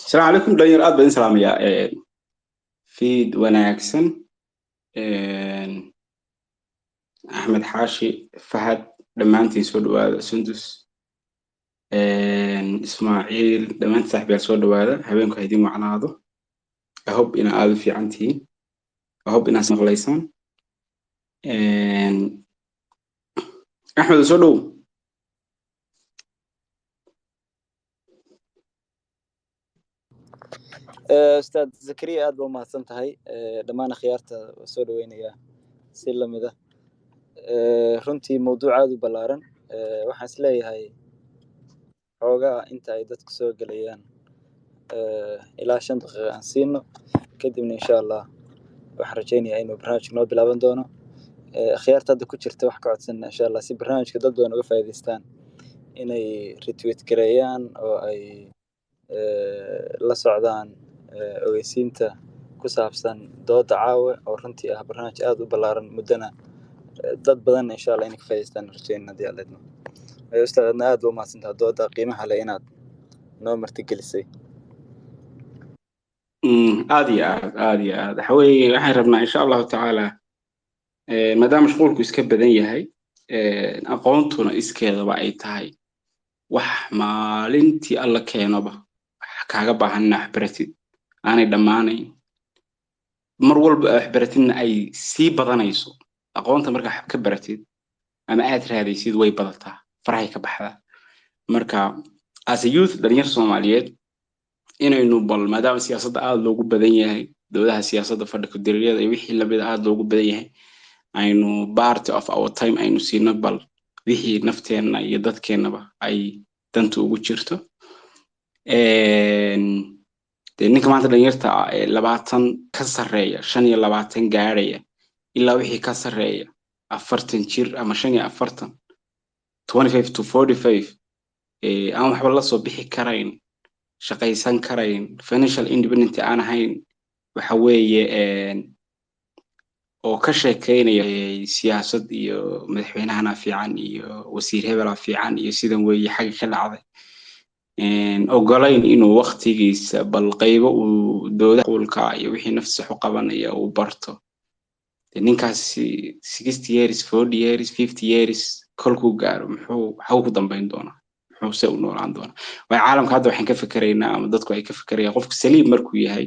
Asalaamu calaykum dhalinyaro, aad baan idin salaamayaa. Fiid wanaagsan. Axmed Xaashi, Fahad, dhammaantiin soo dhawaada. Sundus, Ismaaciil, dhammaantiin saaxiibayaal soo dhawaada. Habeenku ha idin wacnaado. I hope inaa aada u fiican tihiin. I hope inaad maqlaysaan. Axmed, soo dhow. Ustaad Zakariya, aad ba umahadsan tahay. Dhammaan akhyaarta waa soo dhaweynayaa si lamid ah. Runtii mawduuc aad u ballaaran. Waxaan is leeyahay xoogaa inta ay dadku soo gelayaan ilaa 5 daqiiqa aan siino, kadibna insha Allah waxaan rajeynayaa inuu barnaamijka noo bilaaban doono. Akhyaarta hadda ku jirta wax ka codsana insha Allah si barnaamijka dad badan uga faa'iidaystaan inay retweet gareeyaan oo ay la socdaan ogeysiinta ku saabsan dooda caawa, oo runtii ah barnaamij aad u ballaaran, muddana dad badan insha Allah inay ka faa'iidaystaan rajeynana haddii Alla idmo. Ustaad, adna aad ba umahadsantaha dooda qiimaha leh inaad noo martigelisay. Aad iyo aad, aad iyo aad. Waxa weeye, waxaan rabnaa insha Allahu tacaala, maadaama mashquulku iska badan yahay, aqoontuna iskeedaba ay tahay wax maalintii Alla keenoba wax kaaga baahan inaa wax baratid, aanay dhammaanayn, mar walba wax baratidna ay sii badanayso. Aqoonta markaa wax ka baratid ama aad raadaysid way badataa, farahay ka baxdaa. Marka as a youth, dhalinyar Soomaaliyeed, inaynu bal maadaama siyaasadda aada loogu badan yahay, dowlaha siyaasadda, fadhi ku-diriiryada iyo wixii lamida aada loogu badan yahay, aynu part of our time aynu siino bal wixii nafteenna iyo dadkeennaba ay danta ugu jirto. Dee ninka maanta dhalinyarta ah ee 20 ka sarreeya, 25 gaadhaya, ilaa wixii ka sarreeya, 40 jir ama 45, 25 to 45, aan waxba la soo bixi karayn, shaqaysan karayn, financial independent aan ahayn, waxa weeye oo ka sheekeynaya siyaasad iyo madaxweynahana fiican iyo wasiir hebela fiican iyo sidan weeye xagga ka dhacday, ogolayn inuu waktigiisa bal qaybo uu dooda qulka iyo wixii naftiisa u qabanaya uu barto. Ninkaasi 60 years, 40 years, 50 years kolkuu gaaro, muxuu waxuu ku dambayn doonaa? Muxuu se u noolaan doonaa? Waayo caalamka hadda waxaan ka fikeraynaa ama dadku ay ka fekerayaan, qofku saliim markuu yahay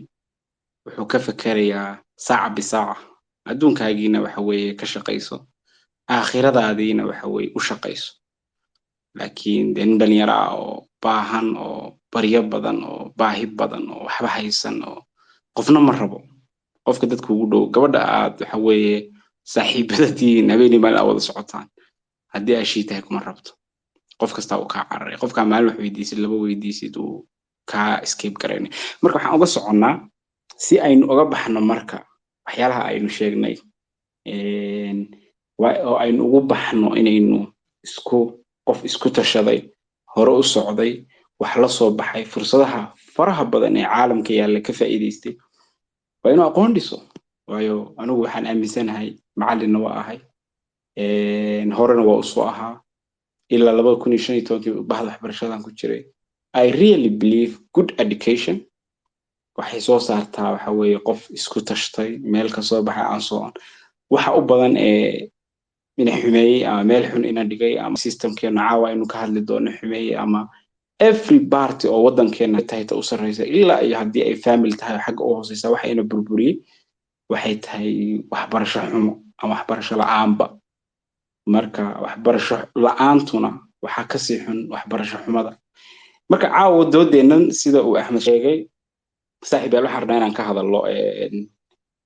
wuxuu ka fekerayaa saaca bisaaca. Adduunkaagiina waxa weeye ka shaqayso, aakhiradaadiina waxa weeye u shaqayso. Laakiin dee nin dhalinyaro ah oo baahan oo baryo badan oo baahi badan oo waxba haysan oo qofna ma rabo, qofka dadka ugu dhow, gabadha aad waxa weeye saaxiibada tihiin, habeenii maalin aad wada socotaan, haddii aa shii tahay kuma rabto. Qof kastaa uu kaa cararay. Qofkaa maalin wax weydiisid, laba weydiisid, uu kaa escape garaynay. Marka waxaan uga soconnaa si aynu uga baxno marka waxyaalaha aynu sheegnay oo aynu ugu baxno inaynu isku qof isku tashaday, hore u socday, wax la soo baxay, fursadaha faraha badan ee caalamka yaalla ka faa'iidaystay, waa inuu aqoon dhiso. Waayo anigu waxaan aaminsanahay, macallinna waa ahay, horena waa usoo ahaa, ilaa 2015-kii bahda waxbarashadan ku jiray. I really believe good education waxay soo saartaa waxa weeye qof isku tashtay, meel ka soo baxay aan soo on. Waxa u badan ee ina xumeeyey ama meel xun ina dhigay ama systemkeena caawa aynu ka hadli doono xumeeyey ama every party oo waddankeena tahay, ta u sarreysa ilaa iyo haddii ay family tahay xagga u hooseysa, waxa ina burburiyey waxay tahay waxbarasho xumo ama waxbarasho la'aanba. Marka waxbarasho la'aantuna waxaa kasii xun waxbarasho xumada. Marka caawa doodeennan, sida uu Axmed sheegay, saaxiib yaal, waxaan rabnaa inaan ka hadallo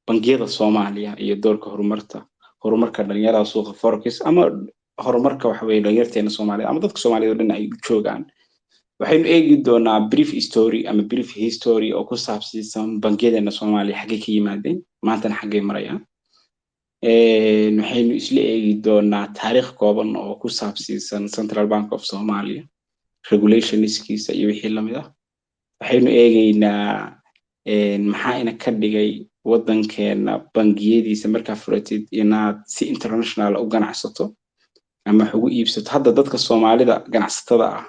bangiyada Soomaaliya iyo doorka horumarka dhalinyarada suuqa forex ama horumarka waxa weeye dhalinyarteena Soomaaliya ama dadka Soomaaliyeed oo dhan ay u joogaan. Waxaynu eegi doonaa brief story ama brief history oo ku saabsiisan bangiyadeena Soomaaliya, xaggay ka yimaadeen, maantana xaggay marayaan. Waxaynu isla eegi doonaa taariikh kooban oo ku saabsiisan Central Bank of Somalia, regulationskiisa iyo wixii lamid ah. Waxaynu eegeynaa maxaa ina ka dhigay waddankeena bangiyadiisa markaa furatid inaad si international u ganacsato ama wax ugu iibsato. Hadda dadka Soomaalida ganacsatada ah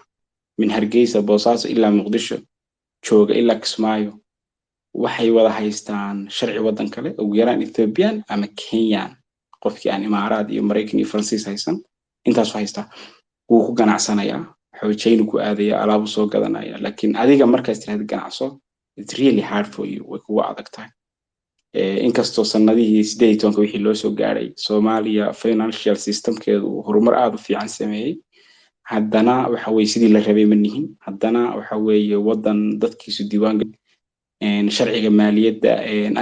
min Hargeysa, Boosaaso ilaa Muqdisho Jooga ilaa Kismaayo waxay wada haystaan sharci waddan kale, ugu yaraan Ethiopian ama Kenyan. Qofkii aan Imaaraad iyo Maraykan iyo Faransiis haysan intaasu haystaa, wuu ku ganacsanayaa, xoojaynu ku aadaya, alaabu soo gadanaya. Laakiin adiga markaas tirahda ganacso, it's really hard for you, way kugu adag tahay. Inkastoo sanadihii 18-ka wixii loo soo gaaray Soomaaliya financial systemkeedu uu horumar aada u fiican sameeyey, haddana waxa weye sidii la rabay ma nihin. Haddana waxa weeye waddan dadkiisu diiwaan sharciga maaliyadda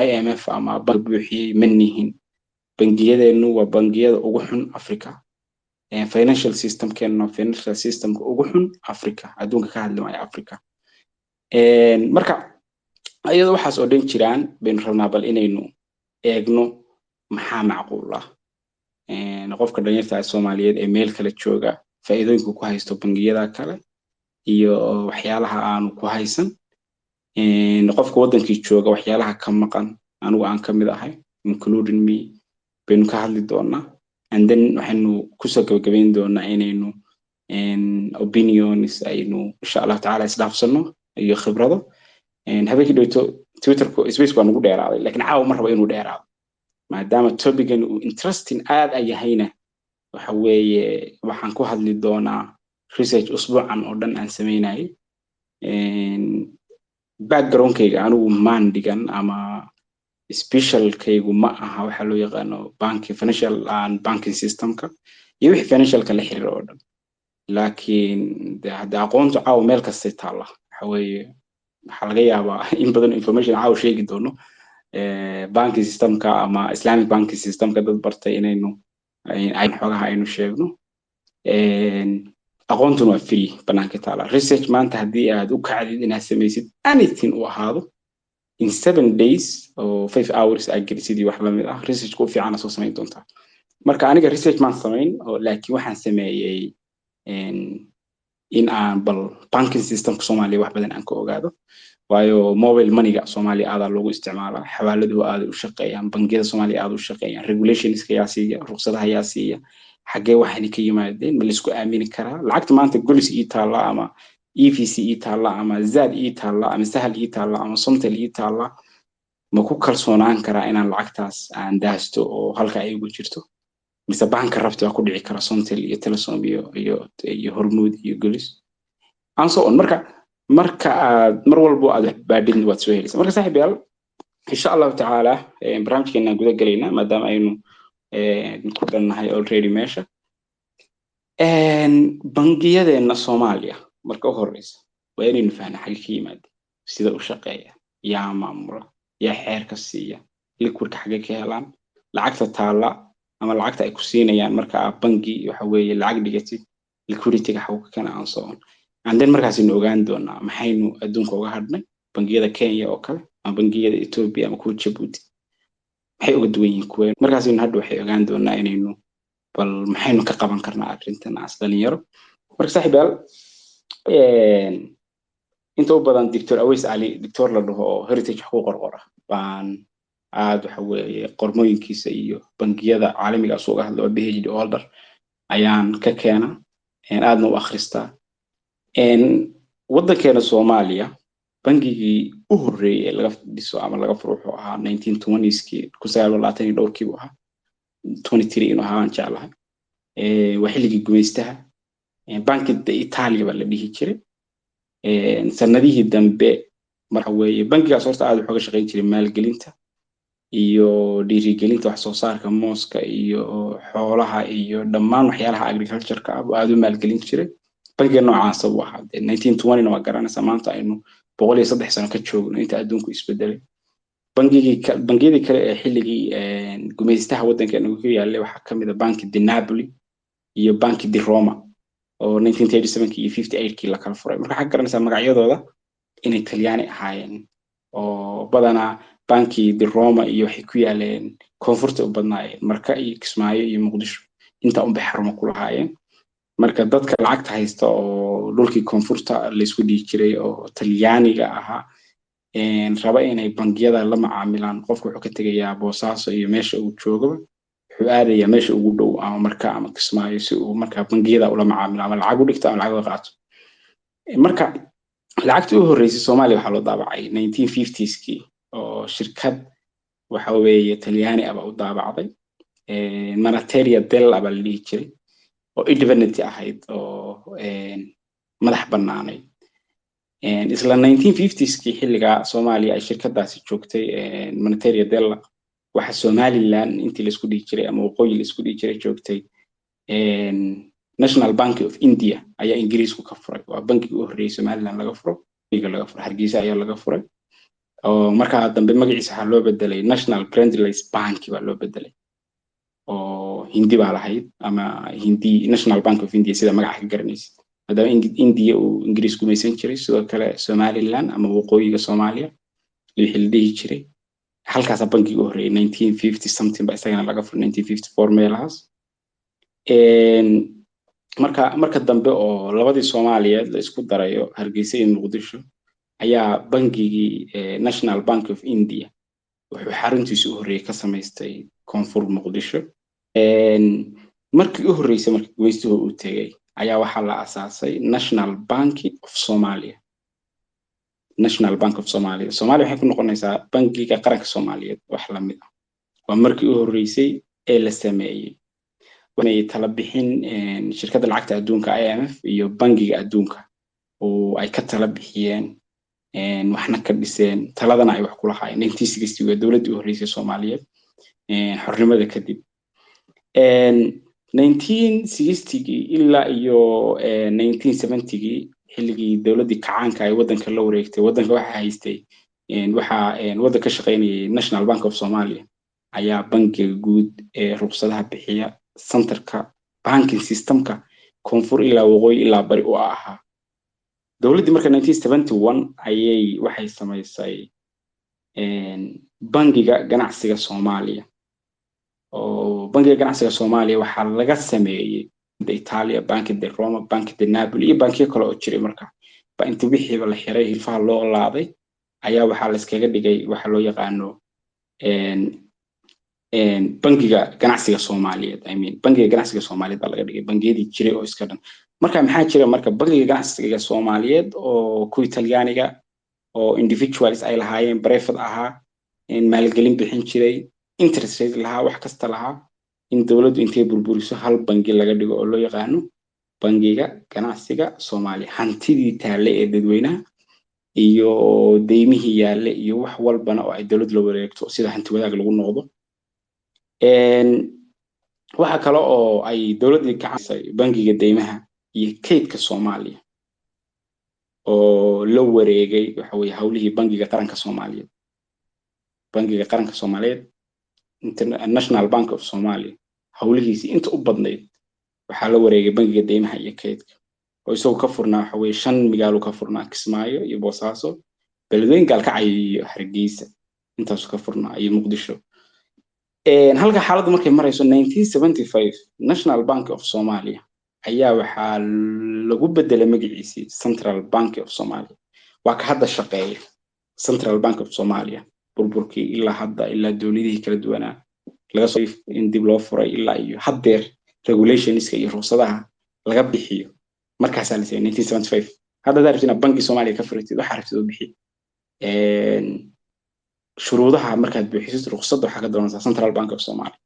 IMF ama bank buuxiyey ma nihin. Bangiyadeennu waa bangiyada ugu xun Africa. Financial systemkeenna, financial systemka ugu xun Africa, adduunka ka hadli maayo, Africa. Marka iyadoo waxaas oo dhan jiraan baynu rabnaa bal inaynu eegno maxaa macquul ah, qofka dhalinyarta Soomaaliyeed ee meel kale jooga faa'iidooyinka ku haysto bangiyada kale iyo waxyaalaha aanu ku haysan, qofka waddankii jooga waxyaalaha ka maqan, anigu aan ka mid ahay, including me, baynu ka hadli doonaa. And then waxaynu kusoo gabagabayn doonaa inaynu opinions aynu insha Allahu tacala isdhaafsano iyo khibrado. Habeenkii dhowto Twitterku space waa nagu dheeraaday, laakiin caawa ma rabo inuu dheeraado, maadaama topican uu interesting aad a yahayna. Waxa weeye waxaan ku hadli doonaa research usbuucan oo dhan aan sameynayay. Backgroundkayga anigu maan dhigan ama specialkaygu ma aha waxa loo yaqaano banking, financial and banking systemka iyo wixii financialka la xiriira oo dhan. Laakiin hadde aqoontu caawa meel kastay taalla. Waxa weeye waxaa laga yaabaa in badan information caawa sheegi doono banking systemka ama Islamic banking systemka dad bartay inaynu xogaha aynu sheegno. Aqoontuna waa free, banaanka taala. Research maanta haddii aad u kacdid inaad samaysid anything uu ahaado, in 7 days oo 5 hours aad gelisid iyo wax lamid ah, researchka u fiicana soo samayn doontaa. Marka aniga research maan samayn, laakiin waxaan sameeyey in aan bal banking systemka Soomaaliya wax badan aan ka ogaado, waayo mobile moneyga Soomaaliya aadaa loogu isticmaalaa, xawaaladuhu aaday u shaqeeyaan, bangiyada Soomaaliya aada u shaqeeyaan. Regulationska yaa siiya ruqsadaha? Yaa siiya? Xaggee waxayna ka yimaadeen? Ma laisku aamini karaa lacagta maanta Golis ii taalla ama EVC ii taalla ama Zaad ii taalla ama Sahal ii taalla ama Somtel ii taalla? Ma ku kalsoonaan karaa inaan lacagtaas aan daasto oo halka ay ugu jirto, mise banka rabti waa ku dhici kara Somtel iyo Telesom iyo Hormuud iyo Golis and so on? Marka aad mar walbo aad wax baadhin waad soo helaysaa. Marka saaxiib yaal, insha Allahu tacaala barnaamijkeenaan guda gelaynaa, maadaama aynu ku dhannahay already meesha. Bangiyadeenna Soomaaliya marka u horeysa waa inaynu fahnaa xagge ka yimaada, sida u shaqeeya, yaa maamula, yaa xeerka siiya, liquidka xagge ka helaan, lacagta taalla ama lacagta ay ku siinayaan marka aad bangi waxa weeye lacag dhigatid, liquidityga xagu ka kena and so on. And then markaasaynu ogaan doonaa maxaynu adduunka uga hadhnay. Bangiyada Kenya oo kale ama bangiyada Ethiopia ama kuwa Djibouti maxay uga duwan yihiin kuween? Markaasaynu hadha waxay ogaan doonaa inaynu bal maxaynu ka qaban karnaa arrintan as dhalinyaro. Marka saaxiib yaal, inta u badan Doctor Aweys Ali, doctor la dhaho oo Heritage wax ku qorqora, baan aad waxa weeye qormooyinkiisa iyo bangiyada caalamiga uga hadla, oo PhD holder, ayaan ka keena, aadna u akhristaa. Waddankeena Soomaaliya bangigii u horreeyey ee laga dhiso ama laga furo wuxuu ahaa 1920skii, 1920 iyo dhowrkii buu ahaa, 23 inuu ahaa aan jeclahay. Waa xilligii gumaystaha. Banki Italia baa la dhihi jiray sanadihii dambe. Marka weeye bangigaas horta aad wuxuu ga shaqayn jiray maalgelinta iyo dhiirigelinta wax soo saarka mooska iyo xoolaha iyo dhammaan waxyaalaha agricultureka ah buu aad u maalgelin jiray. Bangiga noocaasa buu ahaa 1920-na, waa garanaysaa. Maanta aynu 103 sano ka joogno inta adduunku isbedelay. Bangigii, bangiyadii kale ee xilligii gumaystaha waddankeena ku yaalay waxaa kamid ah Banki di Napoli iyo Banki di Roma oo 1937 iyo 58kii la kala furay. Marka waxaa garanaysaa magacyadooda inay Talyaani ahaayeen, oo badanaa Banki di Roma iyo waxay ku yaaleen koonfurta u badnaayeen, Marka iyo Kismaayo iyo Muqdisho intaa unbay xarumo ku lahaayeen. Marka dadka lacagta haysta oo dhulkii koonfurta laysku dhihi jiray oo Talyaaniga ahaa raba inay bangiyada la macaamilaan, qofku wuxuu ka tegayaa Boosaaso iyo meesha uu joogaba, wuxuu aadayaa meesha ugu dhow, ama Marka ama Kismaayo, si uu markaa bangiyada ula macaamilo ama lacag u dhigto ama lacag uga qaato. Marka Lacagtii u horreysay Soomaaliya waxaa loo daabacay 1950skii, oo shirkad waxa weeye Talyaani ah baa u daabacday. Monetaria Della baa la dhihi jiray, oo independent ahayd oo madax bannaanayd. Isla 1950skii, xilligaa Soomaaliya ay shirkadaasi joogtay, Monetaria Della, waxa Somaliland intii laisku dhihi jiray ama waqooyi laisku dhihi jiray joogtay National Bank of India ayaa Ingiriisku ka furay. Waa bankigii u horreeyay Somaliland laga furo, laga furay Hargeysa ayaa laga furay, oo markaa dambe magaciisa waxaa loo bedelay National Grandlace Bank baa loo bedelay, oo Hindi baa lahayd ama Hindi, National Bank of India, sida magaca ka garanaysid, maadaama India uu Ingiriis gumaysan jiray. Sidoo kale Somaliland ama waqooyiga Soomaaliya wixii la dhihi jiray, halkaasa bankigii u horreeyay 1950 something ba isagana laga furay, 1954 meelahaas. Marka dambe oo labadii Soomaaliyeed la isku darayo, Hargeysa iyo Muqdisho, ayaa bangigii National Bank of India wuxuu xaruntiisa u horreeyay ka samaystay koonfur Muqdisho. Markii u horreysay, markii gumaystuhu uu tegey, ayaa waxaa la asaasay National Bank of Somalia. National Bank of Somalia, Soomaaliya waxay ku noqonaysaa Bangiga Qaranka Soomaaliyeed, wax lamid ah. Waa markii u horreysay ee la sameeyey tala bixin shirkadda lacagta adduunka IMF iyo Bangiga Adduunka oo ay ka tala bixiyeen, waxna ka dhiseen, taladana ay wax kula haayeen. 1960 waa dowladdii u horreysay Soomaaliyeed xornimada kadib. 1960gii ilaa iyo 1970gii, xilligii dowladdii kacaanka ay waddanka la wareegtay, waddanka waxaa haystay, waxaa waddan ka shaqaynayay National Bank of Somalia ayaa bangiga guud ee ruqsadaha bixiya, centerka banking systemka koonfur ilaa waqooyi ilaa bari u ahaa. Dowladdii marka 1971 ayay waxay samaysay Bangiga Ganacsiga Soomaaliya, oo Bangiga Ganacsiga Soomaaliya waxaa laga sameeyey Italia, Banki de Roma, Banki de Napoli iyo bankiyo kale oo jiray. Marka ba inta wixiiba la xiray, hilfaha loo laaday, ayaa waxaa la iskaga dhigay waxa loo yaqaano Bangiga Ganacsiga Soomaaliyeed. I mean, Bangiga Ganacsiga Soomaaliyeed baa laga dhigay bangiyadii jiray oo iska dhan. Marka maxaa jira? Marka Bangiga Ganacsiga Soomaaliyeed oo kuwii Talyaaniga oo individuals ay lahaayeen, private ahaa, maalgelin bixin jiray, interest rate lahaa, wax kasta lahaa, in dowladdu intay burburiso hal bangi laga dhigo oo loo yaqaano Bangiga Ganacsiga Soomaaliya. Hantidii taalle ee dadweynaha iyo deymihii yaalle iyo wax walbana oo ay dowladdu la wareegto, sida hanti wadaag lagu noqdo. Waxa kale oo ay dowladdii gacansay Bangiga Deymaha iyo Kaydka Soomaaliya, oo la wareegay waxa weye howlihii Bangiga Qaranka Soomaaliyeed. Bangiga Qaranka Soomaaliyeed, National Bank of Somalia, howlihiisii inta u badnayd waxaa la wareegay Bangiga Deymaha iyo Kaydka, oo isagoo ka furnaa waxa weye shan magaalo ka furnaa: Kismaayo iyo Boosaaso, Beledweyne, Gaalkacyo iyo Hargeysa, intaasu ka furnaa, iyo Muqdisho. Halka xaaladdu markay marayso 1975, National Bank of Somalia ayaa waxaa lagu bedelay magaciisii Central Bank of Somalia. Waa ka hadda shaqeeya Central Bank of Somalia. Burburkii ilaa hadda, ilaa dowladihii kala duwanaa laga soo in dib loo furay, ilaa iyo haddeer regulationska iyo ruqsadaha laga bixiyo markaasaa la siiyay 1975. Hadda haddaa rabtid inaad bangi Soomaaliya ka furatid, waxaa rabtid oo bixi, shuruudaha markaad buuxisid, ruqsadda waxaa ka doonaysaa Central Bank of Somalia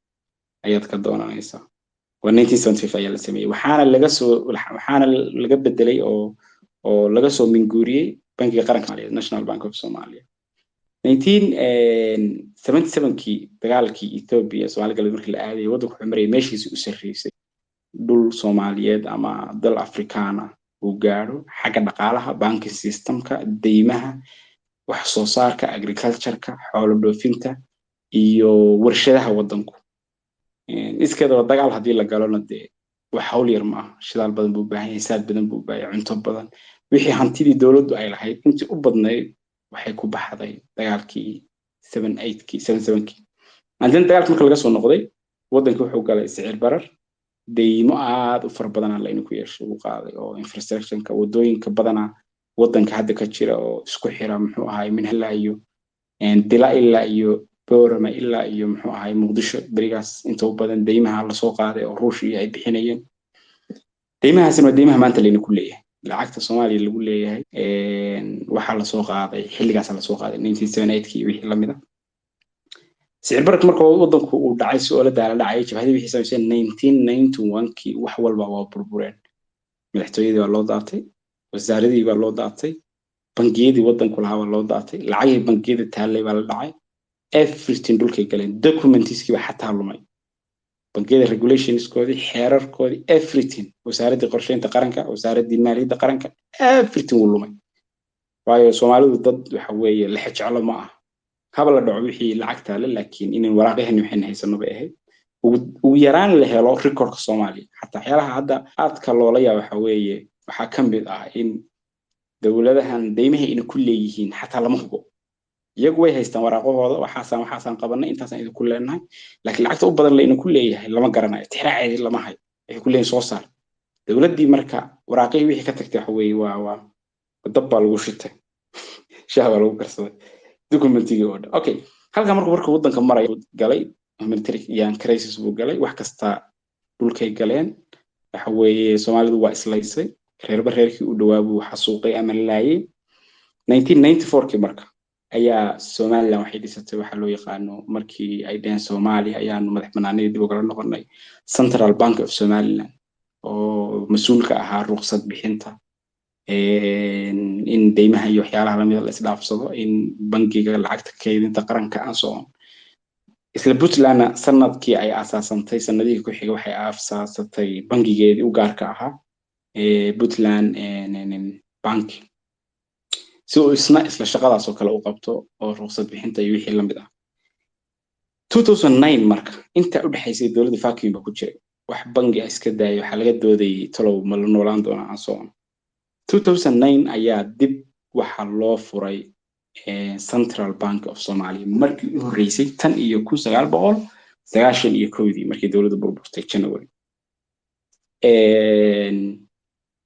ayaad ka doonanaysaa. Waa 1975 ayaa la sameeyey, waxaana laga bedelay oo laga soo minguuriyey Bankiga Qaranka Soomaaliya, National Bank of Somalia. 1977kii, dagaalkii Ethiopia Soomaali Galbeed markii la aadayay, waddanku wuxuu marayay meeshiisii u sarreysay dhul Soomaaliyeed ama dal Afrikaana uu gaadho xagga dhaqaalaha, banking systemka, deymaha, wax soo saarka, agricultureka, xoolo dhoofinta iyo warshadaha waddanku. Iskeedaba dagaal haddii la galona dee wax hawl yar ma aha. Shidaal badan buu u baahan yahay, saad badan buu u baahan yahay, cunto badan. Wixii hantidii dowladdu ay lahayd intii u badnayd waxay ku baxday dagaalkii 78-kii, 77-kii. And then dagaalki marka laga soo noqday, waddankii wuxuu galay sicir barar, deymo aad u fara badanaa laynu ku yeeshay uu qaaday, oo infrastructureka waddooyinka badanaa waddanka hadda ka jira oo isku xira, muxuu ahaay, Minhalla iyo Dila ilaa iyo Boorama ilaa iyo, muxuu ahaay, Muqdisho, berigaas inta u badan deymaha lasoo qaaday oo Ruush iyo ay bixinayeen. Deymahaasina waa deymaha maanta layna ku leeyahay. Lacagta Soomaaliya lagu leeyahay waxaa lasoo qaaday xilligaasa lasoo qaaday 1978kii wixii lamid ah. Sicir bararka marka wadanku uu dhacay, si oo la daala dhacay jabhadii wixii samaysay 1991kii, wax walba waa burbureen. Madaxtooyadii baa loo daatay, wasaaradii baa loo daatay, bangiyadii wadanku lahaa baa loo daatay, lacagihii bangiyada taallay baa la dhacay, everything dhulkay galeen, documentiskii baa xataa lumay, bangiyada regulationskoodii, xeerarkoodii, everything, wasaaraddii qorsheynta qaranka, wasaaraddii maaliyadda qaranka, everything wuu lumay. Waayo Soomaalidu dad waxa weeye lexe jeclo ma ah, haba la dhaco wixii lacag taale, laakiin inayn waraaqyahan waxayna haysano bay ahayd, ugu yaraan la helo recordka Soomaaliya. Xataa waxyaalaha hadda aadka loola yaaba waxa weeye, waxaa ka mid ah in dowladahan deymaha ina ku leeyihiin xataa lama hubo. Iyagu way haystaan waraaqahooda, waxaasaan qabanay, intaasaan idinku leenahay, laakiin lacagta u badan layna ku leeyahay lama garanayo, tixraaceedii lama hayo. Waxay ku leeyihin soo saar dowladdii. Marka waraaqihii wixii ka tagtay waxa weeye waa dab baa lagu shitay, shaah baa lagu karsaday documentigii oo dhan. Okay, halka markuu marka waddanka marayo galay humanitarian crisis buu galay, wax kasta dhulkay galeen. Waxa weeye Soomaalidu waa islaysay, reerba reerkii u dhowaa buu xasuuqay ama laayay. 1994kii marka ayaa Somaliland waxay dhisatay waxa loo yaqaano, markii ay dheheen Soomaaliya ayaanu madax banaanidii dib ugala noqonay, Central Bank of Somaliland oo mas-uulka ahaa ruqsad bixinta, in deymaha iyo waxyaalaha lamida la isdhaafsado, in bangiga lacagta kaydinta qaranka and so on. Isla Puntlandna sanadkii ay aasaasantay, sanadihii ku xigay, waxay aasaasatay bangigeedii u gaarka ahaa, Puntland Bank, si uu isna isla shaqadaas oo kale u qabto oo ruqsad bixinta iyo wixii lamid ah. 2009 marka inta u dhexaysay dowladda vacuum ba ku jiray, wax bangi ah iska daayay, waxaa laga doodayay talow ma la noolaan doonaa and so on. 2009 ayaa dib waxaa loo furay Central Bank of Somalia markii u horreysay tan iyo 1991dii markii dowladda burburtay January.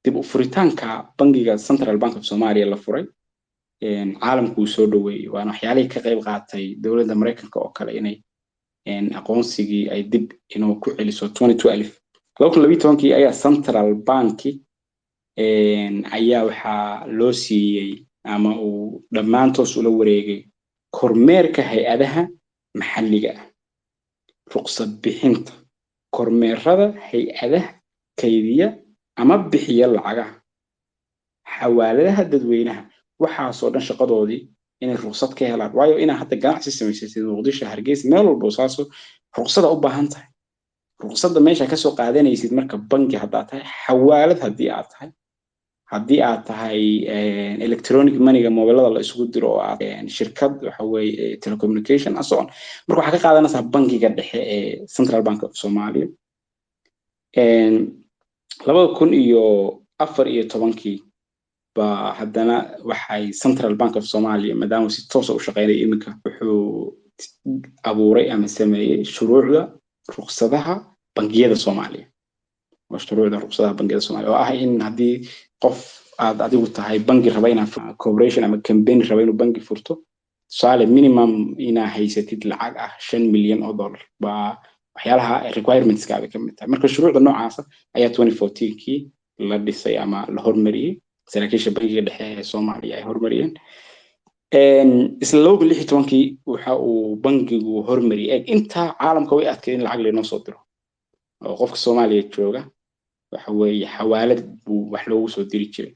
Dib u furitaanka bangiga Central Bank of Somalia la furay caalamku wuu soo dhoweeyey, waana waxyaalihii ka qayb qaatay dowladda Maraykanka oo kale inay aqoonsigii ay dib inuu ku celiso 22. 2012kii ayaa Central Banki ayaa waxaa loo siiyey ama uu dhammaantoos ula wareegay kormeerka hay-adaha maxalliga ah, ruqsad bixinta, kormeerada hay-adaha kaydiya ama bixiya lacagaha, xawaaladaha dadweynaha, waxaasoo dhan shaqadoodii inay ruqsad ka helaan. Waayo inaa hadda ganacsi samaysatid Muqdisho, Hargeysa, meel walba saaso ruqsada u baahan tahay. Ruqsadda meesha kasoo qaadanaysid marka bangi haddaad tahay, xawaalad haddii aad tahay, haddii aad tahay electronic moneyga mobilada la isugu diro oo aad shirkad waxa weeye telecommunication and so on, marka waxaa ka qaadanaysaa bangiga dhexe ee Central Bank of Somalia. 2014kii ba haddana waxay Central Bank of Somalia, maadaama si toosa u shaqeynaya iminka, wuxuu abuuray ama sameeyey shuruucda ruqsadaha bangiyada Soomaaliya. Waa shuruucda ruqsadaha bangiyada Soomaaliya oo ah in haddii qof aad adigu tahay bangi raba inaad corporation ama company raba inuu bangi furto, tusaale minimum inaa haysatid lacag ah $5 milyan baa waxyaalaha requirementska bay ka mid tahay. Marka shuruucda noocaasa ayaa 2014kii la dhisay ama la hormariyey, saraakiisha bangiga dhexe ee Soomaaliya ay hormariyeen. Isla 2016kii waxa uu bangigu hormariyey, eeg, intaa caalamka way adkay in lacag laynoo soo diro oo qofka Soomaaliya jooga waxa weeye xawaalad buu wax loogu soo diri jiray.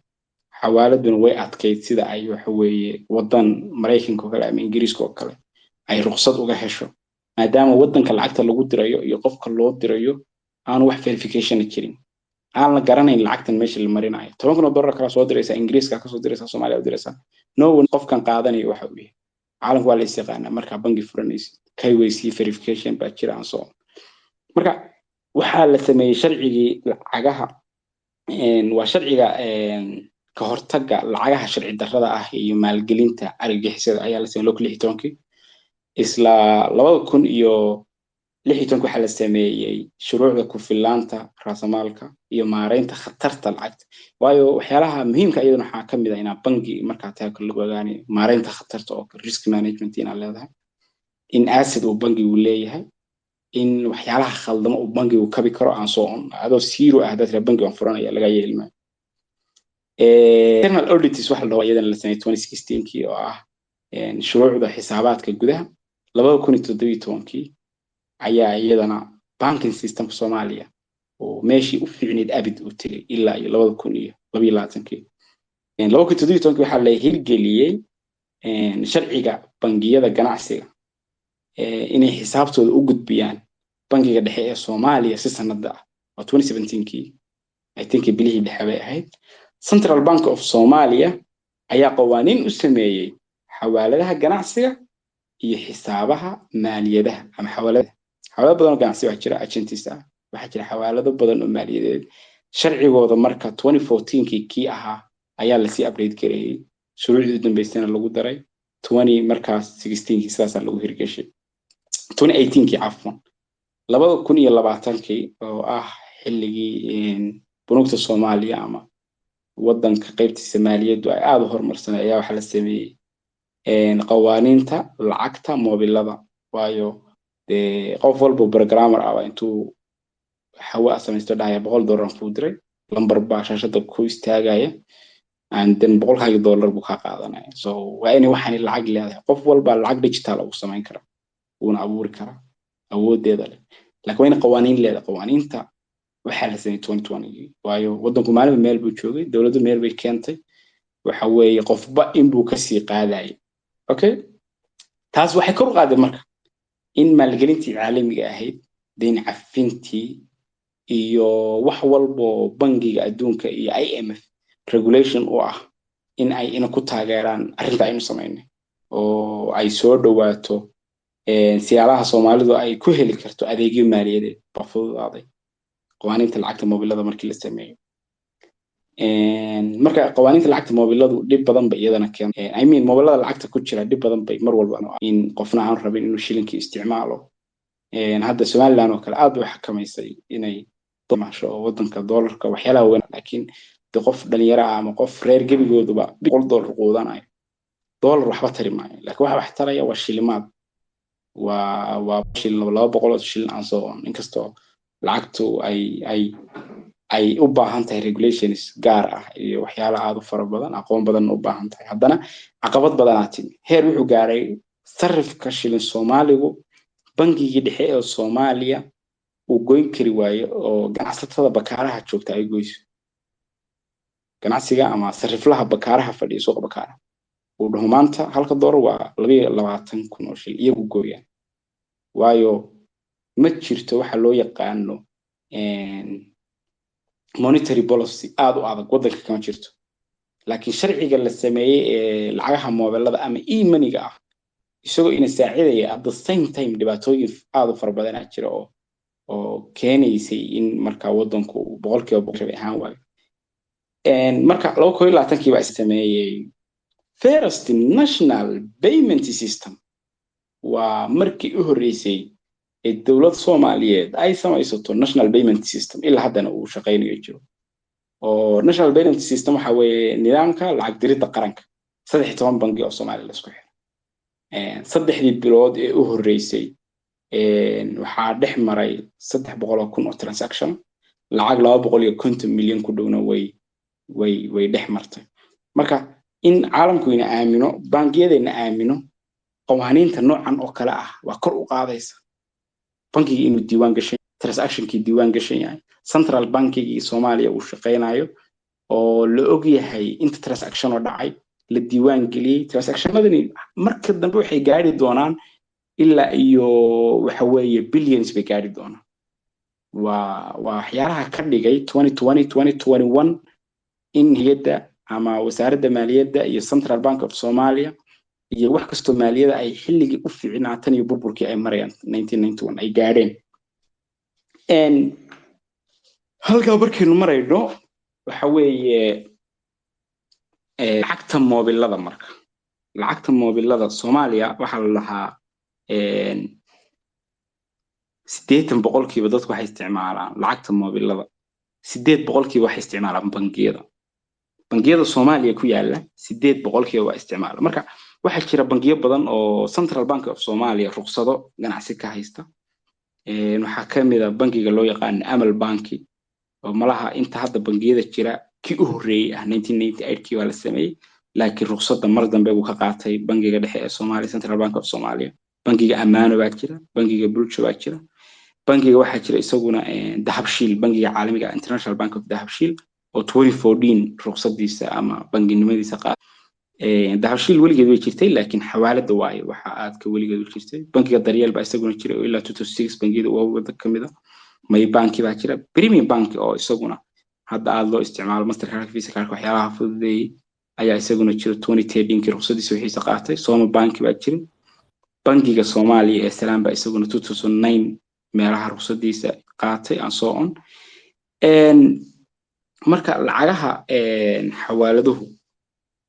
Xawaaladuna way adkayd sida ay waxa weeye wadan Maraykanka oo kale ama Ingiriiska oo kale ay ruqsad uga hesho, maadaama wadanka lacagta lagu dirayo iyo qofka loo dirayo aanu wax verification jirin, aan la garanayn lacagtan meesha la marinayo. $10,000 kala soo diraysaa, Ingiriiska kasoo diraysaa, Soomaaliya u diraysaa, no one qofkan qaadanayo waxa uu yahay. Caalamka waa la is yaqaanaa markaa bangi furanaysid, KYC verification baa jira and so on. Marka waxaa la sameeyey sharcigii lacagaha, waa sharciga ka hortagga lacagaha sharci darrada ah iyo maalgelinta argagixisada ayaa la sameeyey 2016kii. Isla 2016 waxaa la sameeyey shuruucda ku-fillaanta raasamaalka iyo maareynta khatarta lacagta. Waayo waxyaalaha muhiimka iyaduna waxaa ka mid ah inaa bangi markaa tahay lagu ogaanayo maareynta khatarta oo kale, risk management inaad leedahay, in asset uu bangigu leeyahay, in waxyaalaha khaldamo uu bangigu kabi karo and so on. Adoo zero ah haddaad tiraa bangi waan furanaya, laga yeeli maayo. Internal audits waxa la dhaho iyadana la sameeyey 2016kii oo ah shuruucda xisaabaadka gudaha. 2017kii ayaa iyadana banking systemka Soomaaliya oo meeshii u fiicneyd abid uu tegay ilaa iyo 2022kii. 2017kii waxaa la hirgeliyey sharciga bangiyada ganacsiga inay xisaabtooda u gudbiyaan Bangiga Dhexe ee Soomaaliya si sanada ah. Waa 2017kii, I think bilihii dhexe bay ahayd. Central Bank of Somalia ayaa qawaaniin u sameeyey xawaaladaha ganacsiga iyo xisaabaha maaliyadaha ama xawaaladaha. Xawaalado badan oo ganacsi waxaa jira agents ah, waxaa jira xawaalado badan oo maaliyadeed. Sharcigooda marka 2014kii kii ahaa ayaa lasii update gareeyey, shuruucdii u dambeysana lagu daray 20 markaas 16kii, sidaasaa lagu hirgeshay 2018kii, cafwan, 2020kii oo ah xilligii bunuugta Soomaaliya ama waddanka qaybtiisa maaliyaddu ay aada u horumarsanay ayaa waxaa la sameeyey qawaaniinta lacagta moobilada. Waayo dee qof walba programmer ah intuu hawa samaysto dhahaya $100 kuu diray, lambar baa shaashada ku istaagaya and then boqolkaagii dollar buu kaa qaadanaya. So waa inay waxaani lacag leedahay. Qof walba lacag digital uu samayn karaa, wuuna abuuri karaa, awoodeeda leh, laakiin waa inay qawaaniin leedahay. Qawaaniinta waxaa la sameeyey 2020, waayo waddanku maalinba meel buu joogay, dowladdu meel bay keentay, waxa weeye qofba inbuu kasii qaadayay. Okay, taas waxay kor u qaaday marka in maalgelintii caalamiga ahayd, deyn cafintii iyo wax walbo Bangiga Adduunka iyo IMF regulation u ah in ay ina ku taageeraan arrinta aynu samaynay oo ay soo dhowaato siyaalaha Soomaalidu ay ku heli karto adeegyo maaliyadeed baa fududaaday qawaaniinta lacagta moobilada markii la sameeyo. Marka qawaaniinta lacagta moobiladu dhib badan bay iyadana keen, I mean moobilada lacagta ku jira dhib badan bay mar walba in qofna aan rabin inuu shilinkii isticmaalo. Hadda Somaliland oo kale aad bay u xakamaysay inay maasho oo waddanka doolarka waxyaalaha weyn, laakiin de qof dhalinyaro ah ama qof reer gebigooduba $100 quudanayo, doolar waxba tari maayo. Laakiin waxa wax taraya waa shilimaad, waa shilin, 200 oo shilin and so on. Inkastoo lacagtu ay u baahan tahay regulations gaar ah iyo waxyaala aad u fara badan, aqoon badanna u baahan tahay, haddana caqabad badanaa timi. Heer wuxuu gaaray sarifka shilin Soomaaligu Bangigii Dhexe ee Soomaaliya uu goyn kari waayo oo ganacsatada Bakaaraha joogta ay goyso, ganacsiga ama sariflaha Bakaaraha fadhiya, suuqa Bakaaraha, uu dhaho maanta halka doolar waa 22,000 oo shil, iyagu gooyaan. Waayo ma jirto waxa loo yaqaano monetary policy aada u adag, waddanka kama jirto. Laakiin sharciga la sameeyey ee lacagaha moobelada ama e-moneyga ah isagoo ina saacidaya, at the same time dhibaatooyin aada u fara badanaa jira oo keenaysay in marka waddanku uu 100% rabi ahaan waayo. Marka 2021kii baa sameeyey first national payment system. Waa markii u horreysay ee dowlad Soomaaliyeed ay samaysato national payment system, ilaa haddana uu shaqaynayo jiro. Oo national payment system waxa weeye nidaamka lacag diridda qaranka, 13 bangi oo Soomaaliya la isku xiro. 3dii bilood ee u horreysay waxaa dhex maray 300,000 oo transaction, lacag 250 milyan ku dhowna way dhex martay. Marka in caalamku ina aamino, bangiyadeenna aamino, qawaaniinta noocan oo kale ah waa kor u qaadaysa bankigii inuu diiwaan gashan, transactionkii diiwaan gashan yahay, central bankigii Soomaaliya uu shaqaynayo oo la og yahay inta transaction oo dhacay, la diiwaan geliyey. Transactionadani marka dambe waxay gaari doonaan ilaa iyo waxa weeye billions bay gaari doonaan. Waa waxyaalaha ka dhigay 2020, 2021 in hay'adda ama Wasaaradda Maaliyadda iyo Central Bank of Somalia iyo wax kastoo maaliyada ay xilligii u fiicnaatan iyo burburkii ay marayaan 1991 ay gaadheen. Halkaa markaynu marayno waxa weeye lacagta moobilada. Marka lacagta moobilada Soomaaliya waxaa la lahaa 80% dadku waxay isticmaalaan lacagta moobilada, 8% waxay isticmaalaan bangiyada. Bangiyada Soomaaliya ku yaala 8% waa isticmaala. Marka waxaa jira bangiyo badan oo Central Bank of Somalia ruqsado ganacsi ka haysta. Waxaa ka mid a bangiga loo yaqaano Amal Banki oo malaha inta hadda bangiyada jira. Kii u horreeyey ah 1998 kii waa la sameeyey, laakiin ruqsadda mar dambe buu ka qaatay Bangiga Dhexe ee Soomaaliya, Central Bank of Somalia. Bangiga Amaano baa jira, Bangiga Bulsho baa jira, bangiga waxaa jira isaguna Dahabshiil, bangiga caalamiga, International Bank of Dahabshiil, oo 2014 ruqsadiisa ama banginimadiisa qaatay. Dahabshiil weligeed way jirtay, laakiin xawaalada waaye waxa aadka weligeed u jirtay. Bangiga Daryeel baa isaguna jiray oo ilaa 2006 bangiyada ugu wadda ka mid a. May Banki baa jira, Premier Bank oo isaguna hadda aada loo isticmaalo, Mastercard, Visa Cardka waxyaalaha fududeeyey ayaa isaguna jira, 2013kii ruqsadiisa wixiisa qaatay. Soma Banki baa jiray. Bangiga Soomaaliya ee Salaam baa isaguna 2009 meelaha ruqsadiisa qaatay, and so on. Marka lacagaha xawaaladuhu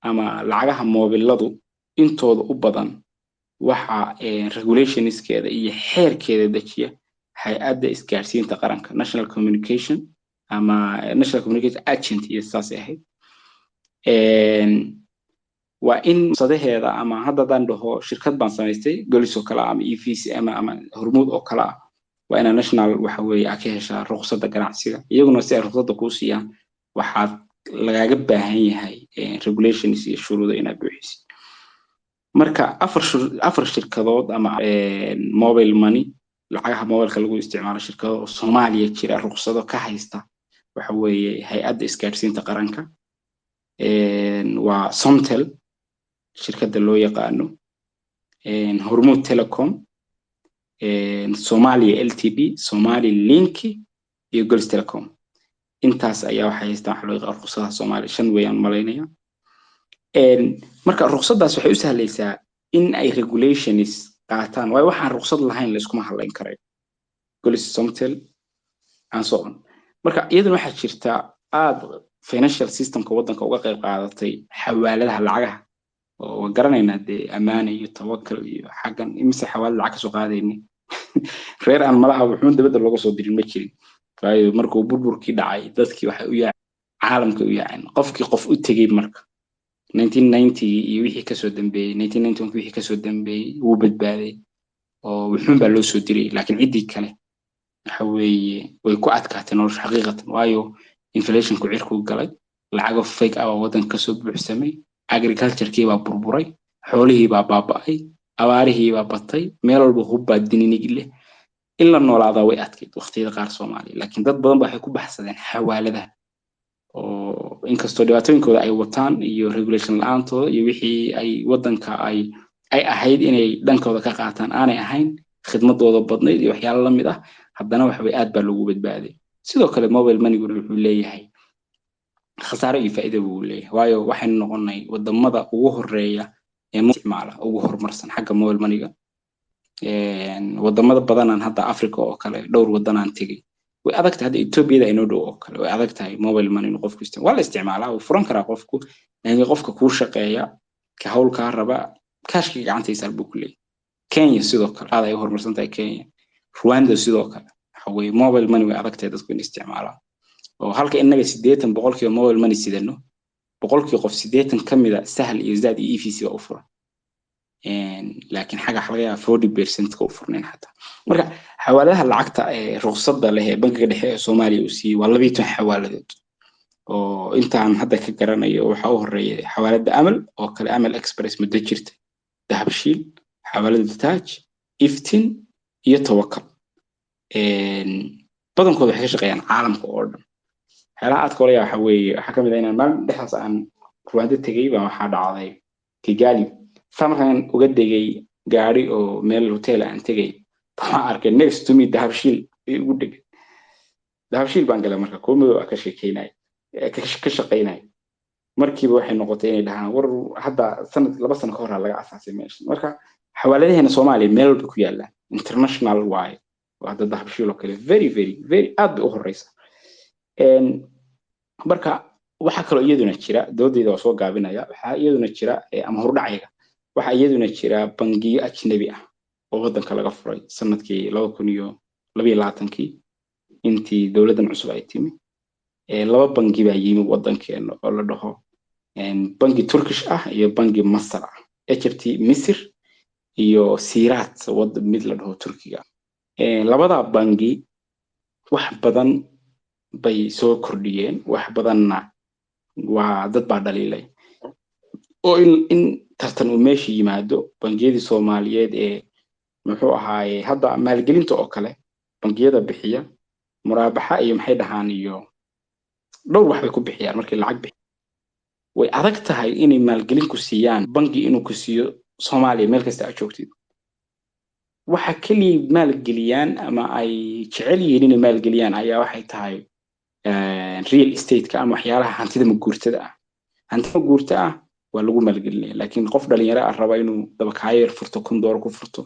ama lacagaha moobiladu intooda u badan waxa regulationskeeda iyo xeerkeeda dejiya Hay-adda Isgaarsiinta Qaranka, National Communication ama National Communication Agent iyo saasay ahayd. Waa in sadaheeda ama hadda haddaan dhaho shirkad baan samaystay, Golis oo kale ah ama EVC ama Hormuud oo kale ah, waa inaa national waxa weeye aa ka heshaa ruqsadda ganacsiga. Iyaguna si ay ruqsadda kuu siiyaan, waxaad lagaaga baahan yahay regulations iyo shuruudo inaad buuxisid. Marka afar shirkadood ama mobile money, lacagaha mobilka lagu isticmaalo, shirkado oo Soomaaliya jira ruqsado ka haysta waxa weeye Hay-adda Isgaadhsiinta Qaranka, waa Somtel shirkadda loo yaqaano, Hormuud Telecom, Somalia Ltd, Somali Link iyo Golis Telecom. Intaas ayaa waxay haystaan waxa loo yaqaan ruqsadaha Soomaaliya. Shan weeyaan malaynaya. Marka ruqsaddaas waxay u sahlaysaa in ay regulations qaataan, waayo waxaan ruqsad lahayn la iskuma hadlayn karayo, Golis, Somtel and so on. Marka iyaduna waxaa jirta aad financial systemka waddanka uga qayb qaadatay xawaaladaha lacagaha, oo waan garanaynaa dee Amaana iyo Tawakal iyo xaggan imise xawaalad lacag kasoo qaadayni. Reer aan malaha wuxuun dabadda looga soo dirin ma jirin, waayo markuu burburkii dhacay dadkii waxay u yaaceen caalamka, u yaaceen qofkii qof u tegey. Marka 1990 iyo wixii kasoo dambeeyey, 1991 wixii kasoo dambeeyey, wuu badbaaday oo wuxuun baa loo soo diray, laakiin ciddii kale waxa weeye way ku adkaatay nolosha xaqiiqatan, waayo inflationku cirkuu galay, lacago fake ah oo waddanka kasoo buuxsamay, agriculturekii baa burburay, xoolihii baa baaba'ay, abaarihii baa batay, meel walba hubbaa dininig leh. In la noolaadaa way adkayd waqtiyada qaar Soomaaliya, laakiin dad badan ba waxay ku baxsadeen xawaaladaha, oo inkastoo dhibaatooyinkooda ay wataan iyo regulation la-aantooda iyo wixii ay waddanka ay ahayd inay dhankooda ka qaataan aanay ahayn, khidmadooda badnayd iyo waxyaalo la mid ah, haddana waxa weye aad baa loogu badbaaday. Sidoo kale mobile moneyguna wuxuu leeyahay khasaaro iyo faa'iido buu leeyahay, waayo waxaynu noqonay wadamada ugu horeeya ee isticmaala, ugu horumarsan xagga mobile moneyga. Wadamada badanaan hadda Africa oo kale dhowr wadanaan tegey, way adag tahay. Hadda Etoobiyada inoo dhow oo kale way adag tahay mobile money inuu qofku isticmaalo. Waa la isticmaalaa, wuu furan karaa qofku, laakiin qofka kuu shaqeeya ka hawl kaa raba kaashka gacantiisa buu ku leeyahay. Kenya sidoo kale aad ay u horumarsan tahay, Kenya, Rwanda sidoo kale waxa weeye mobile money way adag tahay dadku in isticmaalaan, oo halka innaga 80% mobile money sidano, boqolkii qof 80 ka mida Sahal iyo Zaad iyo EVC baa u furan, laakiin xagga waxa laga yaabaa 40% ka u furnayn xataa. Marka xawaaladaha lacagta ee ruqsadda leh ee Bankiga Dhexe ee Soomaaliya uu siiyey waa 12 xawaaladood, oo intaan hadda ka garanayo waxaa u horeeya xawaaladda Amal oo kale, Amal Express muddo jirta, Dahabshiil, xawaaladda Taaj, Iftin iyo Tawakal. Badankooda waxay ka shaqeeyaan caalamka oo dhan. Waxyaalaha aadka ola waxa weeye waxaa kamid ah inaan maalin dhexdaas aan Rwanda tegey baa waxaa dhacday Kigali. Saa markaan uga degay gaari oo meel hotel aan tegay, waxaan arkay next to me Dahabshiil ay ugu dhegan. Dahabshiil baan galay, marka kuwa madow ah ka sheekeynaya, ka shaqeynaya. Markiiba waxay noqotay inay dhahaan war hadda sanad 2 sano ka hor laga asaasay meesha. Marka xawaaladaheena Soomaaliya meel walba ku yaalaan, international waaye. Waa hadda Dahabshiil oo kale very very very aad bay u horeysa. Marka waxaa kaloo iyaduna jira, doodeyda waa soo gaabinaya, waxaa iyaduna jira ama hordhacayga, waxaa iyaduna jira bangiyo ajnabi ah oo waddanka laga furay sanadkii 2022kii intii dowladdan cusub ay timi. Laba bangi baa yimi waddankeena oo la dhaho bangi Turkish ah iyo bangi Masar ah, Egypt, Misir iyo Siiraat mid la dhaho Turkiga. Labada bangi wax badan bay soo kordhiyeen, wax badanna Waa dad baa dhaliilay oo in tartan uu meesha yimaado. Bangiyadii Soomaaliyeed ee muxuu ahaaye hadda maalgelinta oo kale, bangiyada bixiya muraabaxa iyo maxay dhahaan iyo dhowr wax bay ku bixiyaan. Markay lacag bixi, way adag tahay inay maalgelin ku siiyaan. Bangi inuu ku siiyo Soomaaliya meel kasta aad joogtid, waxa keliya maalgeliyaan ama ay jecel yihiin inay maalgeliyaan ayaa waxay tahay real estate-ka ama waxyaalaha hantida maguurtada ah. Hantida maguurta ah waa lagu maalgelinaya, laakiin qof dhalinyaro ah raba inuu dabakaayo yar furto, $1,000 ku furto,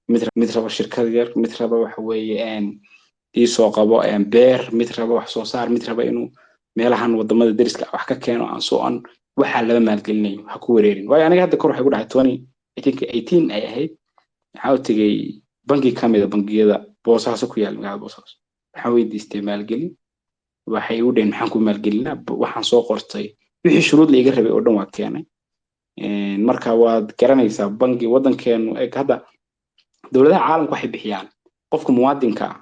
mid raba shirkad yar, mid raba waxa weeye iisoo qabo beer, mid raba wax soo saar, mid raba inuu meelahan wadamada deriska wax ka keeno aan soo an, waxaa lama maalgelinayo. Ha ku wareerin, waayo aniga hadda kor waxay ku dhahay 20, I think 18 ay ahayd, waxaa u tegey bangi ka mid a bangiyada Boosaaso ku yaal, magaalada Boosaaso. Waxaan weydiistay maalgelin. Waxay igu dhaheen, "Maxaan ku maalgelinaa?" Waxaan soo qortay wixii shuruud la iga rabay oo dhan, waa keenay. Marka waad garanaysaa bangi waddankeenu eg. Hadda dowladaha caalamka waxay bixiyaan qofka muwaadinka ah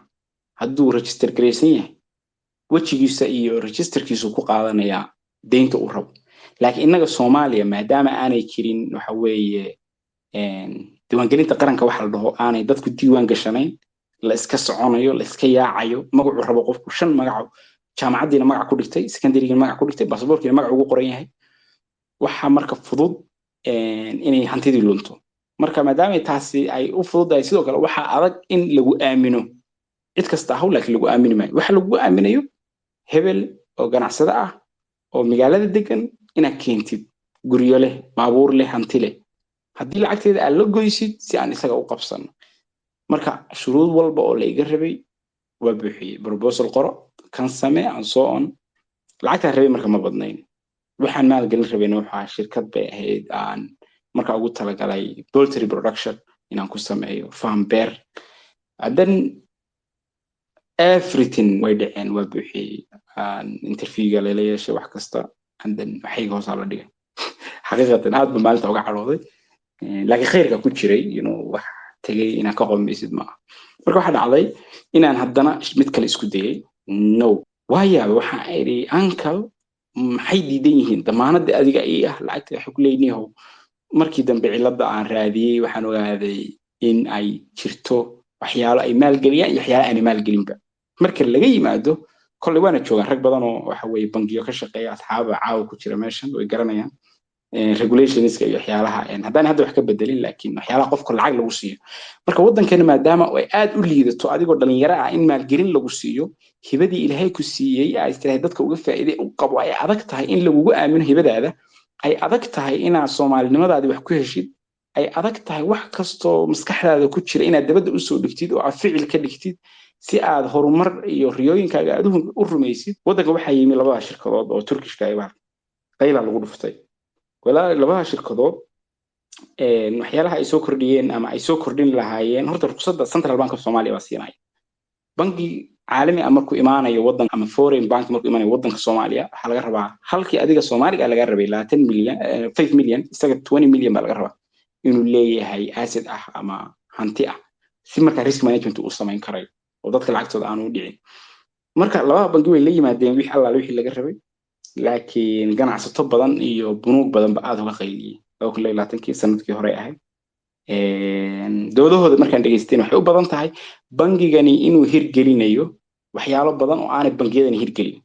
hadduu register garaysan yahay, wejigiisa iyo registerkiisu ku qaadanayaa deynta uu rabo. Laakiin innaga Soomaaliya, maadaama aanay jirin waxa weeye diiwaangelinta qaranka waxa la dhaho, aanay dadku diiwaan gashanayn, la iska soconayo, la iska yaacayo, magacuu rabo qofku, shan magaco, jaamacaddiina magac ku dhigtay, secondarygiina magac ku dhigtay, baasaboorkiina magac ugu qoran yahay, waxa marka fudud inay hantidii lunto. Marka maadaama taasi ay u fududahay, sidoo kale waxaa adag in lagu aamino. Cid kasta ahaw, laakiin lagu aamini maayo. Waxa lagu aaminayo hebel oo ganacsade ah oo magaalada degan inaad keentid, guryo leh, baabuur leh, hanti leh, haddii lacagteeda aad la goysid si aan isaga u qabsano. Marka shuruud walba oo la iga rabay waa buuxiyey: proposal qoro, kan same, and so on. Lacagtaan rabay marka ma badnayn. Waxaan maalgelin rabayna wuxuu ahaa shirkad bay ahayd aan marka ugu talagalay poultry production inaan ku sameeyo farm beer. Then everything way dhaceen, waa buuxiyey, interviewga lala yeeshay, wax kasta, and then waxayga hoosaa la dhigay. Xaqiiqatan aad ba maalinta uga cadhooday, laakiin khayrka ku jiray wax tegay inaad ka qomaysid maaha. Marka waxaa dhacday inaan haddana mid kale isku dayay. No, waa yaabay. Waxaan idhi, "Uncle, maxay diidan yihiin damaanadda adiga ii ah lacagta?" Waxay ku leeyihiin, markii dambe cilladda aan raadiyey, waxaan ogaaday in ay jirto waxyaalo ay maalgeliyaan iyo waxyaalo aanay maalgelinba. Marka laga yimaado, kolley waana joogaan rag badan oo waxa weeye bangiyo ka shaqeeya, asxaaba caawa ku jira meeshan, way garanayaan regulationska iyo waxyaalaha haddaan hadda wax ka bedelin, laakiin waxyaalaha qofka lacag lagu siiyo. Marka waddankeena maadaama ay aad u liidato adigoo dhalinyaro ah in maalgelin lagu siiyo, hibadii Ilaahay ku siiyey ay tirahay dadka uga faa'iiday u qabo, ay adag tahay in lagugu aamino hibadaada, ay adag tahay inaad Soomaalinimadaadii wax ku heshid, ay adag tahay wax kastoo maskaxdaada ku jira inaad dabadda usoo dhigtid oo aad ficil ka dhigtid si aad horumar iyo riyooyinkaaga aad u rumaysid. Waddanka waxaa yimi labada shirkadood oo Turkishka ay qayla lagu dhuftay. Labada shirkadood waxyaalaha ay soo kordhiyeen ama ay soo kordhin lahaayeen, horta ruqsadda Central Bank of Somalia baa siinaya. Bangi caalami ah markuu imaanayo waddan ama foreign bank markuu imaanayo waddanka Soomaaliya, waxaa laga rabaa halkii adiga Soomaaliga laga rabay 20 milyan, 5 million, isaga 20 million baa laga rabaa inuu leeyahay asset ah ama hanti ah, si markaa risk management uu samayn karayo oo dadka lacagtooda aanu u dhicin. Marka labada bangi way la yimaadeen wixii allaale wixii laga rabay, laakiin ganacsato badan iyo bunuug badan ba aada uga qayliyey. 2022-kii, sanadkii hore ahayd, doodahooda markaan dhegeysteen, waxay u badan tahay bangigani inuu hirgelinayo waxyaalo badan oo aanay bangiyadani hirgelin.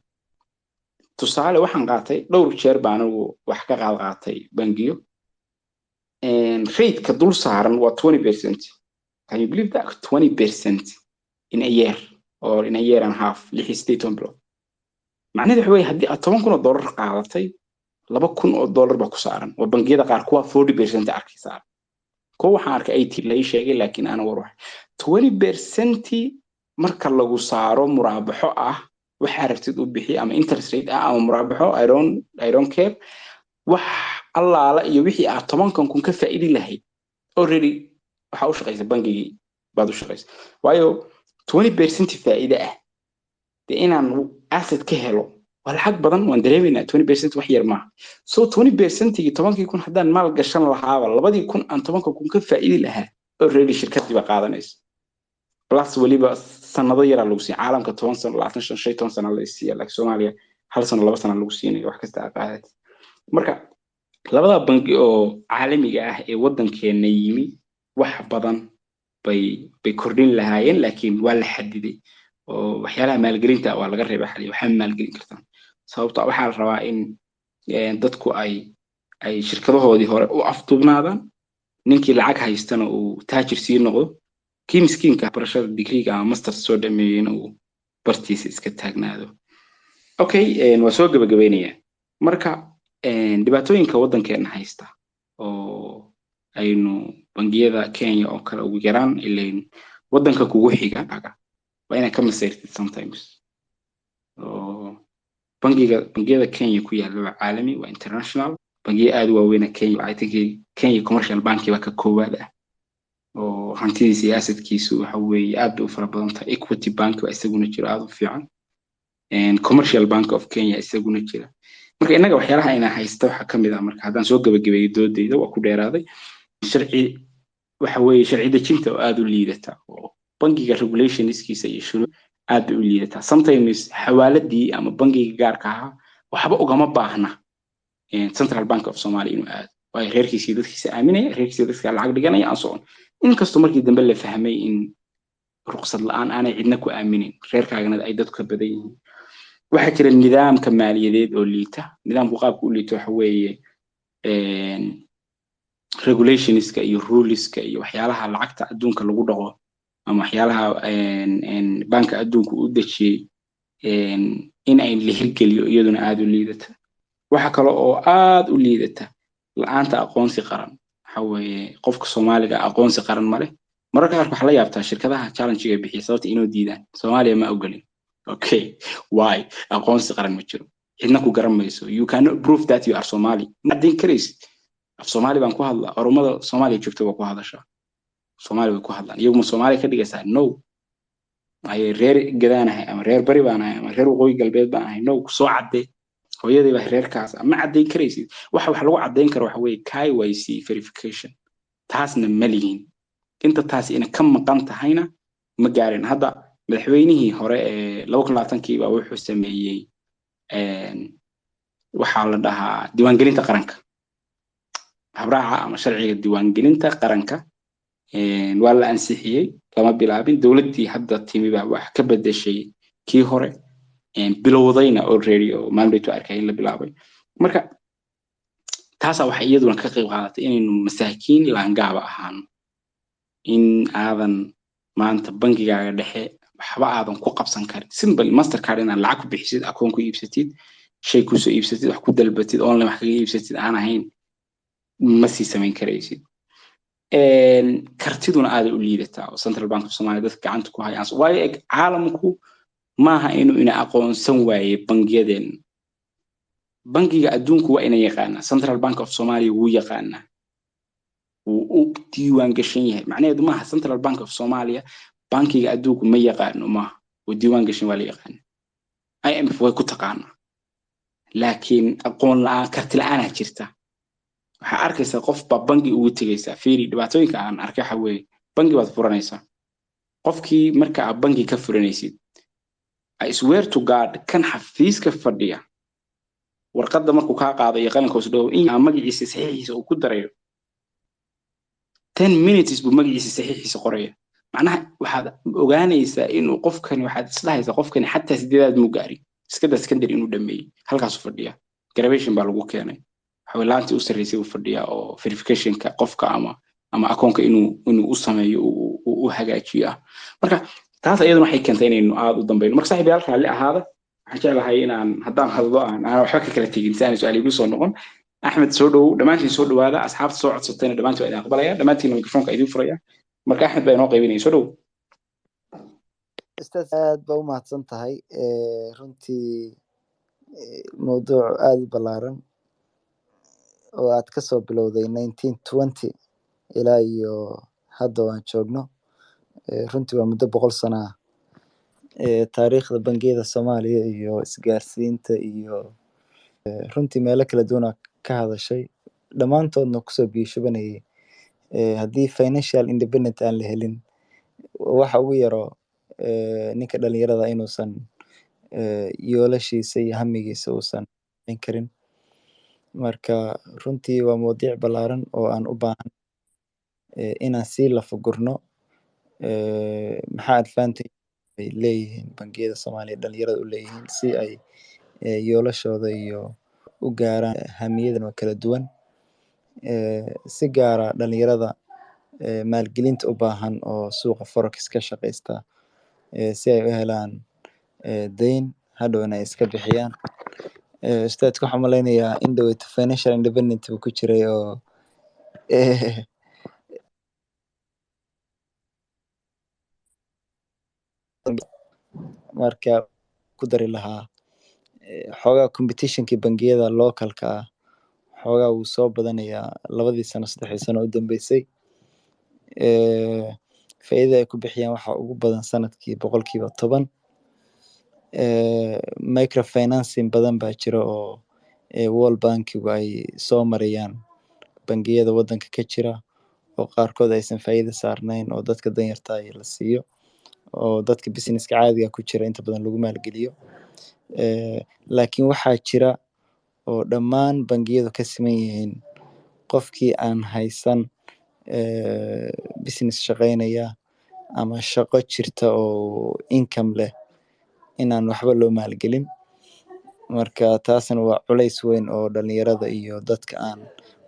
Tusaale waxaan qaatay, dhowr jeer baa anigu wax ka qaad qaatay bangiyo. Rateka dul saaran waa 20%. Can you believe that? 20% in a year or in a year and a half, 16 iyo 18 bilood. Macnaheedu waxa weeye haddii aad $10,000 qaadatay, $2,000 baa ku saaran. Waa bangiyada qaar kuwa 40% arkay saaran, kuwa waxaan arkay 80 la ii sheegay, laakiin ana war wax 20% marka lagu saaro muraabaxo ah, waxaa rabtid u bixi, ama interest rate ah ama muraabaxo, I don't care. Wax allaala iyo wixii aad 10-kan kun ka faa'iidi lahayd already waxaa u shaqaysa bangigii baad u shaqaysa, waayo 20% faa'iide ah dee inaan asset ka helo waa lacag badan, waan dareemaynaa. 20% wax yar maaha. So 20%gii 10-kii kun haddaan maal gashan lahaaba, 2-dii kun aan 10-ka kun ka faa'iidi lahaa already shirkaddii baa qaadanaysa. Plus weliba sanado yaraa lagu siiya. Caalamka 10 sano, 25, 15 sano la isiiya, laakiin Soomaaliya 1 sano, 2 sano lagu siinayo wax kasta aa qaadatid. Marka labada bangi oo caalamiga ah ee waddankeena yimi wax badan bay kordhin lahaayeen, laakiin waa la xadiday oo waxyaalaha maalgelinta waa laga reebay. Xaliya waxaa maalgelin kartaan, sababto waxaa la rabaa in dadku ay shirkadahoodii hore u afduubnaadaan, ninkii lacag haystana uu taajir sii noqdo, kii miskiinka barashada digriga ama master soo dhameeyeyna uu bartiisa iska taagnaado. Okay, waa soo gabagabeynaya. Marka dhibaatooyinka waddankeena haysta oo aynu bangiyada Kenya oo kale ugu yaraan, ilayn waddanka kugu xiga waa inaad ka masayrtid sometimes, oo bangiyada Kenya ku yaalla waa caalami, waa international, bangiyo aad u waaweyna Kenya. I think Kenya Commercial Bank baa ka koowaad ah oo hantidiisa iyo assetkiisu waxa weeye aad bay u fara badan tahay. Equity Bank baa isaguna jiro, aad u fiican. Commercial Bank of Kenya isaguna jira. Marka innaga waxyaalaha ayna haysta waxaa kamid ah, marka haddaan soo gabagabeeyo doodeyda, waa ku dheeraaday, sharci waxa weeye sharci dejinta oo aad u liidata, oo bangiga regulationskiisa iyo shuruuc aad bay u liidataa. Sometimes xawaaladii ama bangiga gaarka ahaa waxba ugama baahna Central Bank of Somalia inuu aado, waayo reerkiisii dadkiisa aaminaya, reerkiisii dadka lacag dhiganaya aan socon. Inkastoo markii dambe la fahmay in ruqsad la'aan aanay cidna ku aaminin, reerkaagana ay dadku ka badan yihiin. Waxaa jira nidaamka maaliyadeed oo liita. Nidaamku qaabka u liita waxa weeye regulationska iyo ruleska iyo waxyaalaha lacagta adduunka lagu dhaqo ama waxyaalaha banka adduunka u dejiyey in ay la hirgeliyo, iyaduna aad u liidata. Waxa kale oo aad u liidata la'aanta aqoonsi qaran. Waxa weeye qofka Soomaaliga aqoonsi qaran ma leh. Mararka qaarka waxaa la yaabtaa shirkadaha challenge-ga bixiya sababta inoo diidaan: Soomaaliya ma ogolin. Okay, why? Aqoonsi qaran ma jiro, cidna ku garan mayso. You cannot prove that you are Somali, ma caddayn karaysid. Af Soomaali baan ku hadlaa, Oromada Soomaaliya joogta waa ku hadashaa, Soomaali way ku hadlaan, iyaguma Soomaaliya ka dhigaysaa? No. Ayay reer Gadaanahay ama reer Bari baan ahay ama reer Waqooyi Galbeed baan ahay? No, soo caddee, hooyadii baa reerkaas, ma caddayn karaysid. Waxa wax lagu caddayn karo waxa weeye KYC verification, taasna ma lihin. Inta taasi ina ka maqan tahayna ma gaarin. Hadda madaxweynihii hore ee 2020-kii baa wuxuu sameeyey waxaa la dhahaa diiwaangelinta qaranka, habraaca ama sharciga diiwaangelinta qaranka waa la ansixiyey, lama bilaabin. Dowladdii hadda timi baa wax ka bedeshay kii hore, bilowdayna already, oo maalin arkay in la bilaabay. Marka taasaa waxay iyaduna ka qayb qaadatay inaynu masaakiin laangaaba ahaano, in aadan maanta bangigaaga dhexe waxba aadan ku qabsan karin. Simple Mastercard inaad lacag ku bixisid, akoon ku iibsatid, shay kusoo iibsatid, wax ku dalbatid, online wax kaga iibsatid aan ahayn ma sii samayn karaysid. Kartiduna aaday u liidataa oo Central Bank of Somalia dadka gacanta ku hayaan, waayo eg caalamku maaha inuu ina aqoonsan waaye bangiyadeen. Bangiga adduunku waa ina yaqaanaa, Central Bank of Somalia wuu yaqaanaa, wuu u diiwaan gashan yahay. Macnaheedu maaha Central Bank of Somalia bankiga adduunku ma yaqaano, maaha. Wuu diiwaan gashan, waa la yaqaana, IMF way ku taqaanaa, laakiin aqoon la'aan, karti la'aanaa jirta. Waxaa arkaysaa qof baa bangi ugu tegaysaa. Fiiri, dhibaatooyinka aan arkay waxa weeye bangi baad furanaysaa, qofkii marka aad bangi ka furanaysid, I swear to God, kan xafiiska fadhiya warqadda markuu kaa qaado iyo qalinka hoos dhow in magaciisa saxiixiisa uu ku darayo, 10 minutes buu magaciisa saxiixiisa qoraya. Macnaha waxaad ogaanaysaa inuu qofkani, waxaad isdhahaysaa qofkani xataa sideedaad muu gaarin, iskada secondary inuu dhameeyey, halkaasuu fadhiya. Graduation baa lagu keenay, waxa laantii u sarreysay uu fadhiyaa oo verificationka qofka ama akoonka inuu u sameeyo, u hagaajiyo ah. Marka taas iyaduna waxay keentay inaynu aad u dambayno. Marka saaxiibayaal, raalli ahaada, waxaan jeclahay inaan haddaan hadlo aan waxba ka kala tegin si aanay su'aal igu soo noqon. Axmed, soo dhowow. Dhammaantiin soo dhowaada. Asxaabta soo codsatayna dhammaantiin waa idin aqbalaya, dhammaantiin mikrofoonka idin furaya. Marka Axmed baa inoo qaybinaya, soo dhowow. Ustaad, aad baa u mahadsan tahay. Runtii mawduuc aada u ballaaran oo aad kasoo bilowday 1920 ilaa iyo hadda waan joogno. Runtii waa muddo 100 sano ah. Taariikhda bangiyada Soomaaliya iyo isgaarsiinta iyo runtii meelo kala duwan aa ka hadashay, dhammaantoodna kusoo biyo shubanayay. Haddii financial independent aan la helin, waxa ugu yaro ninka dhalinyarada inuusan Yoolashiisa iyo hamigiisa uusan in karin. Marka runtii waa mawdiic ballaaran oo aan u baahan inaan sii lafagurno. Maxaa advantage ay leeyihiin bangiyada Soomaaliya dhalinyarada u leeyihiin si ay yoolashooda iyo u gaaraan hamiyadan oo kala duwan, si gaara dhalinyarada maalgelinta u baahan oo suuqa forex ka shaqeysta, si ay u helaan deyn hadhowna ay iska bixiyaan? Ustaadka waxaan malaynayaa in dhaweyto financial independent uu ku jiray oo marka ku dari lahaa xoogaa competitionkii bangiyada localka ah xoogaa wuu soo badanayaa 2dii sano, 3dii sano u dambeysay. Faa'iidada ay ku bixiyaan waxaa ugu badan sanadkii 10%. Microfinancing badan baa jira oo World Bankigu ay soo marayaan bangiyada wadanka ka jira, oo qaarkood aysan faa'iido saarnayn, oo dadka danyarta ah la siiyo, oo dadka businesska caadiga ku jira inta badan lagu maalgeliyo. Laakiin waxaa jira oo dhammaan bangiyadu ka siman yihiin, qofkii aan haysan business shaqeynaya ama shaqo jirta oo income leh inaan waxba loo maalgelin. Marka taasna waa culays weyn oo dhalinyarada iyo dadka aan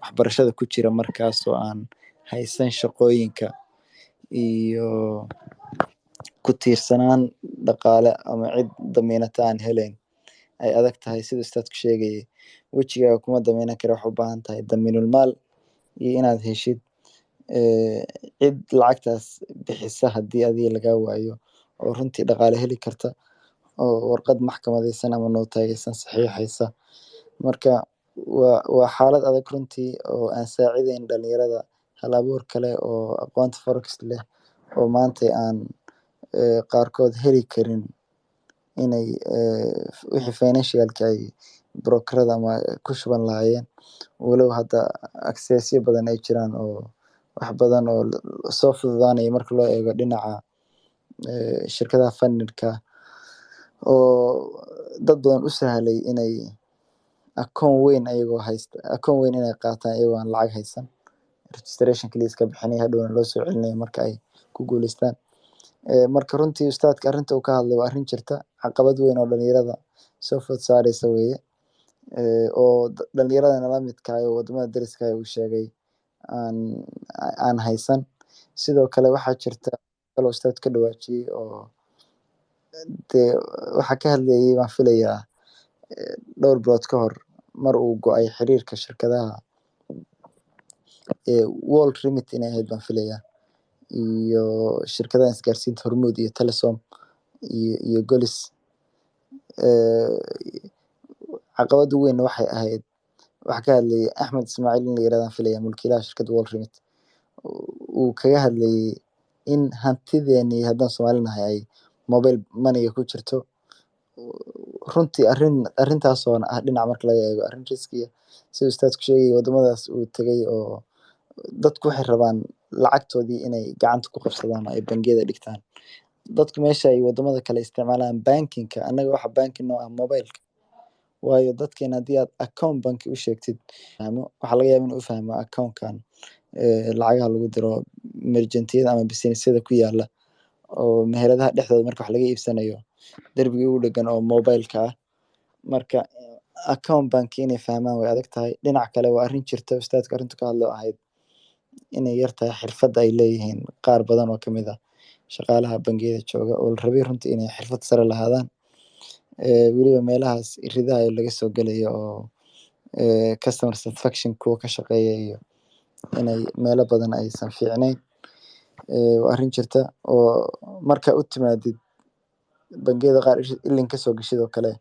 waxbarashada ku jira markaas oo aan haysan shaqooyinka iyo ku tiirsanaan dhaqaale ama cid damiinata aan helayn ay adag tahay. Sida ustaadku sheegayay, wejigaaga kuma damiinan kara, waxaa u baahan tahay damiinul maal iyo inaad heshid cid lacagtaas bixisa haddii adiga lagaa waayo, oo runtii dhaqaale heli karta oo warqad maxkamadaysan ama nootayaysan saxiixaysa. Marka waa xaalad adag runtii oo aan saacidayn dhalinyarada hal abuur kale oo aqoonta forex leh, oo maanta aan qaarkood heli karin inay wixii financialka ay brokerada ama ku shuban lahaayeen, walow hadda accessyo badan ay jiraan oo wax badan oo soo fududaanaya marka loo eego dhinaca shirkadaha fundingka, oo dad badan u sahlay inay akoon weyn ayagoo haysta, akoon weyn inay qaataan iyagoo aan lacag haysan, registration kaliya iska bixinaya, hadhowna loo soo celinaya marka ay ku guuleystaan. Marka runtii ustaadka arrinta uu ka hadlay waa arrin jirta, caqabad weyn oo dhalinyarada soo food saareysa weeye, oo dhalinyarada nala midka ah oo wadamada dariska ah uu sheegay aan haysan. Sidoo kale waxaa jirta kaloo ustaad ka dhawaajiyey, oo dee waxaa ka hadlayay baan filayaa dhowr bilood ka hor mar uu go'ay xiriirka shirkadaha World Remit inay ahayd baan filayaa, iyo shirkadaha isgaarsiinta Hormuud iyo Telesom iyo Golis. Caqabada weyn waxay ahayd, waxaa ka hadlayay Axmed Ismaaciil in la yirahdaan filaya, mulkiilaha shirkadda World Remit, uu kaga hadlayay in hantideeni haddaan Soomaali nahay ay mobile moneyga ku jirto. Runtii arrintaasoo ah dhinac marka laga eego arrin riskiya, sida ustaadku sheegay, wadamadaas uu tegay oo dadku waxay rabaan lacagtoodii inay gacanta ku qabsadaan oo ay bangiyada dhigtaan. Dadku meesha ay wadamada kale isticmaalaan bankingka, annaga waxa banking noo ah mobileka, waayo dadkeena haddii aad account banki u sheegtid, fahmo waxaa laga yaabaa inuu u fahmo accountkan lacagaha lagu diro merchantiyada ama businessyada ku yaala oo meheradaha dhexdooda marka wax laga iibsanayo derbiga ugu dhegan oo mobileka ah. Marka account banki inay fahmaan way adag tahay. Dhinac kale waa arrin jirta ustaadka arrintu ka hadlo ahayd inay yar tahay xirfadda ay leeyihiin qaar badan oo kamid ah shaqaalaha bangiyada jooga, oo la rabay runtii inay xirfad sare lahaadaan, weliba meelahaas iridaha laga soo gelayo oo customer satisfaction kuwa ka shaqeeya iyo inay meelo badan aysan fiicnayn. Waa arrin jirta oo marka u timaadid bangiyada qaar ilin kasoo gashid oo kale,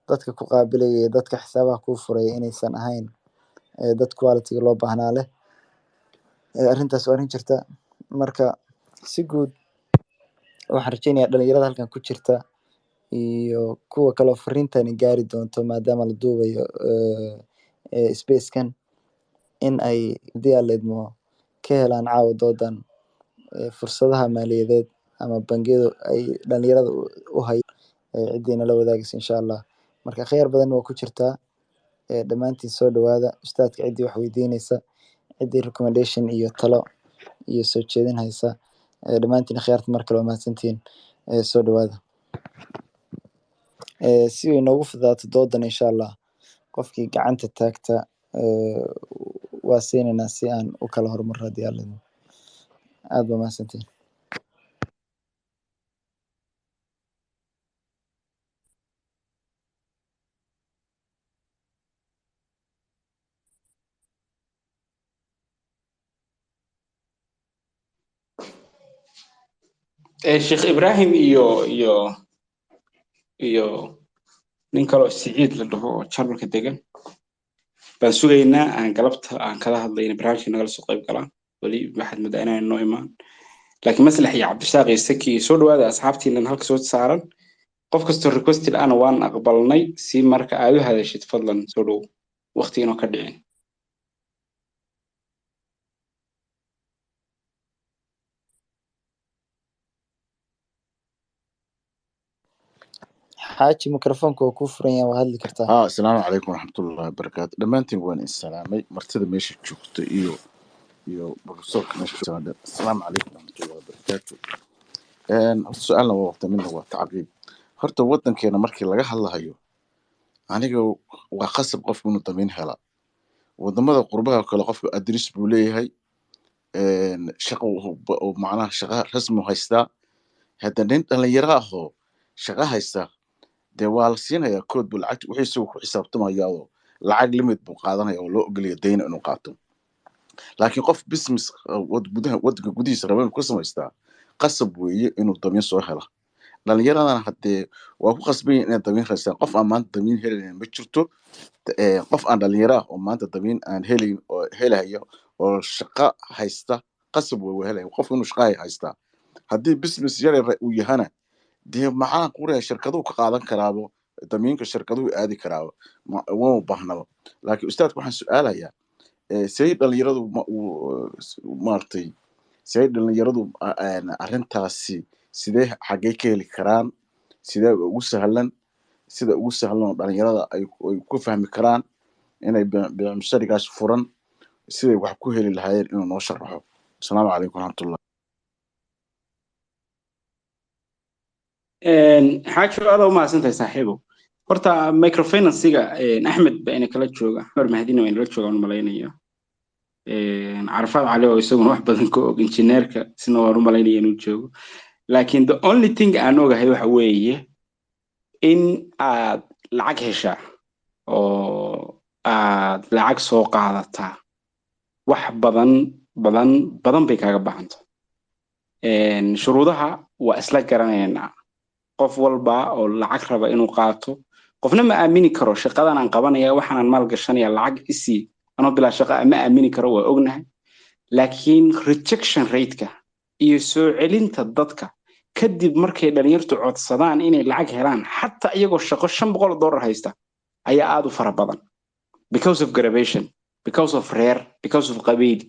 dadka ku qaabilaya iyo dadka xisaabaha kuu furaya inaysan ahayn dad quality loo baahnaa leh. Arrintaas waa arrin jirta. Marka si guud waxaan rajeynayaa dhalinyarada halkan ku jirta iyo kuwa kaloo fariintani gaari doonto, maadaama la duubayo spacekan, in ay haddii Alla idmo ka helaan caawa doodan fursadaha maaliyadeed ama bangiyadu ay dhalinyarada u hay Ciddii nala wadaagaysa insha Allah. Marka khiyaar badan waa ku jirtaa. Dhammaantiin soo dhawaada. Ustaadka ciddii wax weydiinaysa, ciddii recommendation iyo talo iyo soo jeedin haysa, dhammaantiin khiyaarta mar kale waa mahadsantihiin. Soo dhawaada. Si ay noogu fududaato doodan insha Allah, qofkii gacanta taagta waa siinaynaa si aan u kala horumarno haddii Alla idmo. Aad baa mahadsantihiin. Sheekh Ibrahim iyo nin kaloo Siciid la dhaho oo Jarmalka degan baan sugaynaa. Aan galabta aan kala hadlayna barnaamijka nagala soo qayb galaan. Weli waxaad moodaa inaan noo imaan, laakiin Maslax iyo Cabdishaaq iyo Saki, soo dhawaada. Asxaabtiinan halka soo saaran, qof kastoo requested ana waan aqbalnay. Si marka aad u hadashid, fadlan soo dhow, waqti inoo ka dhicin. Xaaji, mikrofoonka waa kuu furan yahay, waa hadli kartaa. Asalaamu calaykum waraxmatullahi wabarakaatu. Dhammaantiin waan insalaamay, martida meesha joogta iyo profesorka meesha jooga. Asalaamu calaykum waraxmatullahi wabarakaatu. Horta su-aalna waa waqti, midna waa tacqiib. Horta wadankeena markii laga hadlahayo, aniga waa qasab qofku inuu damiin hela. Wadamada qurbaha kale qofku adris buu leeyahay, shaqo oo macnaha shaqa rasmi u haystaa. Hadda nin dhalinyaro ahoo shaqo haysta dee waa la siinayaa kood buu lacagta wixii isagu ku xisaabtamaya oo lacag limit buu qaadanaya oo loo ogolaya dayna inuu qaato. Laakiin qof business gudaha wadanka gudihiisa raba inuu ka samaystaa, qasab weeye inuu damiin soo hela. Dhalinyaradana haddee waa ku qasban yihin inay damiin raystaan. Qof aan maanta damiin helayn ma jirto. Qof aan dhalinyaro ah oo maanta damiin aan helayn oo helaya oo shaqo haysta, qasab wey waa helaya qofku inuu shaqo haystaa. Haddii business yar yar uu yahana, dee maxaa ku reeya, shirkaduhu ka qaadan karaabo damiinka, shirkaduhu aadi karaabo, uma baahnaba. Laakiin ustaadka waxaan su-aalayaa, say dhalinyaradu maaragtay, say dhalinyaradu arrintaasi sidee xaggee ka heli karaan, sidee ugu sahlan, sida ugu sahlan oo dhalinyarada ay ku fahmi karaan inay beecmusharigaas furan siday wax ku heli lahaayeen inuu noo sharaxo. Asalaamu calaykum waraxmatullah. Xaaji, aad u mahadsantahay saaxiibow. Horta microfinance-ga Axmed baa ina kala jooga, Cumar Mahdina waa inala jooga aan malaynaya, Carafaad Cali oo isaguna wax badan ka og injineerka isna waan u malaynaya inuu joogo. Laakiin the only thing aan ogahay waxa weeye in aad lacag heshaa oo aad lacag soo qaadataa wax badan badan badan bay kaaga baahanta. Shuruudaha waa isla garanaynaa. Qof walba oo lacag raba inuu qaato, qofna ma aamini karo shaqadan aan qabanaya, waxaanan maal gashanaya, lacag isii anoo bilaa shaqa ma aamini karo, waa ognahay. Laakiin rejection rate-ka iyo soo celinta dadka kadib markay dhalinyartu codsadaan inay lacag helaan, xataa iyagoo shaqo $500 haysta, ayaa aad u fara badan because of gravation, because of reer, because of qabiil.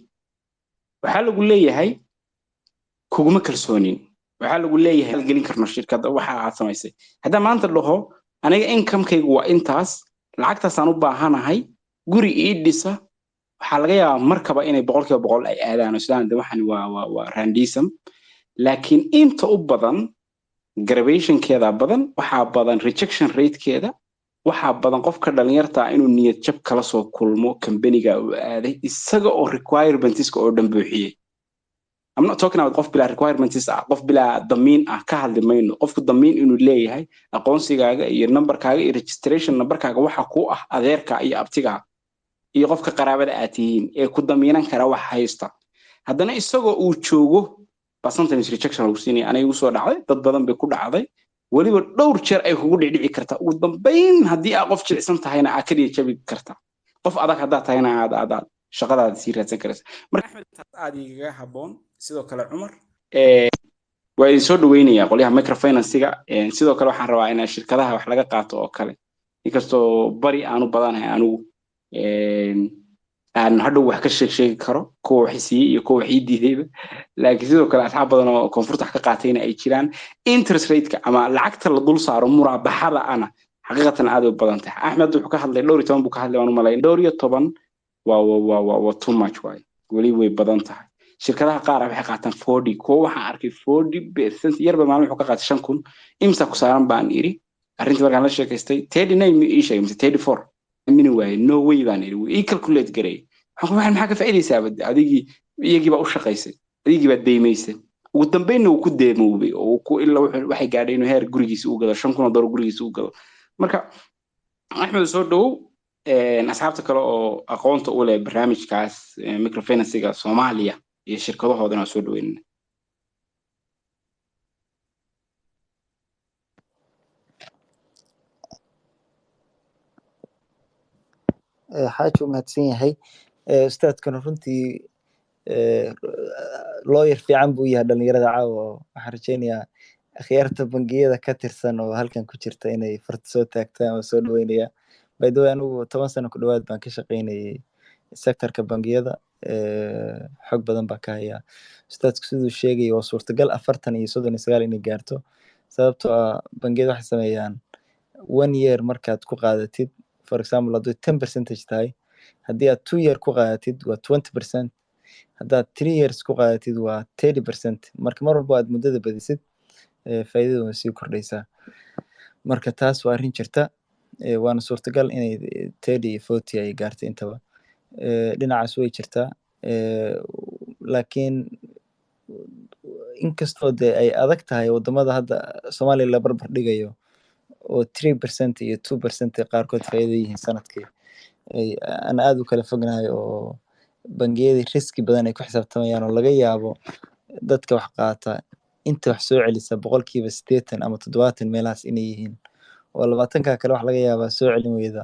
Waxaa lagu leeyahay kuguma kalsoonin, waxaa lagu leeyahay gelin karno shirkadda waxa aad samaysay. Haddaa maanta dhaho aniga income-kaygu waa intaas, lacagtaasaan u baahanahay, guri ii dhisa, waxaa laga yaabaa markaba inay 100% ay aadaan oo sidaan de waxani waa randism. Laakiin inta u badan grabationkeeda badan, waxaa badan rejection ratekeeda, waxaa badan qofka dhalinyarta ah inuu niyad jab kala soo kulmo kambaniga uu aaday isaga oo requirements-ka oo dhan buuxiyey. I'm not talking about qof bilaa requirements ah, qof bilaa damiin ah ka hadli mayno. Qofku damiin inuu leeyahay, aqoonsigaaga iyo numberkaaga iyo registration numberkaaga waxa ku ah adeerka iyo abtiga iyo qofka qaraabada aad tihiin ee ku damiinan kara wax haysta. Haddana isagoo uu joogo baa sometimes rejection lagu siinaya. Aniga igu soo dhacday, dad badan bay ku dhacday, weliba dhowr jeer ay kugu dhicdhici kartaa. Ugu dambayn haddii aad qof jilicsan tahayna aad kaliya jabi kartaa, qof adag haddaad tahayna aad shaqadaada sii raadsan karaysa. Marka Axmed, taas aad igaga habboon. Sidoo kale Cumar waa idin soo dhaweynayaa qolyaha microfinance-ga. Sidoo kale waxaan rabaa inaan shirkadaha wax laga qaato oo kale, inkastoo bari aanu badanahay anigu. Aan hadhow wax ka sheeg sheegi karo kuwa wax siiyey iyo kuwa wax ii diidayba, laakiin sidoo kale asxaab badan oo koonfurta wax ka qaatayna ay jiraan. Interest rate-ka ama lacagta la dul saaro muraabaxada ana xaqiiqatan aad u badan tahay. Axmed wuxuu ka hadlay dhowr iyo toban buu ka hadlay, waan u malayn dhowr iyo toban waa too much waay, weli way badan tahay. Shirkadaha qaar waxay qaataan 40, kuwa waxaan arkay 40% yarba. Maalin wuxuu ka qaatay 5,000. Imsa ku saaran baan iri arrintii markaan la sheekaystay? 39 miyuu ii sheegay mise 34 mini waaye? No way baan iri. Wuu ii calculate gareeyay. Waxaan ku maxaa ka faa'iidaysaa? Adigii iyagii baa u shaqaysay, adigii baa deymaysay. Ugu dambeynna wuu ku deemoobay oo uu ku ilaa waxay gaadhay inuu heer gurigiisa u gado, $5,000 gurigiisa u gado. Marka Axmed, soo dhowow. Asxaabta kale oo aqoonta u leh barnaamijkaas microfinance-ga Soomaaliya iyo shirkadahoodana waa soo dhaweynana. Xaaji uu mahadsan yahay. Ustaadkuna runtii lawyer fiican buu yahay dhalinyarada caawa, oo waxaan rajeynayaa akhyaarta bangiyada ka tirsan oo halkan ku jirta inay farta soo taagtaan oo soo dhaweynaya. By the way, anigu 10 sano ku dhawaad baan ka shaqeynayay sectorka bangiyada, xog badan baan ka hayaa. Ustaadku siduu sheegayay, waa suurtagal 40 iyo 39 inay gaarto, sababtoo ah bangiyada waxay sameeyaan one year markaad ku qaadatid, for example hadduu 10 percentage tahay, haddii aad 2 year ku qaadatid waa 20%, haddaad 3 years ku qaadatid waa 30%. Marka mar walba aad muddada badisid, faa'iidadu way sii kordhaysaa. Marka taas waa arrin jirta, waana suurtagal inay 30 iyo 40 ay gaartay intaba. Dhinacaas way jirtaa, laakiin inkastoo dee ay adag tahay wadamada hadda Soomaaliya la barbar dhigayo oo 3% iyo 2% qaarkood faa'iido yihiin sanadkii, ay aan aad u kala fognahay oo bangiyadii riski badan ay ku xisaabtamayaan, oo laga yaabo dadka wax qaata inta wax soo celisa 80% ama 70 meelahaas inay yihiin, oo 20-ka kale wax laga yaabaa soo celin weyda,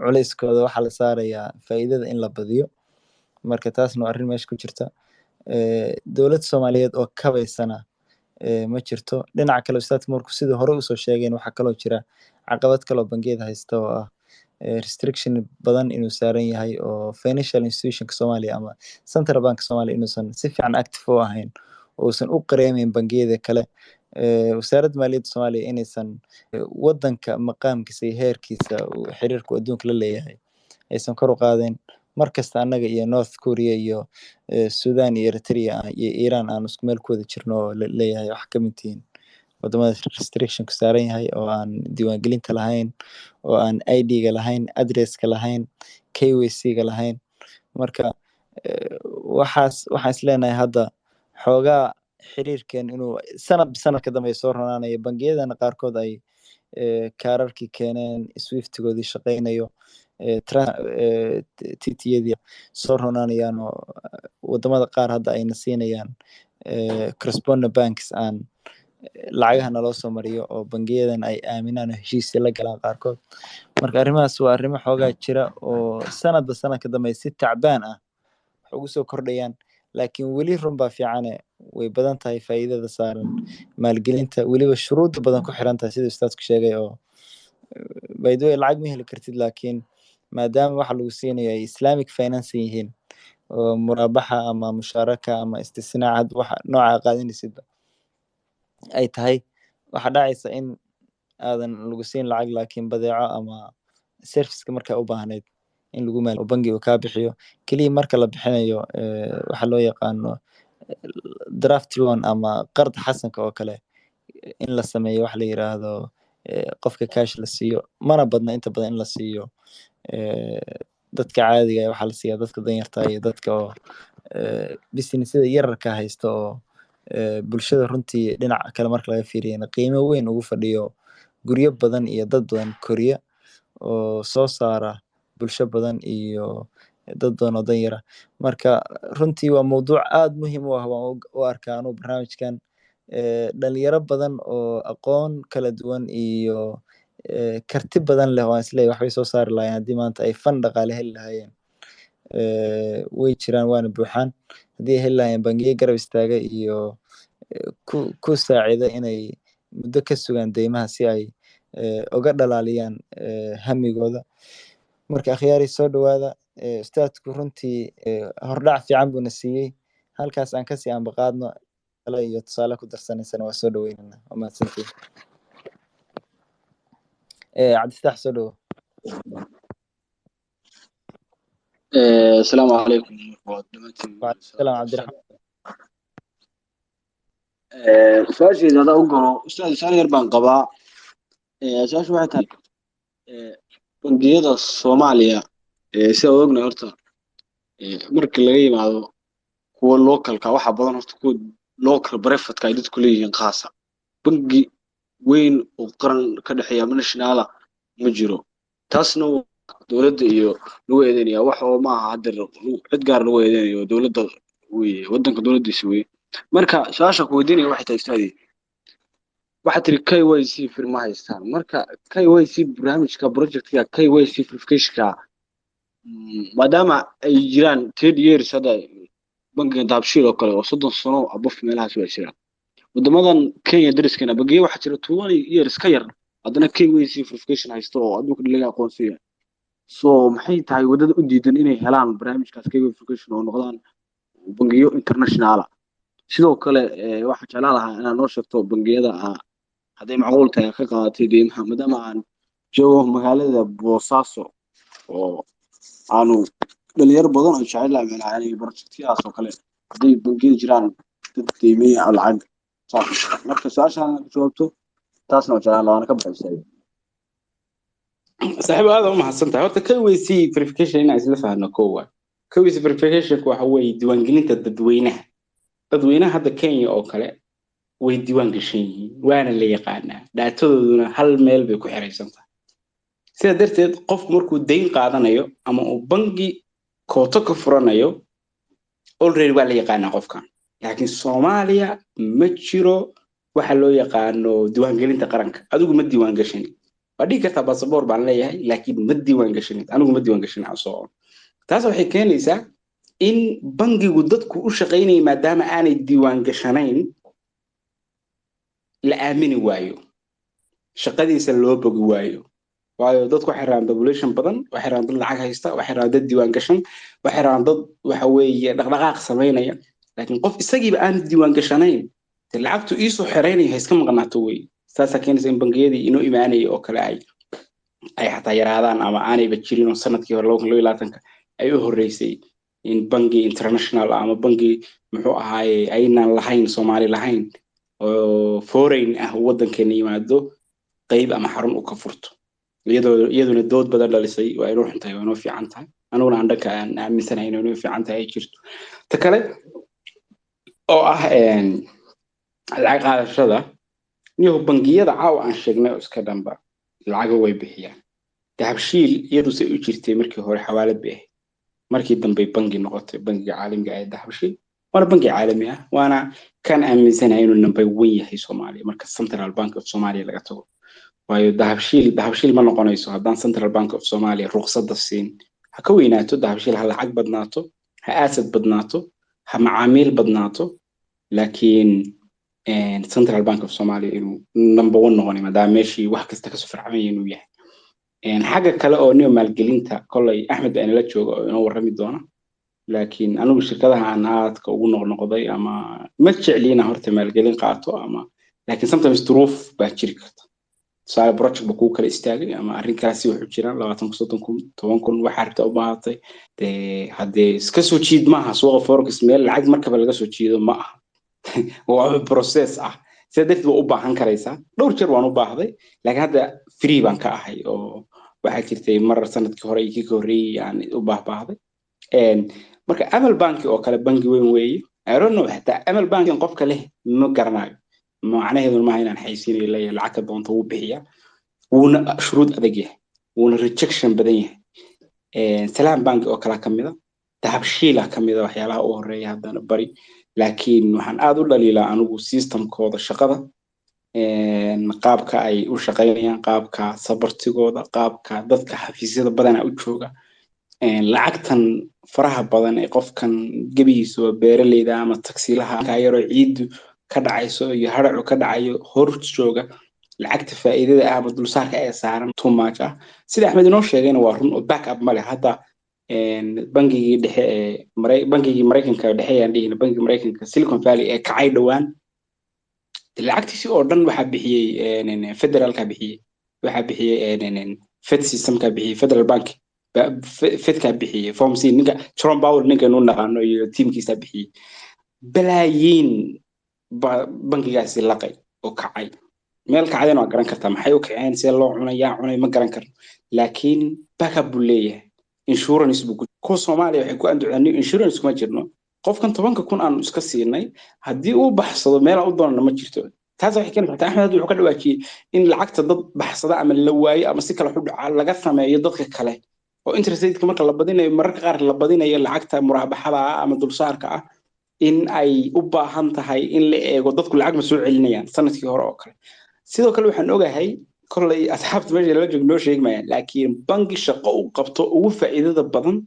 culayskooda waxaa la saarayaa faa'iidada in la badiyo. Marka taasna waa arrin meesha ku jirta. Dowladda Soomaaliyeed oo kabaysana ma jirto. Dhinaca kale, ustaadka markuu sidii hore usoo sheegeen, waxaa kaloo jira caqabad kaloo bangiyada haysta oo ah restriction badan inuu saaran yahay oo financial institutionka Soomaaliya ama central bank Soomaaliya inuusan si fiican active u ahayn oo uusan u qareemeyn bangiyada kale. Wasaaradda maaliyadda Soomaaliya inaysan wadanka maqaamkiisa iyo heerkiisa uu xiriirku adduunka la leeyahay aysan kor u qaadeen. Markasta annaga iyo North Korea iyo Sudan iyo Eritrea iyo Iran aan isku meel ku wada jirno oo la leeyahay wax ka mid tihiin wadamada restrictionku saaran yahay oo aan diiwaangelinta lahayn, oo aan ID-ga lahayn, addresska lahayn, KYC-ga lahayn. Marka waxaas waxaan is leenahay hadda xoogaa xiriirkeen inuu sanad sanadka dambe soo ronaanayo, bangiyadana qaarkood ay kaararkii keeneen, swiftigoodii shaqeynayo, TT-yadii soo ronaanayaan, oo wadamada qaar hadda ayna siinayaan correspondent banks aan lacagaha naloo soo mariyo oo bangiyadan ay aaminaan oo heshiisya la galaan qaarkood. Marka arrimahaas waa arrimo xoogaa jira oo sanadba sanadka dambe si tacbaan ah wax ugu soo kordhayaan, laakiin weli run baa fiicane, way badan tahay faa'iidada saaran maalgelinta, weliba shuruudda badan ku xiran tahay sida ustaadku sheegay. Oo by the way, lacag ma heli kartid, laakiin maadaama waxa lagu siinayo ay Islamic financing yihiin oo muraabaxa ama mushaaraka ama istisnaac, hadda waxa nooca qaadanaysidba ay tahay, waxaa dhacaysa in aadan lagu siin lacag, laakiin badeeco ama serviceka markaa u baahnayd in lagu maal oo bangi uu kaa bixiyo. Keliya marka la bixinayo waxa loo yaqaano draft loan ama qard xasanka oo kale in la sameeyo, waxa la yiraahdo qofka cash la siiyo, mana badna inta badan in la siiyo dadka caadiga ah. Waxaa la siiyaa dadka danyarta iyo dadka oo businessyada yararka haysta oo bulshada runtii dhinaca kale marka laga fiiriyana qiimo weyn ugu fadhiyo, guryo badan iyo dad badan koriya oo soo saara bulsho badan iyo dad badan oo danyara. Marka runtii waa mowduuc aad muhiim u ah waan u arkaa anuu barnaamijkan. Dhalinyaro badan oo aqoon kala duwan iyo karti badan leh waan isleeyahay waxbay soo saari lahaayeen haddii maanta ay fan dhaqaale heli lahaayeen. Way jiraan waana buuxaan. Haddii ay heli lahaayeen bangiyo garab istaaga iyo ku saacida inay muddo ka sugaan deymaha si ay uga dhalaaliyaan hamigooda. Marka akhyaari, soo dhawaada. Ustaadku runtii hordhac fiican buuna siiyey. Halkaas aan kasii ambaqaadno talo iyo tusaale ku darsanaysana waa soo dhaweynana. Waa mahadsantihin. Cabdifataax, soo dhawo. Asalaamu calaykum. Wacalaikum salaam, Cabdiraxmaan. Su-aasheeda hadaa u galo, ustaad, su-aal yar baan qabaa. Su-aashu waxay tahay, bangiyada Soomaaliya, sida ognahay horta, marka laga yimaado kuwa localka, waxa badan horta kuwa local privateka ay dadku leeyihiin khaasa. Bangi weyn oo qaran ka dhexeeya ama nationala ma jiro. Taasna dowladda iyo lagu eedeynaya wax oo ma aha hadda cid gaar lagu eedeynayo, dowladda weye, waddanka dowladdiisa weye. Marka su-aasha ku weydiinaya waxay tahay, ustaadi, waxaad tiri KYC fir ma haystaan. Marka KYC barnaamijka, projectka KYC verificationka, maadaama ay jiraan 10 years hadda bangiga Dahabshiil oo kale oo 30 sano above meelahaas waa jiraan. Wadamadan Kenya dariskeena bangiyo waxaa jira 20 years ka yar, haddana KYC verification haysto oo adduunka laga aqoonsan yahay. So maxay tahay wadada u diidan inay helaan barnaamijkaas KYC verification oo noqdaan bangiyo internationala? Sidoo kale waxaan jeclaan lahaa inaad noo sheegto bangiyada hadday macquul tahay ka qaadatay deymaha, maadaama aan joogo magaalada Boosaaso oo aanu dhalinyaro badan oo jecel lahaa macnaha inay projectyadaas oo kale, hadday bangiyada jiraan, dad deymeeya oo lacag saas. Marka su-aashaan jawaabto taasna waa jeclaan lahaa, waana ka baxaysaa. Saaxiib, aad u mahadsan tahay. Horta KYC verification inaan isla fahanno kow waay. KYC verification waxa weeye diiwaangelinta dadweynaha. Dadweynaha hadda Kenya oo kale way diiwaan gashan yihiin, waana la yaqaanaa, datadooduna hal meel bay ku xiraysan tahay. Sidaa darteed qofku markuu deyn qaadanayo ama uu bangi kooto ka furanayo, already waa la yaqaanaa qofkan. Laakiin Soomaaliya ma jiro waxa loo yaqaano diiwaangelinta qaranka. Adigu ma diiwaan gashanin. Waa dhihi kartaa basaboor baan leeyahay, laakiin ma diiwaan gashanin. Anigu ma diiwaan gashanin soo. Taas waxay keenaysaa in bangigu dadku u shaqaynayay, maadaama aanay diiwaan gashanayn, la aamini waayo, shaqadiisa loo bogi waayo. Waayo dadku waxay rabaan population badan, waxay rabaan dad lacag haysta, waxay rabaan dad diiwaan gashan, waxay rabaan dad waxa weeye dhaqdhaqaaq samaynaya. Laakiin qof isagiiba aan diiwaan gashanayn, dee lacagtu iisoo xeraynaya ha iska maqnaato wey. Saasaa keenaysa in bangiyadii inoo imaanaya oo kale ay xataa yaraadaan ama aanayba jirin, oo sanadkii hore 2022-ka ay u horreysay in bangi international ama bangi muxuu ahaaye aynaan lahayn, Soomaali lahayn oo foreign ah uu waddankeena yimaado, qeyb ama xarun u ka furto, iyadoo iyaduna dood badan dhalisay. Waa inoo xuntahay, waa inoo fiican tahay. Aniguna aan dhanka aan aaminsanahay inay inoo fiican tahay ay jirto. Ta kale oo ah lacag qaadashada niyow, bangiyada caawa aan sheegnay oo iska dhanba lacago way bixiyaan. Dahabshiil iyadu say u jirtay, markii hore xawaalad bay ahayd, markii dambe bangi noqotay, bangiga caalamiga ah ee Dahabshiil. Waana bangi caalami ah, waana kan aaminsanahay inuu number one yahay Soomaaliya marka Central Bank of Somalia laga tago. Waayo Dahabshiil Dahabshiil ma noqonayso haddaan Central Bank of Somalia ruqsadda siin. Ha ka weynaato Dahabshiil, ha lacag badnaato, ha asset badnaato, ha macaamiil badnaato, laakiin Central Bank of Somalia inuu number one noqonay, maadaama meeshii wax kasta kasoo farcamaya inuu yahay. Xagga kale oo niyo maalgelinta, kolley Axmed baa inala jooga oo inoo warrami doona. Laakiin anigu shirkadaha aan aadka ugu noqnoqday ama ma jecli inaan horta maalgelin qaato ama, laakiin sometimes duruuf baa jiri karta. Tusaale, project ba kuu kala istaagay ama arrin kalaasi wuxuu jiraan 20,000, 30,000, 10,000 waxaa rabta u baahatay. Dee haddee iska soo jiid maaha suuqa forex, meel lacag markaba laga soo jiido ma aha, waa process ah. Sidaa darteed waa u baahan karaysaa. Dhowr jeer waan u baahday, laakiin hadda free baan ka ahay, oo waxaa jirtay mar sanadkii hore iyo kii ka horreeyey aan u baahbaahday. Marka Amal Banki oo kale bangi weyn weeye. I don't know, xitaa Amal Banki qofka leh ma garanayo. Macnaheedu maaha inaan xaysiinayo leeyahay lacagta doonta wuu bixiyaa, wuuna shuruud adag yahay, wuuna rejection badan yahay. Salaam Banki oo kale kamid a, Dahabshiila kamid a, waxyaalaha u horeeya haddana bari. Laakiin waxaan aad u dhaliilaa anigu systemkooda shaqada, qaabka ay u shaqaynayaan, qaabka sabartigooda, qaabka dadka xafiisyada badanaa u jooga, lacagtan faraha badan ee qofkan gebigiisuba beeraleyda ama tagsiilaha yaroo ciiddu ka dhacayso iyo haracu ka dhacayo hor jooga, lacagta faa'iidada ah ama dulsaarka ee saaran too much ah. Sida Axmed inoo sheegayna waa run oo back up ma leh hadda. Bangigii dhexe ee bangigii Maraykanka dhexe ayaan dhihina, bangigii Maraykanka Silicon Valley ee kacay dhowaan, lacagtiisii oo dhan waxaa bixiyey federaalka bixiyey, waxaa bixiyey Fed systemka bixiyey, Federal Bank Fedka bixiyey, form c ninka Jerome Powell, ninka inuu naqaano, iyo tiimkiisa bixiyey. Balaayiin ba bangigaasi laqay oo kacay. Meel kacdayna waa garan kartaa maxay u kaceen, see loo cunay, yaa cunay, ma garan karno, laakiin backup buu leeyahay, insurance buu. Kuwa Soomaaliya waxay ku anduceen insurance kuma jirno. Qofkan 10,000 aanu iska siinay haddii uu baxsado, meel aan u doonana ma jirto. Taas waxay keeni kartaa, Axmed hadda wuxuu ka dhawaajiyey in lacagta dad baxsada ama la waayo ama si kale u dhaca laga sameeyo dadka kale, oo interest rate marka la badinayo, mararka qaar la badinayo lacagta muraabaxada ah ama dulsaarka ah, in ay u baahan tahay in la eego dadku lacag ma soo celinayaan sanadkii hore oo kale. Sidoo kale waxaan ogahay, kolley asxaabta meesha lala joog noo sheegmayaan, laakiin bangi shaqo u qabto ugu faa'iidada badan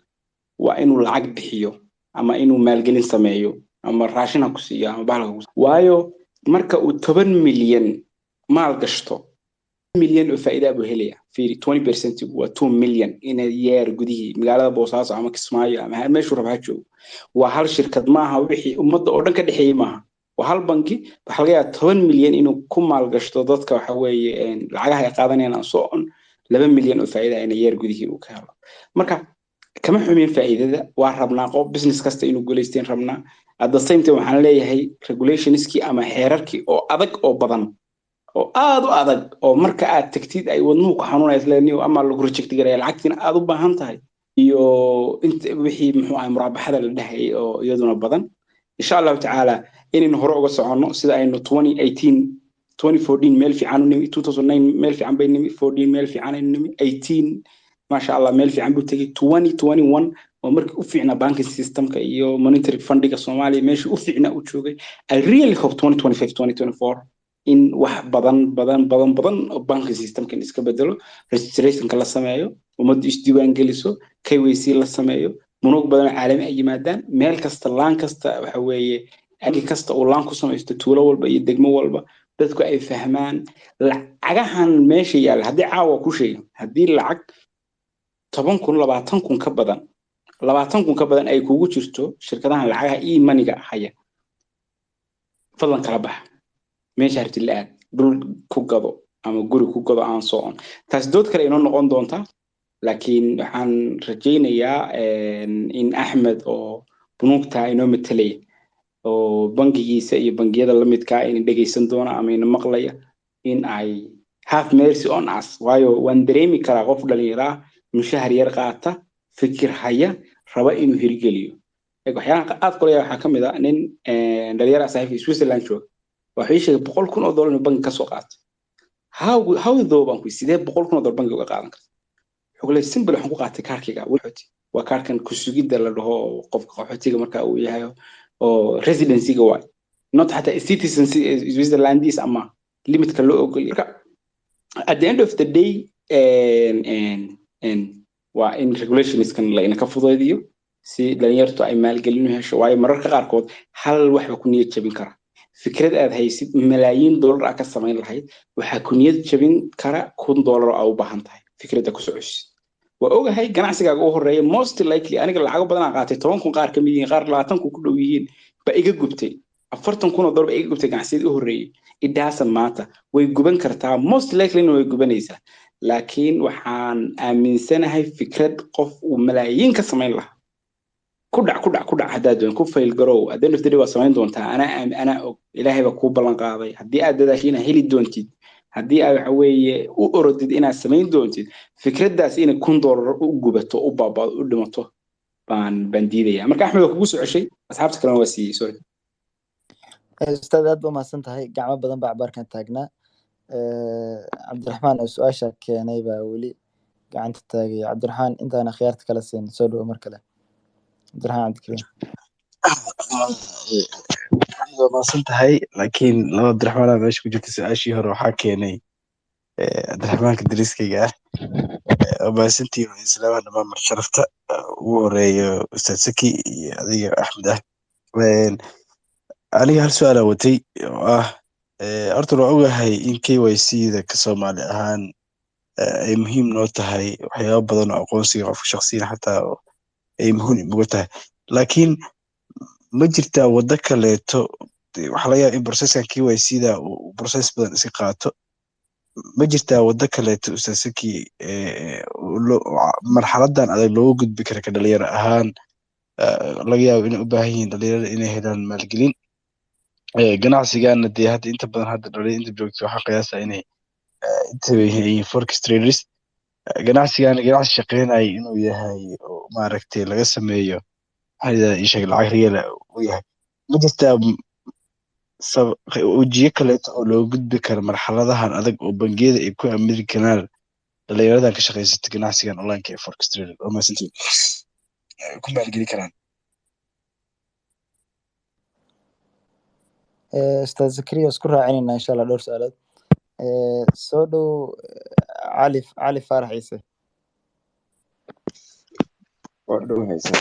waa inuu lacag bixiyo ama inuu maalgelin sameeyo ama raashin ha ku siiyo ama bahalka ku. Waayo, marka uu 10 milyan maal gashto, milyan oo faa'iida buu helaya. Fiiri, 20% waa 2 million in a year gudihii, magaalada Boosaaso ama Kismaayo ama meeshuu raba ha joogo. Waa hal shirkad maaha, wixii ummadda oo dhan ka dhexeeyey maaha, waa hal banki. Waxaa laga yaabaa 10 milyan inuu ku maalgashto dadka, waxa weeye lacagaha ay qaadanayaan aan soo on 2 milyan oo faa'iida in a year gudihii uu ka helo. Marka kama xumin faa'iidada, waa rabnaa qof business kasta inuu guulaysteen rabnaa. At the same time waxaan leeyahay regulationskii ama xeerarkii oo adag oo badan oo aad u adag, oo marka aad tagtid ay wadnuhu ku xanuunaya, isleeniyo ama lagu reject garaya, lacagtiina aad u baahan tahay, iyo inta wixii muxuu ahay muraabaxada la dhahayay oo iyaduna badan. Insha Allahu tacaala inaynu hore uga soconno sida aynu 2018, 2014 meel fiican u nimi, 2009 meel fiican bay nimi, 14 meel fiican aynu nimi, 18 maasha Allah meel fiican buu tegey, 2021 waa markii u fiicnaa banking systemka iyo monetary fundiga Soomaaliya meeshii u fiicnaa u joogay. I really hope 2025, 2024 in wax badan badan badan badan oo banking systemkan iska bedelo, registrationka la sameeyo, ummaddu isdiiwaan geliso, KYC la sameeyo, munuug badan oo caalami ay yimaadaan, meel kasta laan kasta, waxa weeye agi kasta uu laan ku samaysto, tuulo walba iyo degmo walba, dadku ay fahmaan lacagahan meesha yaalla. Haddii caawa ku sheega, haddii lacag 10,000, 20,000 ka badan, 20,000 ka badan ay kugu jirto shirkadahan lacagaha e-moneyga haya, fadlan kala bax, meesha hartid la aad, dhul ku gado ama guri ku gado aan soo on. Taasi dood kale inoo noqon doonta, laakiin waxaan rajaynayaa in Axmed oo bunuugta inoo matelaya oo bangigiisa iyo bangiyada lamidkaa ina dhegeysan doona ama ina maqlaya in ay have mercy on us. Waayo, waan dareemi karaa qof dhalinyaro ah, mushahar yar qaata, fikir haya, raba inuu hirgeliyo. Waxyaalaha aad kulaya waxaa ka mid ah nin dhalinyaro ah, saaxiibkii, Switzerland jooga, waxuu ii sheegay $100,000 inuu bangi kasoo qaato. How though baan ku, sidee $100,000 bangi uga qaadan karta? Wuxuu leeyahay, simple, waxaan ku qaatay kaarkayga qaxooti. Waa kaarkan kusugidda la dhaho oo qofka qaxootiga marka uu yahay oo residencyga waay, not xataa citizen Switzerlandis ama limitka loo ogol. Marka at the end of the day waa in regulationskan la ina ka fudaydiyo si dhalinyartu ay maalgelin u hesho. Waayo, mararka qaarkood hal waxba ku niyad jabin kara fikrad aad haysid malaayiin dollar aa ka samayn lahayd, waxaa ku niyad jabin kara $1,000 oo aa u baahan tahay fikradda ku socosid. Waa ogahay ganacsigaaga u horeeya most likely, aniga lacago badan aan qaatay, 10,000 qaar ka mid yihiin, qaar 20,000 ku dhow yihiin ba iga gubtay, $40,000 ba iga gubtay ganacsiyadii u horreeyey. Idaasan maanta way guban kartaa, most likelyna way gubanaysaa, laakiin waxaan aaminsanahay fikrad qof uu malaayiin ka samayn lahaa ku dhac, ku dhac, ku dhac, haddaad doon ku fail garow, at the end of the day waa samayn doontaa. Anaa og, Ilaahay baa kuu ballan qaaday haddii aad dadaashay inaad heli doontid, haddii aad waxa weeye u orodid inaad samayn doontid. Fikraddaas inay $1,000 u gubato, u baaba'do, u dhimato baan diidaya. Marka Axmed waa kugu soo ceshay, asxaabta kalena waa siiyey, sorry. Ustaad, aad ba umahadsan tahay. Gacmo badan baa cabaarkan taagnaa. Cabdiraxmaan oo su-aasha keenay baa weli gacanta taagaya. Cabdiraxmaan, intaan akhyaarta kala siin, soo dhawo mar kale, Cabdiraxmaan Cabdikariim. Waa mahadsan tahay, laakiin laba Cabdiraxmaan meesha ku jirta. Su-aashii hore waxaa keenay Cabdiraxmaanka dariskayga ah. Waa mahadsantihiin, waa islaamaha dhammaan mar sharafta ugu horeeyo Ustaad Saki iyo adiga Axmed ah. Aniga hal su-aalaa watay oo ah, horta waa ogahay in KYC da ka Soomaali ahaan ay muhiim noo tahay, waxyaabo badan oo aqoonsiga qofka shakhsiyan xataa oo Ay muhiim uga tahay, laakiin ma jirtaa waddo kaleeto? Waxaa laga yaaba in processkan KYC da uu process badan iska qaato. Ma jirtaa waddo kaleeto, Ustaad Saki, marxaladan adag looga gudbi kara ka dhalinyaro ahaan? Laga yaabo inay u baahan yihiin dhalinyarada inay helaan maalgelin. Ganacsigana dee hadda inta badan hadda dhalinyaro inta joogto waxaa qiyaasa inay inta yihiin forex traders. Ganacsigana ganacsi shaqeynaya inuu yahay oo maaragtay laga sameeyo, maxaa la yidhahdaa, ii sheeg, lacag real ah uu yahay. Ma jirtaa wejiyo kaleeto oo looga gudbi karo marxaladahan adag oo bangiyada ay ku aamini karaan dhalinyaradan ka shaqaysata ganacsigan online ee forex trader oo mahadsantihiin, ay ku maalgeli karaan? Ustaad Zakariya, isku raacinayna insha Allah dhowr su-aalood. Soo dhow, Cali Faarax Ciise. Waa dhow haysan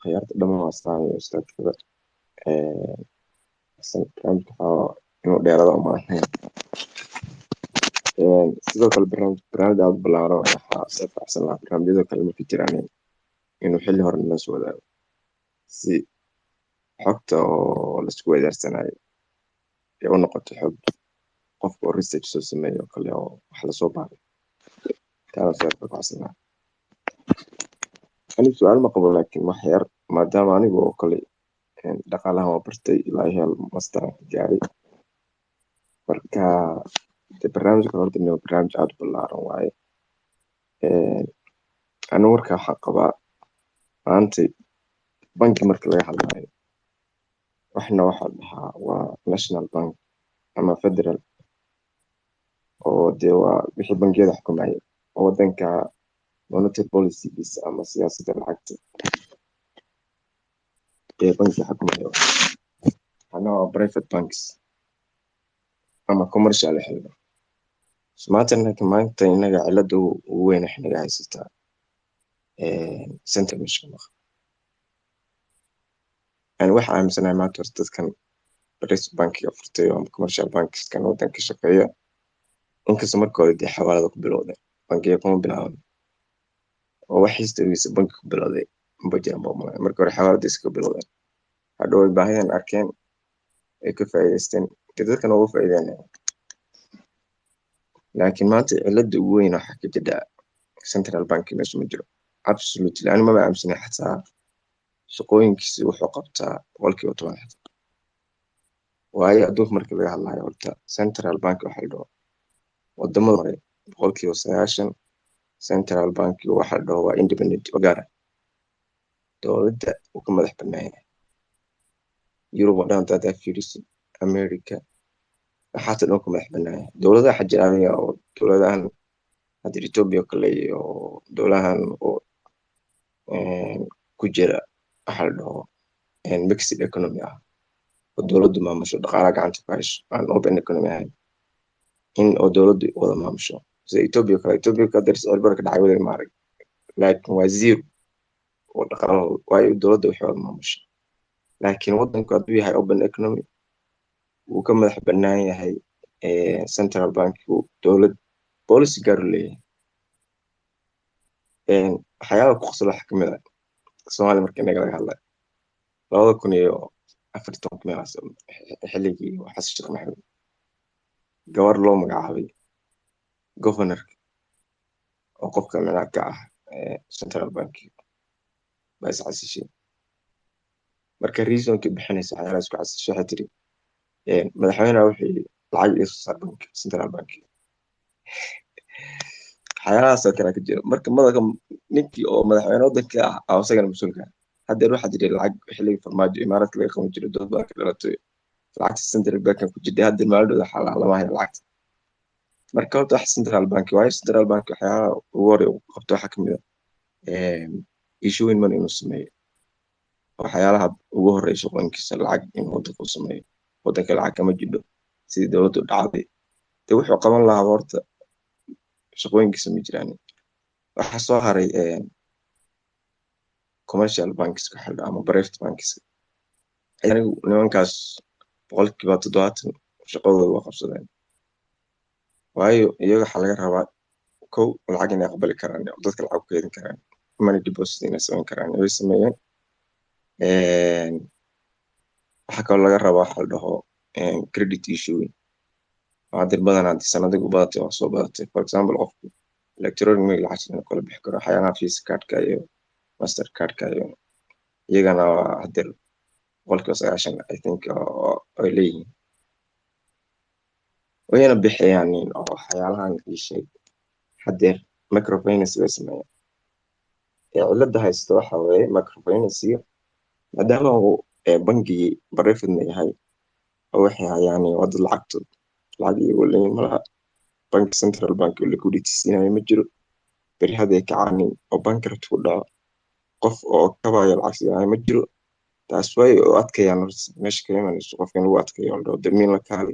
khiyaarta dhammaan waa salaamaya ustaadkaba. Barnaamijka waxaa inuu dheeraado uma ahayn. Sidoo kale barnaamij aad u ballaaran waxaa soo faacsan lahaa barnaamijyada kale markay jiraan inuu xilli hore nala soo wadaago si xogta oo laisku weydaarsanayo ay u noqoto xog qofka oo research soo sameeyo oo kale oo wax lasoo baaray. Taana soo faacsan lahaa. Anigu su-aal ma qabo, laakiin wax yar maadaama anigu oo kale dhaqaalahan waa bartay ilaa hel master aan ka gaaray. Marka de barnaamijka horta waa barnaamij aad u ballaaran waaye. Anigu marka waxaan qabaa maanta banki marka laga hadlayo, waxna waxaa la dhahaa waa national bank ama federal, oo dee waa wixii bangiyada xukumaya oo wadanka monetary policygiisa ama siyaasadda lacagta ee bankiga xukumaya. Waxna waa private banks ama commercial xilba. Maanta laakiin maanta inaga cilada ugu weyn waxay naga haysataa central meesha ka maqan. Yani waxa aaminsanahay maanta horta dadkan private bankiga furtay ama commercial bankskan wadanka shaqeeya, inkastoo marka hore dee xawaalada ku bilowday, bankiga kuma bilaaban, oo wax historygiisa banki ku bilowday maba jiran ba umalaya. Marka hore xawaalada iskaga bilowdeen, hadhow ay baahidan arkeen, ay ka faa'iidaysteen, dee dadkan uga faa'iideynaya. Laakiin maanta cilada ugu weyn waxaa ka jira central bank meesha ma jiro absolutely. Ani maba aaminsanay xataa shaqooyinkiisa wuxuu qabtaa 10% xataa, waayo adduunka marka laga hadlayo horta central bank waxa la dhaho wadamada hore 90% central bank waxa la dhaho waa independent oo gaar ah, dowladda uu ka madax bannaan yahay. Yurub oo dhan haddaad fiirisid, America, waxaas dhan ka madax bannaan yahay dowladaha. Waxaa jira aniga oo dowladahan hadda Ethiopia oo kale iyo dowladahan oo ku jira waxa la dhaho mixed economy ah oo dowladdu maamusho, dhaqaalaha gacanta ku hayso, aan open economy ahayn, in oo dowladdu wada maamusho, sida Ethiopia oo kale. Ethiopia ka dar sicir bararka dhacay weliba ma arag, laakiin waa zero oo dhaqaalahooda, waayo dowladda waxay wada maamusho. Laakiin wadanku hadduu yahay open economy, wuu ka madax bannaan yahay central bankigu, dowlad policy gaar u leeyahay. Waxyaabaha ku qosla waxaa kamid ah Soomaaliya marka inaga laga hadlayo, 2014 meelahaas, xilligii Xasan Sheekh Maxamuud, gabar loo magacaabay governorka oo qofka micnaha ka ah central bank baa is casishay. Marka reasonkii bixinaysa waxyaalaha isku casishay waxay tiri, madaxweynaha wuxuu yidhi lacag ii soo saar bank central bank. Waxyaalahaas oo kale ka jira. Marka madaka ninkii oo madaxweyne wadanka ah aa isagana mas-uulka ah. Haddeer waxaa jiray lacag xilligii Farmaajo Imaaraadka laga qaban jiray, dood baa ka dhalatay lacagta central bank ku jirtay. Haddeer maalin waxaa lama hayo lacagta. Marka horta wax central bank waayo, central bank waxyaalaha ugu horey uu qabto waxaa kamid ah issuing money inuu sameeyo. Waxyaalaha ugu horreeya shaqooyinkiisa lacag inuu wadanka u sameeyo. Wadanka lacag kama jidho sidii dowladdu dhacday, dee wuxuu qaban lahaa horta shaqooyinkiisa ma jiraan. Waxaa soo haray commercial banks waxa la dhaho ama private banks. Anigu nimankaas 70% shaqadooda waa qabsadeen, waayo iyaga waxaa laga rabaa kow lacag inay aqbali karaan oo dadka lacag ku keydin karaan. Money deposit inay samayn karaan way sameeyeen. Waxaa kaloo laga rabaa waxa la dhaho credit issuing. Hadir badanaa hadii sanadigu badatay waa soo badatay. For example, qofku electronic money lacagta inuu kala bixi karo, waxyaalaha Visa cardka iyo Master cardka iyo iyagana waa hadir 90% I think oo ay leeyihiin, wayna bixiyaan oo waxyaalahan ii sheeg hadeer microfinance way sameeyaan. Cilada haysta waxa weeye microfinance, maadaama uu bangigii private yahay oo waxay hayaan waa dad lacagtood lacag iyagoo leeyihin malaha. Bank, central bank oo liquidity siinayo ma jiro. Beri hadday kacaanin oo bankrupt ku dhaco, qof oo kabayo lacag siinayo ma jiro. Taas way oo adkayaan horta meesha ka imanayso qofka in lagu adkayo la dhaho damiin la kaali,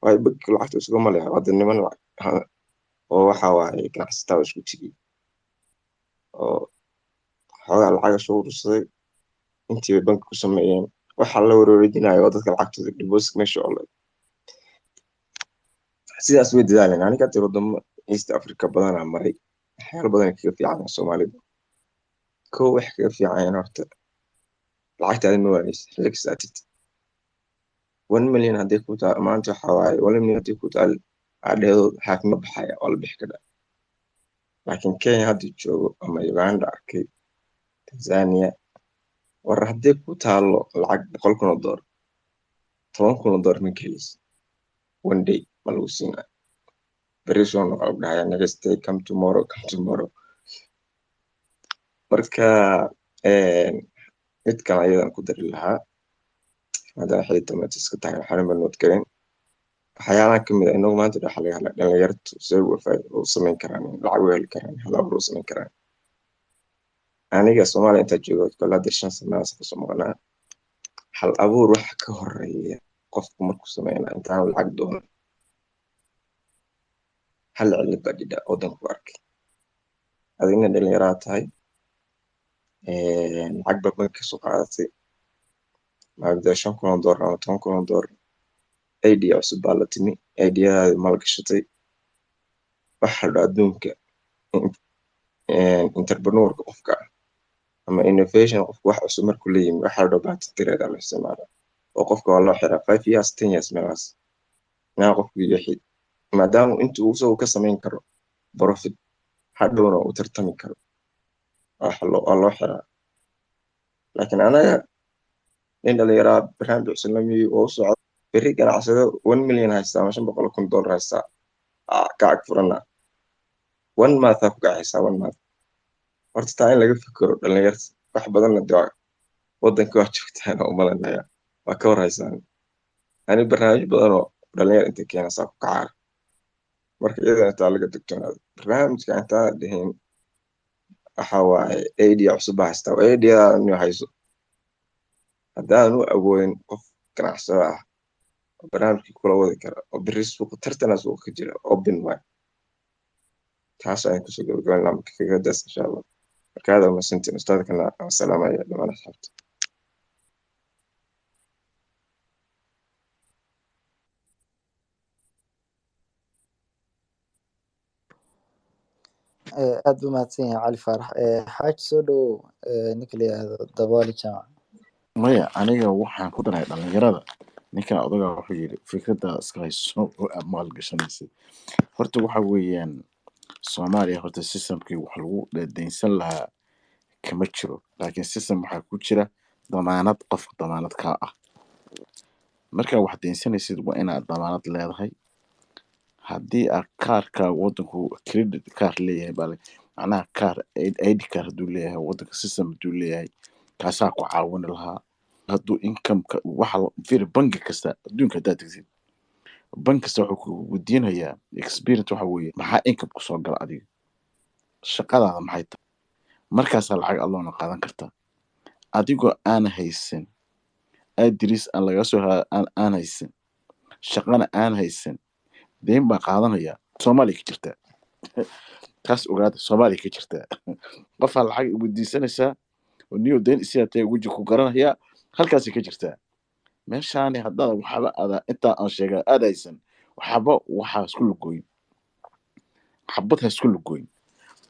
waayo bankiga lacagta isugama leha. Waa dad niman oo waxa waaye ganacsatada isku tegey oo xoogaa lacaga soo urursaday, intii bay banki ku sameeyeen. Waxa la wareejinayo waa dadka lacagtooda deposit meesha oo sidaas way dadaaleen. Aniga hadda wadamo East Africa badanaa maray, waxyaalo badan ay kaga fiican yihiin Soomaalida. Kow, waxay kaga fiican yihiin horta lacagtaada ma waayeysid xilli kasta aad tagtid. 1 million haddii ku taal maanta, waxa waaye 1 million haddii ku taal adheedo haaf ma baxaya, waa la bixi karaa. Laakiin Kenya hadda joogo ama Uganda arkay, Tanzania, war haddii ku taalo lacag $100,000, $10,000 ma ka heleysid one day, ma lagu siinayo. Beri soo noqo lagu dhahaya, next day, come tomorrow, come tomorrow. Marka mid kale ayadan ku dari lahaa, maadaama xilli dambe iska tahay, waxaana ma nood garin waxyaalaha kamid ah inagu maanta waxa laga hadlaa dhalinyartu see u samayn karaan lacag, u heli karaan, hal abuur u samayn karaan. Aniga Soomaaliya intaa joogo kole hadda 5 sanaas kasoo maqnaa. Hal abuur waxa ka horeeya qofku markuu sameynaa intaan lacag doonan, hal cilad baa jidha wadanku ku arkay. Adigna dhalinyaraa tahay, lacag baa banki kasoo qaadatay, maagda $5,000 ama $10,000, idea cusub baa la timi, ideadaadi maalgashatay. Waxa la dhaho adduunka entrepreneurka qofka ah ama innovation, qofka wax cusub markuu la yimi, waxa la dhaho patent right la isticmaala oo qofka waa loo xiraa 5 years, 10 years meelahaas inaa qofku yaxid, maadaama inta uu isagu ka samayn karo profit, hadhowna uu tartami karo, waa loo xiraa. Laakiin anaga nin dhalinyaraa barnaamij cusub la yimi oo u socda, berri ganacsado 1 million haysta ama $500,000 haysta, ka ag furana, one month aa ku kacaysaa, one month. Horta taa in laga fikiro dhalinyarta wax badanna de wadanka waa joogtaan oo umalanaya waa ka warhaysaan. Ani barnaamij badan oo dhalinyar inta keenaysaa ku kacaa. Marka iyadana taa laga digtoonaado barnaamijka intaa dhihin waxa waaye idea cusub baa haystaa, idea inuu hayso haddaadan u awoodin qof ganacsado ah oo barnaamijkii kula wadi kara oo berri suuqa tartana suuqa ka jira open waay. Taas ayaan kusoo gabagabayn lahaa marka fikradaas, insha Allah. Marka aad umahadsantiin, ustaadkana aan salaamaya, dhammaan asxaabta. Aad buu mahadsan yahay Cali Faarax. Xaaji, soo dhowow. Ninka la yihahdo Dabooli Jaamac. Maya, aniga waxaan ku daray dhalinyarada. Ninkan odaga wuxuu yidhi fikradda iska hayso oo aad maalgashanaysid. Horta waxa weeyaan Soomaaliya horta systemkii wax lagu deynsan lahaa kama jiro, laakiin system waxaa ku jira damaanad, qofka damaanad kaa ah. Markaa wax deynsanaysid waa inaad damaanad leedahay. Haddii aad kaarka wadanku credit card leeyahay baa macnaha kaar ID card hadduu leeyahay wadanka, system hadduu leeyahay, kaasaa ku caawini lahaa. Hadduu incomeka waxa fiiri, bangi kasta adduunka haddaad tagtid, bank kasta wuxuu ku weydiinayaa experience. Waxa weeye maxaa income kusoo gala adiga, shaqadaada maxay tahay, markaasaa lacag alloona qaadan kartaa. Adigoo aan haysan adris aan laga soo aan haysan, shaqana aan haysan, deyn baa qaadanaya. Soomaaliya ka jirtaa taas, ogaada, Soomaaliya ka jirtaa. Qofaa lacag weydiisanaysaa oo niyo deyn isiyaa tahay, weji ku garanayaa, halkaasay ka jirtaa meeshaani. Haddaad waxba ada intaa aan sheegaa aad haysan, waxba waxaa isku lugooyin, xabad ha isku lugooyin.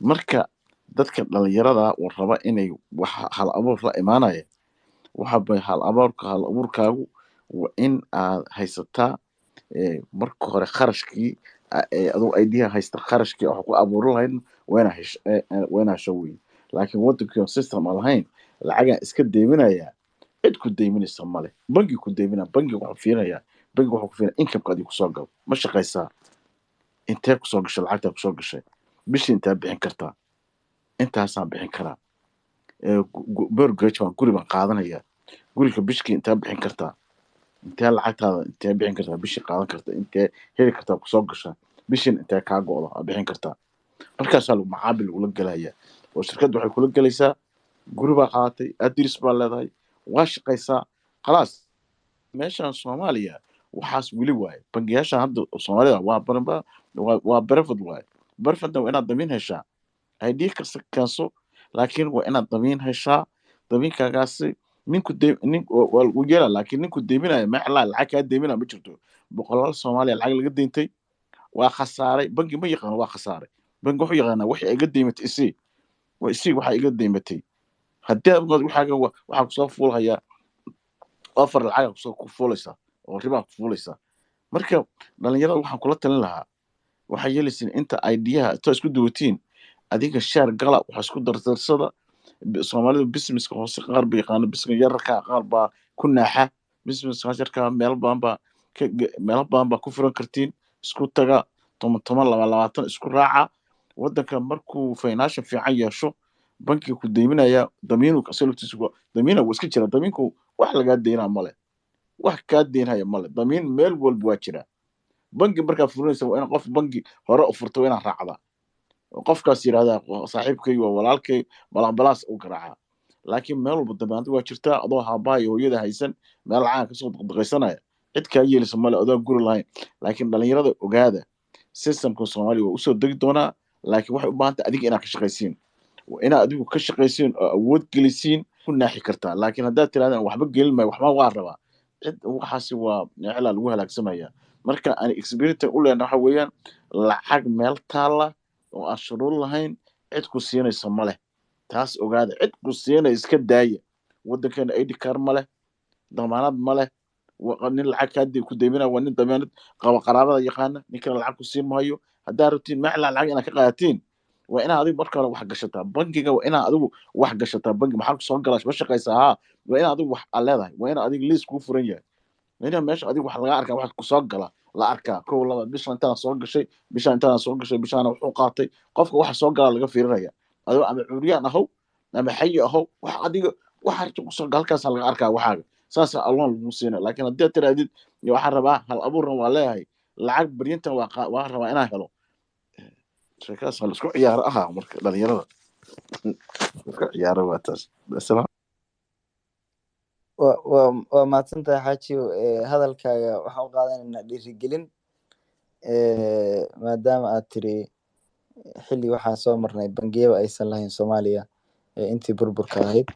Marka Dadka dhalinyarada oo raba inay wax hal abuur la imaanaya, waxa bay hal abuurka, hal abuurkaagu waa in aad haysataa marka hore kharashkii adoo idea haysta, kharashkii wax ku abuuran lahayd waa inaa hesho, waa inaa hesho weyn. Laakiin wadankii oo system aan lahayn, lacagaan iska deyminayaa, cid ku deyminaysa male. Bangi ku deyminaa, bangi wuxuu fiirinayaa, bangi wuxuu ku fiirinaya income-ka adiga kusoo galo. Ma shaqaysaa? Intee kusoo gashay lacagtaa kusoo gashay? Bishii intee bixin kartaa? Intaasaan bixin karaa. Mortgage baan, guri baan qaadanayaa, guriga bishkii intee bixin kartaa? Intee lacagtaada intee bixin kartaa bishii qaadan karta? Intee heli kartaa kusoo gashaa bishiin? Intee kaa go'do aad bixin kartaa? Markaasaa lagu macaabil lagula gelaya oo shirkadda waxay kula gelaysaa guri baa qaadatay, adiris baa leedahay, waa shaqaysaa, khalaas. Meeshan Soomaaliya waxaas weli waaye. Bangiyaashan hadda Soomaalida waa baranba, waa private waaye. Private-na waa inaad damiin heshaa. ID kasta keenso, laakiin waa inaad damiin heshaa. Damiinkaagaasi ninku de nin waa lagu yeelaa, laakiin ninku deyminaya meclaa lacag kaa deyminaya ma jirto. Boqolaal Soomaaliya lacag laga deyntay, waa khasaaray. Bangi ma yaqaano waa khasaaray. Bangi wuxuu yaqaanaa wixii iga deymatay isii, waa isii waxaa iga deymatay. Haddii aad waxaaga waxaa kusoo fuulhayaa offer, lacaga kusoo ku fuulaysa oo ribaa ku fuulaysa. Marka dhalinyarada waxaan kula talin lahaa, waxaa yeelaysiin inta ideaha inta isku duwatiin, adiga share gala, waxa isku dardarsada. Soomaalidu businesska hoose qaar ba yaqaano, business yararka qaar baa ku naaxa businesska yarka. Meel badan baa ka meelo badan baa ku furan kartiin. Isku taga, 10 10, 20 20 isku raaca. Wadanka markuu financial fiican yeesho, bankiga ku deyminaya damiinu asalutiisu damiina wuu iska jira. Damiinku wax lagaa deynaa male, wax kaa deynhaya male. Damiin meel walba waa jiraa. Bangi markaa furinaysa waa in qof bangi hore u furto, waa inaad raacdaa oo qofkaas yidhahdaa saaxiibkay waa walaalkay, balambalaas u garaacaa. Laakiin meel walba damaanad waa jirtaa. Adoo haabaha iyo hooyada haysan, meel lacag kasoo daqdaqaysanaya, cid kaa yeelisa male, adoo guri lahayn. Laakiin dhalinyarada ogaada, systemka Soomaaliya waa usoo degi doonaa, laakiin waxay u baahan tahay adiga inaad ka shaqaysiin. Waa inaad adigu ka shaqaysiin oo awood gelisiin ku naaxi kartaa. Laakiin haddaad tirahdaan waxba gelin maayo, waxba waa rabaa, cid waxaasi waa neclaa lagu halaagsamaya. Marka aan experience u leenahay, waxa weeyaan lacag meel taalla oo aan shuruud lahayn cid ku siinaysa ma leh. Taas ogaada, cid ku siinaya iska daaya. Waddankeena ID card ma leh, damaanad ma leh. Nin lacag kaa ku deyminaya waa nin damaanad qaba, qaraabada yaqaana. Ninkana lacag ku siin maayo. Haddaa rabtiin maclaa lacag inaad ka qaadatiin, waa inaad adigu marka hore wax gashataa bangiga. Waa inaad adigu wax gashataa bangi. Maxaa ku soo galaa? Ma shaqaysaa? Haa. Waa inaad adigu wax aad leedahay, waa inaad adiga liis kuu furan yahay, waa inaa meesha adigu wax laga arkaa, wax kusoo gala la arkaa. Kow, laba, bisha intaana soo gashay, bisha intaana soo gashay, bishaana wuxuu qaatay. Qofka waxa soo galaa laga fiirinaya. Adigo ama curyaan ahow ama xayi ahow, wax adiga waxa arta kusoo gala halkaasaa laga arkaa waxaaga, saasaa aloon lagu siinaya. Laakiin haddii aad tirahdid waxaan rabaa hal abuurna waa leeyahay, lacag baryintan waa waa rabaa inaan helo, sheekadaas waa la isku ciyaaro ahaa. Marka dhalinyarada isku ciyaaro waa taas. Asalaam. Waa mahadsantahay, Xaajiyo. Hadalkaaga waxaan u qaadanaynaa dhiirigelin, maadaama aad tiri xilli waxaan soo marnay bangiyaba aysan lahayn Soomaaliya intii burburka ahayd.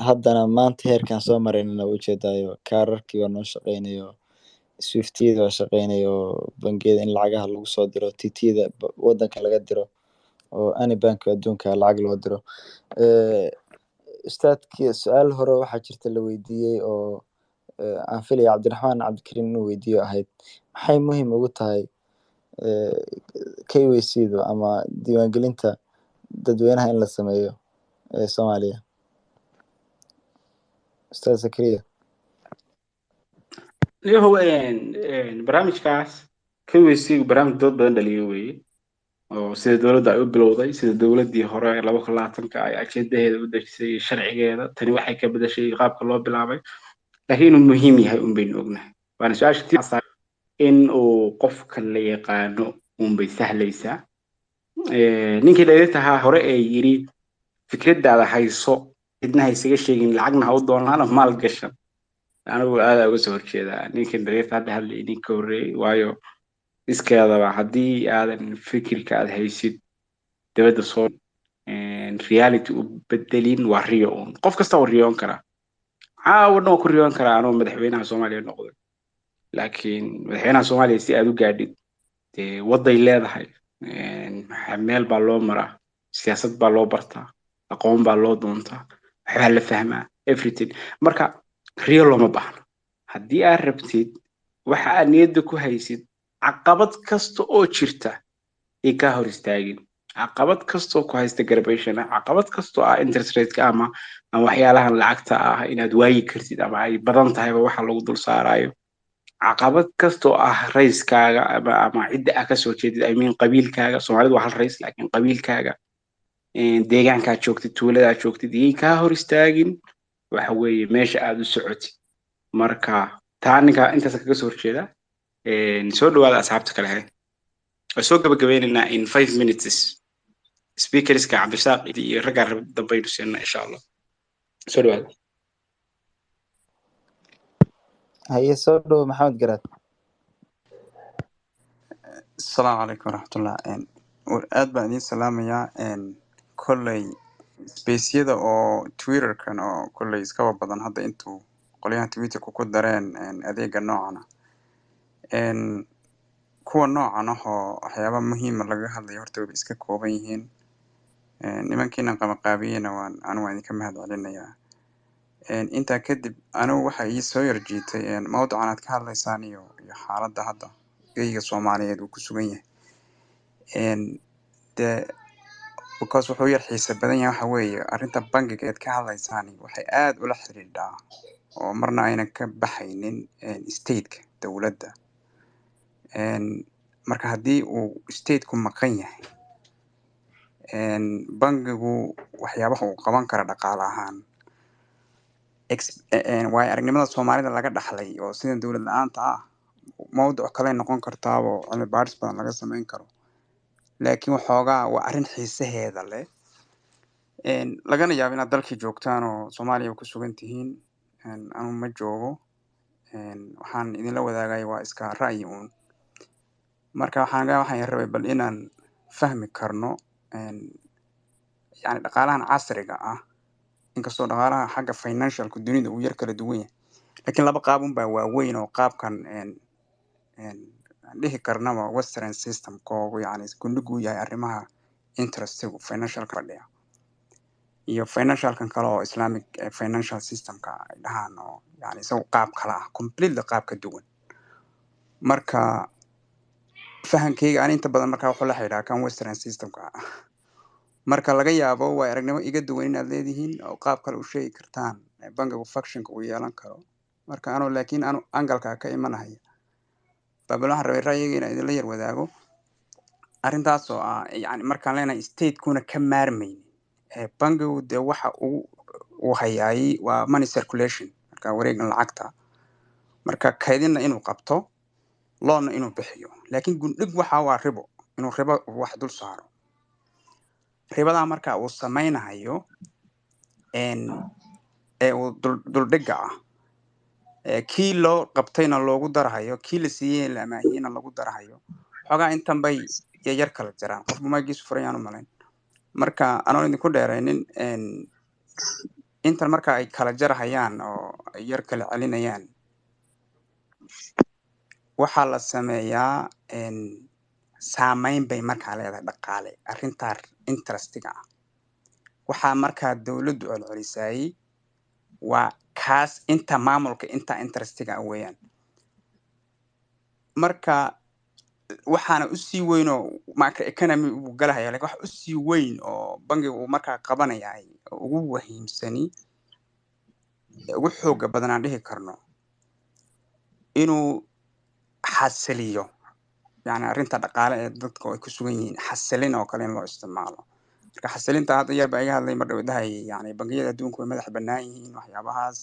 Haddana maanta heerkaan soo maraynana ujeedaayo, kaararkii waa noo shaqeynayo, swiftiyada waa shaqeynayo, bangiyada in lacagaha lagu soo diro, TT-da wadanka laga diro oo any bank adduunka lacag loo diro. Ustaadkii su-aal hore waxaa jirta la weydiiyey oo aan filaya Cabdiraxmaan Cabdikariim inuu weydiiyo, ahayd maxay muhiim ugu tahay KYC-du ama diiwaangelinta dadweynaha in la sameeyo ee Soomaaliya, Ustaad Zakariya? Yahow, barnaamijkaas KYC barnaamij dood badan dhaliyo weeye, oo sida dowladda ay u bilowday, sida dowladdii hore 2020-ka ay ajendaheeda u dejisay, sharcigeeda tani waxay ka bedeshay qaabka loo bilaabay, laakiin inuu muhiim yahay un baynu ognahay. Waana su-aasha in uu qofka la yaqaano unbay sahlaysaa. Ninkii dhaliirtahaa hore ee yiri fikraddaada hayso, cidna ha isaga sheegin, lacagna ha u doonaan maal gashan, anigu aadaa uga soo horjeedaa ninkan dhaliirta hadda hadlayay, ninka horreeyey. Waayo, iskeedaba haddii aadan fikirka aad haysid dabadda soo reality u bedelin, waa riyo uun. Qof kasta waa riyoon karaa, caawa dhan waa ku riyoon karaa anoo madaxweynaha Soomaaliya noqday. Laakiin madaxweynaha Soomaaliya si aad u gaadhid, dee wadday leedahay, meel baa loo maraa. Siyaasad baa loo bartaa, aqoon baa loo doontaa, waxbaa la fahmaa, everything. Marka riyo looma baahno. Haddii aad rabtid waxa aad niyadda ku haysid, caqabad kasta oo jirta ay kaa hor istaagin, caqabad kastoo ku haysta garbation, caqabad kastoo ah interest rate ama waxyaalahan lacagta ah inaad waayi kartid ama ay badan tahayba waxa lagu dul saarayo, caqabad kastoo ah rayskaaga ama cidda aa kasoo jeedid, I mean qabiilkaaga. Soomaalidu waa hal rays, laakiin qabiilkaaga, deegaankaad joogtid, tuuladaad joogtid, iyay kaa hor istaagin waxa weeye meesha aad u socotid. Marka taa ninka intaas kaga soo horjeeda. Soo dhawaada asxaabta kale. He, waa soo gabagabeynaynaa in 5 minutes. Speakerska Cabdirasaaq iyo raggaa dambaynu siinaa, insha Allah. Soo dhawaada. Haye, soo dhowo Maxamed Garaad. Asalaamu calaykum waraxmatullah. Aad baan idiin salaamayaa. Kolley spaceyada oo Twitterkan oo kolley iskaba badan hadda intuu qolyahan Twitterku ku dareen adeega noocan ah, kuwa noocan ah oo waxyaaba muhiima laga hadlayo, horta wayba iska kooban yihiin. Nimankiinan qabaqaabiyeyna waan anigu waan idinka mahad celinayaa. Intaa kadib, anigu waxa ii soo yar jiitay mawduucan aad ka hadlaysaan iyo xaaladda hadda geyga Soomaaliyeed uu ku sugan yahay. Dee because wuxuu yar xiise badan yahay waxa weeye arrinta bangiga eed ka hadlaysaan waxay aad ula xidhiidhaa oo marna aynan ka baxaynin stateka, dowladda. Marka haddii uu stateku maqan yahay, bangigu waxyaabaha uu qaban kara dhaqaale ahaan, waayo aragnimada Soomaalida laga dhaxlay oo sida dowlad la-aanta ah, mawduuc kale noqon kartaabo cilmi baaris badan laga sameyn karo, laakiin waxoogaa waa arrin xiisaheeda leh. Lagana yaabo inaad dalkii joogtaan oo Soomaaliya ku sugan tihiin. Anu ma joogo. Waxaan idinla wadaagaya waa iska ra'yi uun. Marka waxaan rabay bal inaan fahmi karno, yani dhaqaalahan casriga ah, inkastoo dhaqaalaha xagga financialka dunida uu yar kala duwan yahay, laakiin laba qaab unbaa waaweyn oo qaabkan aan dhihi karnaba western system koogu, yani gundhigu yahay arrimaha interestigu financialka fadhiya, iyo financialkan kale oo Islamic financial systemka ay dhahaan, oo yani isagu qaab kale ah, completely qaab ka duwan. Marka fahankeyga ani inta badan marka wuxuu la xidhiidhaa kan western systemka ah. Marka laga yaabo waa aragnimo iga duwan inaad leedihiin oo qaab kale u sheegi kartaan bangigu functionka uu yeelan karo. Marka anu laakiin anu angalka ka imanahaya babal, waxaan rabay ra'yiga inaan idinla yar wadaago arrintaas oo ah, yani markaan leenahay statekuna ka maarmaynin, bangigu dee waxa uu hayaayay waa money circulation, marka wareegan lacagta, marka kaydinna inuu qabto, loonna inuu bixiyo, laakiin gundhig waxa waa ribo, inuu ribo wax dul saaro. Ribadaa marka uu samaynahayo ee uu duldhigga ah, kii loo qabtayna loogu darahayo, kii la siiyey la amaahiyeyna lagu darahayo, xoogaa intan bay yar kala jiraan. Qofku maagiisu furan yaan u malayn. Marka anoon idinku dheeraynin, intan marka ay kala jarahayaan oo ay yar kala celinayaan, waxaa la sameeyaa saameyn bay markaa leedahay dhaqaale arrintaa interestiga ah. Waxaa markaa dowladdu celcelisayay waa kaas, inta maamulka inta interestiga ah weeyaan. Marka waxaana usii weyn oo macroeconomy uu galahaya, lakin waxa usii weyn oo bangiga uu markaa qabanayay oo ugu muhiimsani, ugu xooga badan aan dhihi karno, inuu xasiliyo yani arrinta dhaqaale ee dadka ay ku sugan yihiin, xasilin oo kale in loo isticmaalo. Marka xasilinta hadda yar baa iga hadlay mar dhow dhahay, yani bangiyada adduunku way madax bannaan yihiin, waxyaabahaas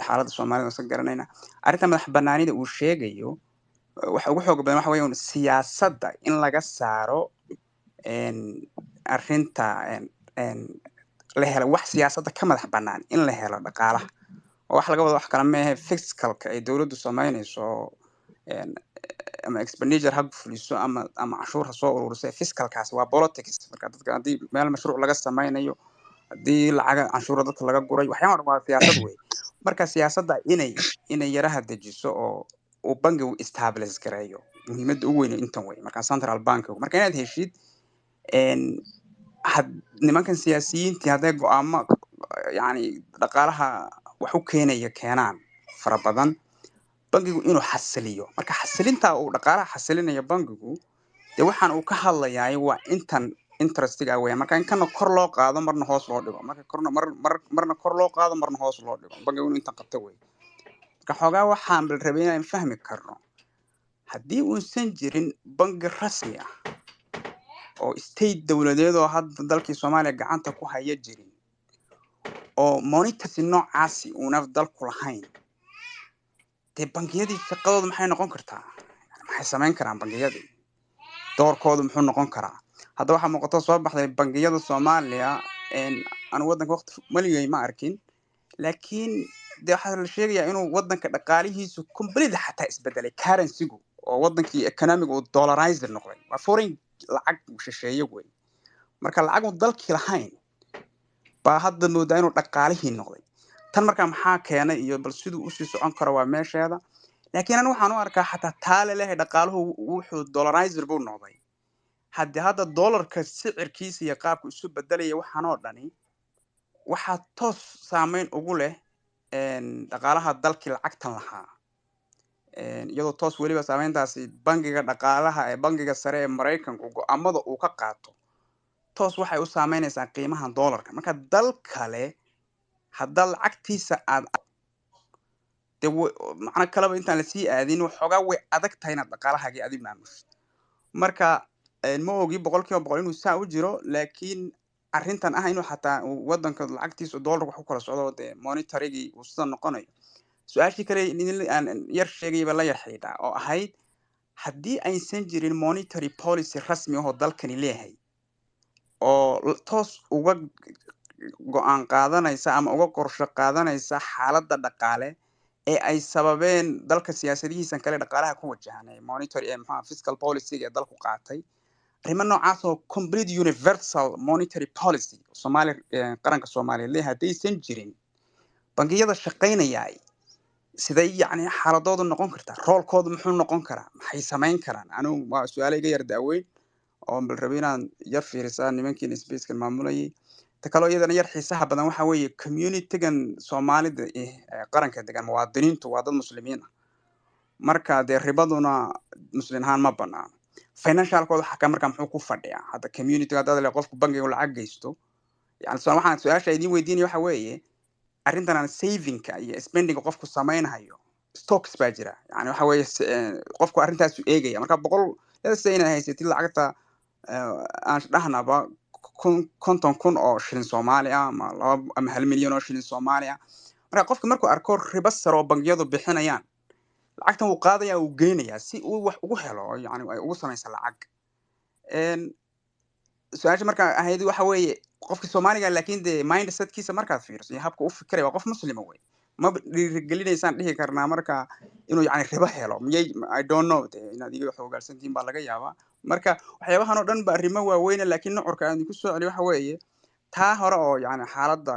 xaaladda Soomaalida waan iska garanayna. Arrinta madax bannaanida uu sheegayo, waxa ugu xooga badan waxa weeye un siyaasadda in laga saaro arrinta, la helo wax siyaasadda ka madax bannaan, in la helo dhaqaalaha oo wax laga wado wax kale maahe fiscalka ay dowladdu samaynayso, ama expenditure ha fuliso ama canshuur ha soo ururiso, fiscalkaasi waa politics. Marka dadka haddii meel mashruuc laga sameynayo, haddii lacaga canshuura dadka laga guray, waxyaaba dhan waa siyaasad wey. Marka siyaasadda inay yaraha dejiso oo uu bangigu establish gareeyo, muhiimadda ugu weyn intan wey. Marka central bankigu marka inaad heshid. Had nimankan siyaasiyiintii hadday go'aamo yani dhaqaalaha wax u keenaya keenaan fara badan, bangigu inuu xasiliyo. Marka xasilinta uu dhaqaalaha xasilinayo bangigu, dee waxaan uu ka hadlayaay waa intan interestiga weeyaan. Marka in kana kor loo qaado, marna hoos loo dhigo, marka korna mar mar marna kor loo qaado, marna hoos loo dhigo, bangigu inuu intan qabto wey. Marka xoogaa waxaan bal rabay inaan fahmi karno, haddii uusan jirin bangi rasmi ah oo state dowladeed oo hadda dalkii Soomaaliya gacanta ku haya jirin, oo monitoring noocaasi uuna dalku lahayn, dee bangiyadii shaqadoodu maxay noqon kartaa? Yani maxay samayn karaan bangiyadii? Doorkoodu muxuu noqon karaa? Hadda waxaa muuqato soo baxday bangiyada Soomaaliya, anu waddanka waqti maligay ma arkin, laakiin dee waxaa la sheegayaa inuu waddanka dhaqaalihiisu completely xataa isbedelay, currency-gu oo waddankii economic uu dollarized noqday, waa foreign lacag shisheeye wey. Marka lacag uu dalkii lahayn baa hadda moodaa inuu dhaqaalihii noqday. Tan marka maxaa keenay iyo bal siduu usii socon karo waa meesheeda. Laakiin anigu waxaan u arkaa xataa taa laleeyahay dhaqaaluhu wuxuu dollarizer buu noqday, haddii hadda dollarka sicirkiisa iyo qaabku isu bedelaya, waxaan oo dhani waxaa toos saameyn ugu leh dhaqaalaha dalkii lacagtan lahaa. Iyadoo toos weliba saameyntaasi bangiga dhaqaalaha ee bangiga sare ee Maraykanku go'aamada uu ka qaato toos waxay u saameynaysaa qiimaha dollarka. Marka dal kale haddaa lacagtiisa aad de macno kaleba intaan lasii aadin, waxoogaa way adag tahay inaad dhaqaalahaagii adi maamushid. Marka ma ogi 100% inuu saa u jiro, laakiin arrintan ah inuu xataa uu wadanka lacagtiisa dollarka wax ku kala socdo, dee monetarygii uu sida noqonayo. Su-aashii kale aan yar sheegayba la yar xidhiidhaa oo ahayd, haddii aysan jirin monetary policy rasmi ah oo dalkani leeyahay oo toos uga go'aan qaadanaysa ama uga qorshe qaadanaysa xaaladda dhaqaale ee ay sababeen dalka siyaasadihiisan kale dhaqaalaha ku wajahan ee monetary ee maxaa fiscal policy ee dalku qaatay, arrimo noocaas oo complete universal monetary policy Soomaali qaranka Soomaaliyeed leeyahay haddaysan jirin, bangiyada shaqaynaya siday yacni xaaladoodu noqon kartaa? Roolkoodu muxuu noqon karaa? Maxay samayn karaan? Anigu waa su-aalo iga yar daaweyn oo bal rabay inaan yar fiirisaa nimankiin spacekan maamulayay. Ta kaloo iyadana yar xiisaha badan waxa weeye communitygan Soomaalida ee qaranka degan, muwaadiniintu waa dad Muslimiin ah. Marka dee ribaduna Muslim ahaan ma banaano. Financialkooda xakaa marka muxuu ku fadhiyaa hadda community haddaad le qofku bangiga lacag geysto? Yani waxaan su-aasha idiin weydiinaya waxa weeye arrintan aan savingka iyo spendinga qofku samaynhayo, stocks baa jira. Yani waxa weeye qofku arrintaasu eegaya. Marka 100, let's say inaad haysatid lacagta aan dhahnaba 1000, 50,000 oo shilin Soomaali ah ama 2 ama 1 milyan oo shilin Soomaali ah, marka qofka markuu arko ribo sare oo bangiyadu bixinayaan, lacagtan wuu qaadaya, wuu geynayaa si uu wax ugu helo, yani ay ugu samaysa lacag. Su-aasha marka ahayd waxa weeye qofka Soomaaliga, laakiin dee mindsetkiisa markaad fiiriso iyo habka u fikiraya, waa qof Muslima wey, ma dhiirigelinaysaan dhihi karnaa marka inuu yani ribo helo miyay? I don't know, de inaad iga xoogaalsantihiin baa laga yaabaa. Marka waxyaabahan oo dhan ba arrimo waaweyne, laakiin nucurka aan idinku soo celiyo waxa weeye taa hore oo yani xaaladda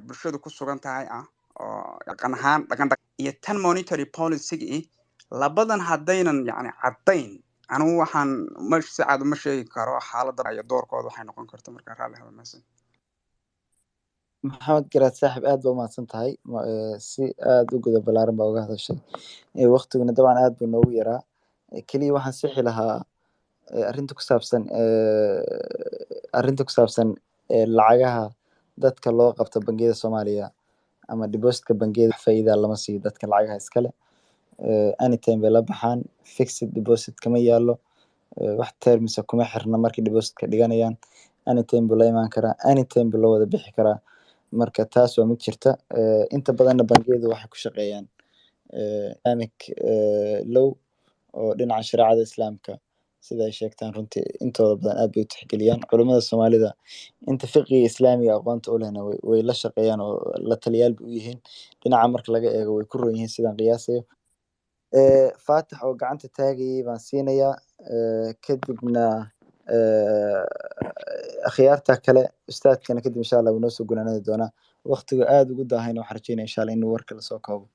bulshadu ku sugan tahay ah oo dhaqan ahaan dhaqan iyo tan monetary policy, labadan haddaynan yani caddayn, anigu waxaan ma si cad uma sheegi karo xaaladda iyo doorkooda waxay noqon karto. Marka raalli hada mahadsan. Maxamed Garaad, saaxib, aad baa umahadsan tahay. Si aad u guda ballaaran baa uga hadashay. Waqtiguna dabcan aad buu noogu yaraa. Keliya waxaan sixi lahaa arrinta ku saabsan lacagaha dadka loo qabto bangiyada Soomaaliya ama depositka bangiyada. Wax faa'iida lama siiyo dadka lacagaha iskale. Anytime bay la baxaan, fixed deposit kama yaalo, wax terms ah kuma xirna. Markay depositka dhiganayaan, anytime buu la imaan karaa, anytime buu la wada bixi karaa. Marka taas waa mid jirta. Inta badanna bangiyadu waxay ku shaqeeyaan Islamic law oo dhinaca shareecada Islaamka sida ay sheegtaan. Runtii intooda badan aad bay u tixgeliyaan culimada Soomaalida, inta fiqiga Islaamiga aqoonta u lehna way la shaqeeyaan oo la taliyaal bay u yihiin. Dhinaca marka laga eego way ku roon yihiin sidaan qiyaasayo. Faatax oo gacanta taagayay baan siinayaa, kadibna akhyaarta kale, ustaadkana kadib insha Allah wuu noo soo gunaanadi doonaa. Waqtigu aad ugu daahayna, waxaan rajeynaya insha Allah inuu warka lasoo koobo.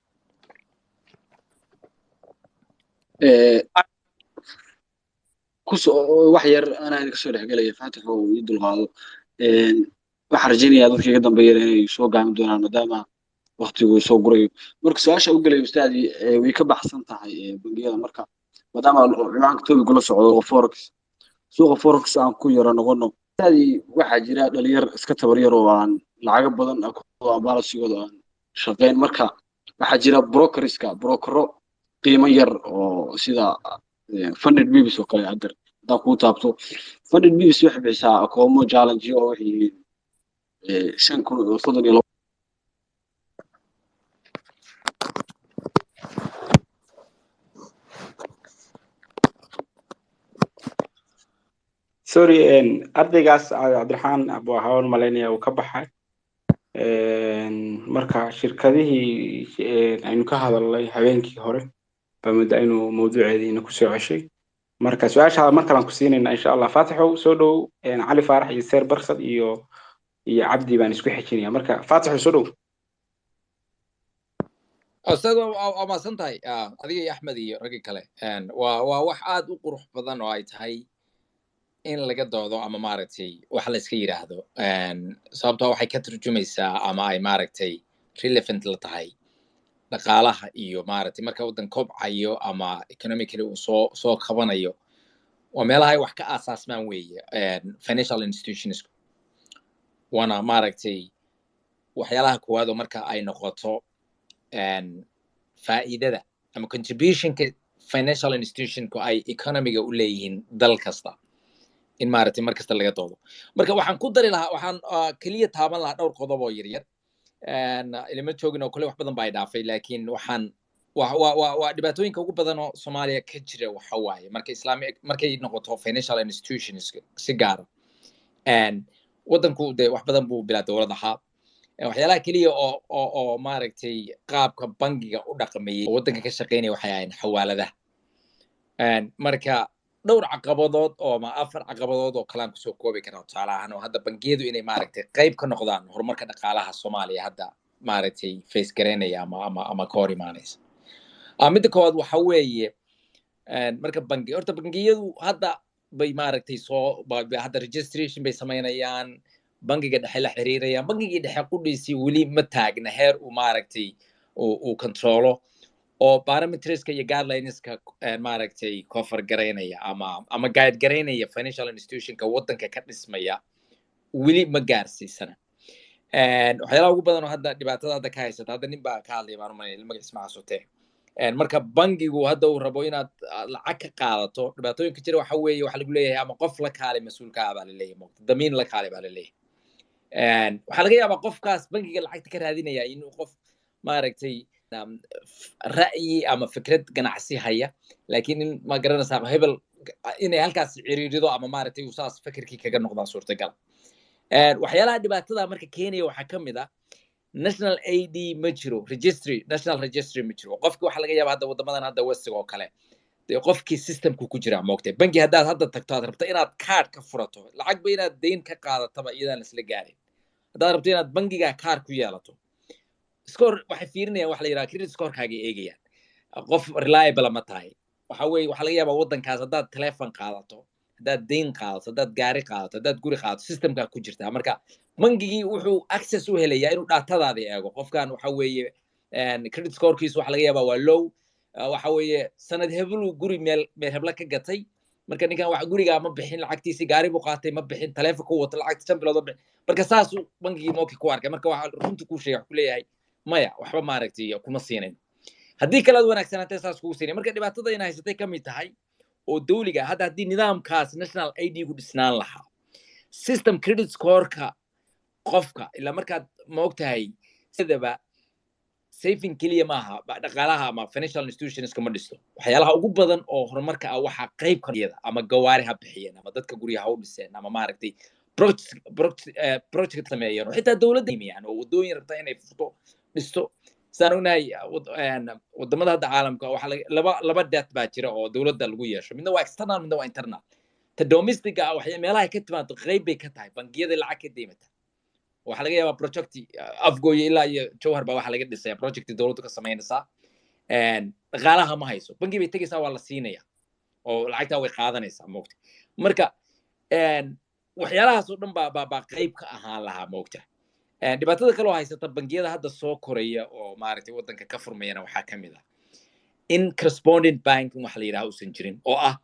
Kusoo wax yar anaa idinka soo dhexgelaya, Faatix oo ii dulqaado. Waxaan rajaynayaa dadka iga dambeeya inay soo gaami doonaan maadaama waqtigu soo gurayo. Marka su-aasha u gelay ustaadii way ka baxsan tahay bangiyada, marka maadaama ciwaanka topic la socdo forex, suuqa forex aan ku yara noqono. Ustaadii, waxaa jira dhalinyar iska tabar yar oo aan lacago badan balansigooda aan shaqeyn. Marka waxaa jira brokerska, brokero qiimo yar oo sida Funded Pips oo kale. Hadda haddaan kuu taabto, Funded Pips waxay bixisaa akoomo challenge oo waxay yihiin 5,032. Sorry, ardaygaas Cabdiraxmaan abu ahaan malaynaya uu ka baxay. Marka shirkadihii aynu ka hadalnay habeenkii hore baa muddo inuu mawduuceediina kusoo ceshay. Marka su-aasha mar kalaan ku siinayna insha Allah. Faatixow, soo dhow. Cali Faarax iyo Seer Barsad iyo Cabdi baan isku xejinaya. Marka Faatixow, soo dhow. Ustaad, waa mahadsan tahay, adiga iyo Axmed iyo raggii kale. Waa wax aad u qurux badan oo ay tahay in laga doodo ama maaragtay wax la iska yidhaahdo, sababtoo waxay ka turjumaysaa ama ay maaragtay relevant la tahay dhaqaalaha iyo maaragtay marka waddan kobcayo ama economically uu soo kabanayo. Waa meelaha ay wax ka aasaasmaan weeye financial institutions, waana maaragtay waxyaalaha koowaad oo marka ay noqoto faa'iidada ama contributionka financial institutionku ay economyga u leeyihiin dal kasta in maaragtay mar kasta laga doodo. Marka waxaan ku dari lahaa, waxaan keliya taaban lahaa dhowr qodob oo yaryar. Ilama joogin oo kale wax badan baa i dhaafay, laakiin waxaan waa dhibaatooyinka ugu badan oo Soomaaliya ka jira waxa waaye marka Islamic markay noqoto financial institutions si gaara. Waddanku dee wax badan buu bilaa dowlad ahaa. Waxyaalaha keliya oo maaragtay qaabka bangiga u dhaqmayay oo waddanka ka shaqeynaya waxay ahayn xawaaladaha. Marka dhowr caqabadood oo ama afar caqabadood oo kale aan kusoo koobi karaa tusaale ahaan oo hadda bangiyadu inay maaragtay qayb ka noqdaan horumarka dhaqaalaha Soomaaliya hadda maaragtay face garaynaya ama ka hor imaanaysa. Midda koowaad waxa weeye, marka bangi horta bangiyadu hadda bay maaragtay soo hadda registration bay samaynayaan, bangiga dhexe la xiriirayaan. Bangigii dhexe qudhiisii weli ma taagna heer uu maaragtay uu controlo oo parameterska iyo guidelineska maaragtay cover garaynaya ama guide garaynaya financial institutionka waddanka ka dhismaya weli ma gaarsiisana. Waxyaalaha ugu badan oo hadda dhibaatada hadda ka haysata, hadda nin baa ka hadlaya baan umalaya, magaciisa ma xasuutee. Marka bangigu hadda uu rabo inaad lacag ka qaadato, dhibaatooyinka jira waxa weeye waxa lagu leeyahay ama qof la kaali mas-uulka ah baa laleeyahay, moogta damiin la kaali baa laleeyahay. Waxaa laga yaabaa qofkaas bangiga lacagta ka raadinaya inuu qof maaragtay ra'yi ama fikrad ganacsi haya, laakiin in ma garanaysaa hebel inay halkaas ciriirido ama maaragtay uu saas fikirkii kaga noqdaa suurtagal. Waxyaalaha dhibaatada marka keenaya waxaa ka mid ah national ID ma jiro, registry, national registry ma jiro. Qofki waxaa laga yaabaa hadda waddamadan hadda westiga oo kale dee qofkii systemku ku jiraa moogtay. Bangi haddaad hadda tagto aad rabto inaad card ka furato, lacagba inaad deyn ka qaadataba iyadaan isla gaarin, haddaad rabto inaad bangiga card ku yeelato, score waxay fiirinayaan waxa la yidhaha credit scorekaaga eegayaan, qof reliable ma tahay. Waxa weeye waxaa laga yaabaa waddankaas haddaad telefon qaadato, haddaad deyn qaadato, haddaad gaari qaadato, haddaad guri qaadato, systemkaa ku jirtaa. Marka bangigii wuxuu access u helayaa inuu datadaada eego. Qofkan waxa weeye credit scorekiisu waxa laga yaabaa waa low, waxa weeye sanad hebeluu guri meel hebla ka gatay. Marka ninkan wax gurigaa ma bixin lacagtiisii, gaari buu qaatay ma bixin, taleefon ku wato lacagta 5 bilood ma bixin. Marka saasuu bangigii mooki ku arkay. Marka waxa runta kuu sheegay wax ku leeyahay maya, waxba maaragtay kuma siinayn, haddii kale aad wanaagsanaatay saas kugu siinay. Marka dhibaatada ina haysatay ka mid tahay oo dawliga hadda haddii nidaamkaas national ID gu dhisnaan lahaa, system credit scoreka qofka ilaa markaad ma ogtahay sidaba saving keliya maaha dhaqaalaha ama financial institutionska ma dhisto. Waxyaalaha ugu badan oo horumarka ah waxaa qayb ka iyada ama gawaari ha bixiyeen ama dadka guryaha ha u dhiseen ama maaragtay project sameeyeen oo xitaa dowladda yimiyaan oo waddooyin rabta inay furto dhisto. Sidaan ognahay wadamada hadda caalamka waxaa laba debt baa jira oo dowladda lagu yeesho: midna waa external, midna waa internal. Ta domestic ah waxay meelaha ka timaado qayb bay ka tahay bangiyada lacag ka deymata. Waxaa laga yaabaa project Afgooye ilaa iyo Jowhar baa waxaa laga dhisaya project dowladdu ka samaynaysaa, dhaqaalaha ma hayso, bangi bay tegaysaa, waa la siinaya. Oo lacagtaa way qaadanaysaa, moogta. Marka waxyaalahaas oo dhan baa qayb ka ahaan lahaa, moogta. Dhibaatada kaloo haysata bangiyada hadda soo koraya oo maaragtay waddanka ka furmayana waxaa ka mid ah in correspondent banking wax la yidhaha uusan jirin, oo ah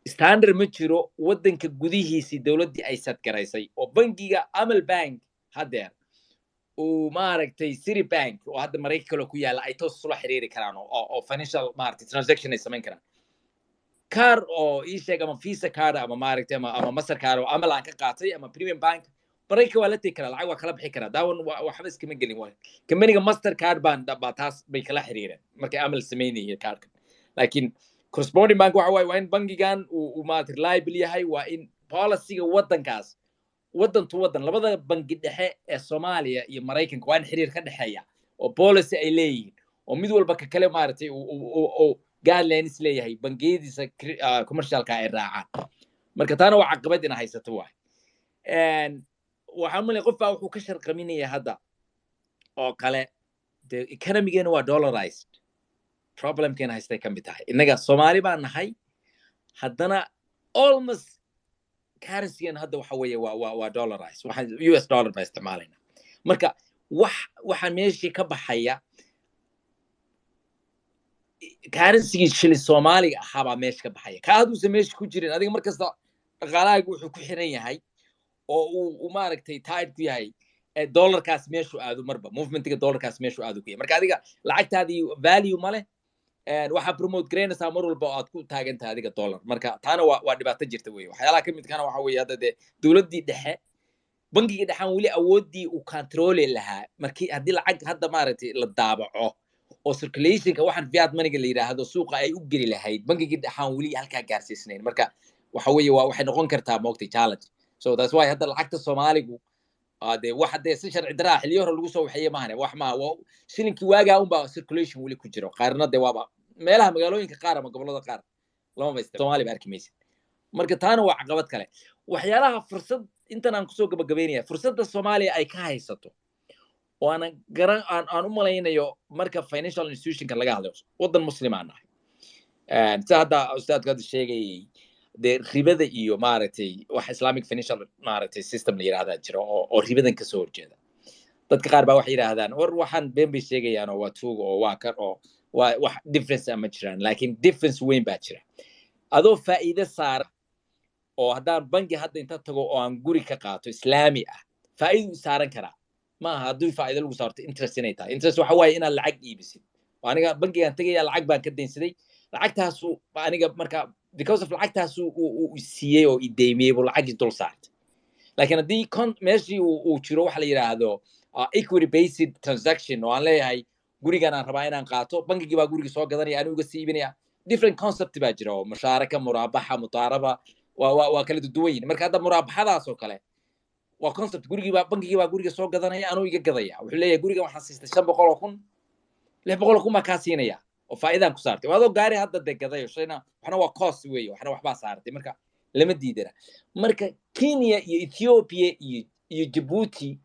standard ma jiro waddanka gudihiisii dowladdii ay sadgaraysay oo bangiga Amal Bank haddeer uu maaragtay City Bank oo hadda Maraykan kale ku yaalla ay toos isula xiriiri karaan oo financial maaragtay transaction ay samayn karaan. Card oo ii sheeg ama Visa card ama maaragtay ama Mastercard oo Amal aan ka qaatay ama Premium Bank, Maraykanka waa la tegi karaa, lacag waa kala bixi karaa, daawan waxba iskama gelin. Waay kambaniga Mastercard baan baa taas bay kala xiriireen markay Amal samaynayeen cardkan. Laakiin corresponding bank waxa waaye waa in bangigan uu maaragtay reliable yahay, waa in policyga waddankaas, waddan to waddan, labada bangi dhexe ee Soomaaliya iyo Maraykanka waa in xiriir ka dhexeeya oo policy ay leeyihiin oo mid walba ka kale maaragtay uu guidelines leeyahay, bangiyadiisa commercialka ay raacaan. Marka taana waa caqabad ina haysato waay. Waxaan malay qof baa wuxuu ka sharqaminaya hadda oo kale de economygeena waa dollarized. Problemkeena haystay ka mid tahay innaga Soomaali baan nahay, haddana almost currencygeena hadda waxa weeye waa dollarized, waxaan US dollar baa isticmaalayna. Marka waxaa meeshii ka baxaya currencygii shilin Soomaaliga ahaa baa meesha ka baxaya. Ka hadduusan meesha ku jirin, adiga markasta dhaqaalahaagu wuxuu ku xiran yahay oo uu maaragtay tied ku yahay dollarkaas meeshuu aado, marba movementiga dollarkaas meeshuu aado ku yahay. Marka adiga lacagtaadii value ma leh, waxaa promote garaynaysaa mar walba oo aad ku taagan tahay adiga dollar. Marka taana waa dhibaato jirta weye. Waxyaalaha ka midkana waxa weeye hadda dee dowladdii dhexe, bangigii dhexaan weli awooddii uu controli lahaa markii haddii lacag hadda maaragtay la daabaco oo circulationka waxaan fiat moneyga la yidhaahdo suuqa ay u geli lahayd, bangigii dhexaan weli halkaa gaarsiisnayn. Marka waxa weeye waa waxay noqon kartaa, moogtay, challenge. So that's why hadda lacagta Soomaaligu dee waxa dee si sharci daraa xilliyo hore lagu soo waxeeye maahane, wax maaha, waa shilinkii waagaa unbaa circulation weli ku jiro. Qaarna dee waaba meelaha magaalooyinka qaar ama gobollada qaar lamaba Soomaali ba arki maysid. Marka taana waa caqabad kale. Waxyaalaha fursad intan aan kusoo gabagabeynaya, fursadda Soomaaliya ay ka haysato oo aanan garan aan u malaynayo marka financial institutionka laga hadlayo, waddan muslimaan nahay, sida hadda ustaadku hadda sheegayay dee ribada iyo maaragtay wax Islamic financial maaragtay system la yidhahdaa jira oo ribadan kasoo horjeeda. Dadka qaar baa waxay yidhaahdaan war waxaan been bay sheegayaan oo waa tuuga oo waa kan oo waa wax difference ah ma jiraan, laakiin difference weyn baa jira. Adoo faa'iido saara oo haddaan bangi hadda inta tago oo aan guri ka qaato Islaami ah, faa'iidu saaran karaa maaha. Haddii faa'iido lagu saarto interest inay tahay, interest waxa waaye inaad lacag iibisid. Aniga bangigaan tegaya, lacag baan ka daynsaday, lacagtaasu aniga marka because of lacagtaasu uu siiyey oo i deymiyey buu lacagii dul saartay. Laakiin haddii con meeshii uu jiro waxa la yidhaahdo equity based transaction oo aan leeyahay gurigan aan rabaa inaan qaato, bangigii baa guriga soo gadanaya, anigu uga sii iibinaya. Different concept baa jira oo mushaaraka, muraabaxa, mudaaraba, waa kala duwan yihin. Marka hadda muraabaxadaas oo kale waa concept gurigii baa bangigii baa guriga soo gadanaya, anuu iga gadaya. Wuxuu leeyahay gurigan waxaan siistay 500,000, 600,000 baa kaa siinaya oo faa'iidaan ku saartay. Waa adoo gaari hadda dee gadayo shayna, waxna waa cost weeye, waxna waxbaa saartay. Marka lama diidana. Marka Kenya iyo Ethiopia iyo Djibouti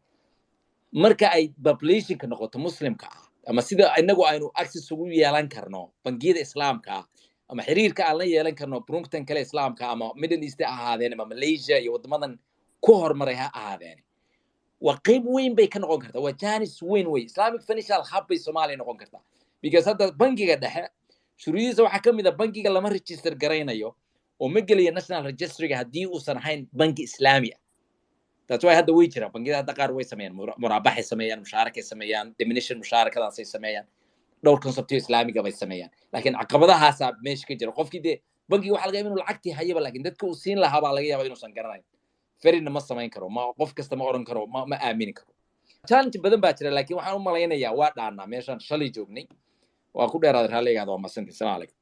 marka ay populationka noqoto Muslimka ah ama sida inagu aynu access ugu yeelan karno bangiyada Islaamka ah ama xiriirka aan la yeelan karno bunuugtan kale Islaamka ama Middle East ha ahaadeen ama Malaysia iyo waddamadan ku horumaray ha ahaadeen, waa qayb weyn bay ka noqon kartaa, waa chance weyn wey. Islamic financial hub bay Soomaaliya noqon kartaa because hadda bangiga dhexe shuruudihiisa waxaa ka mid a bangiga lama register garaynayo oo ma gelayo national registryga haddii uusan ahayn bangi Islaami ah. That's why hadda way jiraan bangiyada hadda qaar way sameeyaan muraabaxay sameeyaan, mushaarakay sameeyaan, diminution mushaarakadaasay sameeyaan, dhowr conceptyo Islaamiga bay sameeyaan. Laakiin caqabadahaasaa meesha ka jira. Qofkii dee bangiga waxaa laga yaaba inuu lacagtii hayaba, laakiin dadka uu siin lahaa baa laga yaaba inuusan garanayn. Ferina ma samayn karo, ma qof kasta ma oran karo, ma aamini karo. Challenge badan baa jira, laakiin waxaan u malaynayaa waa dhaanaa meeshaan shalay joognay. Waa ku dheeraaday, raalligaada, waa masanti. Salaam calaykum.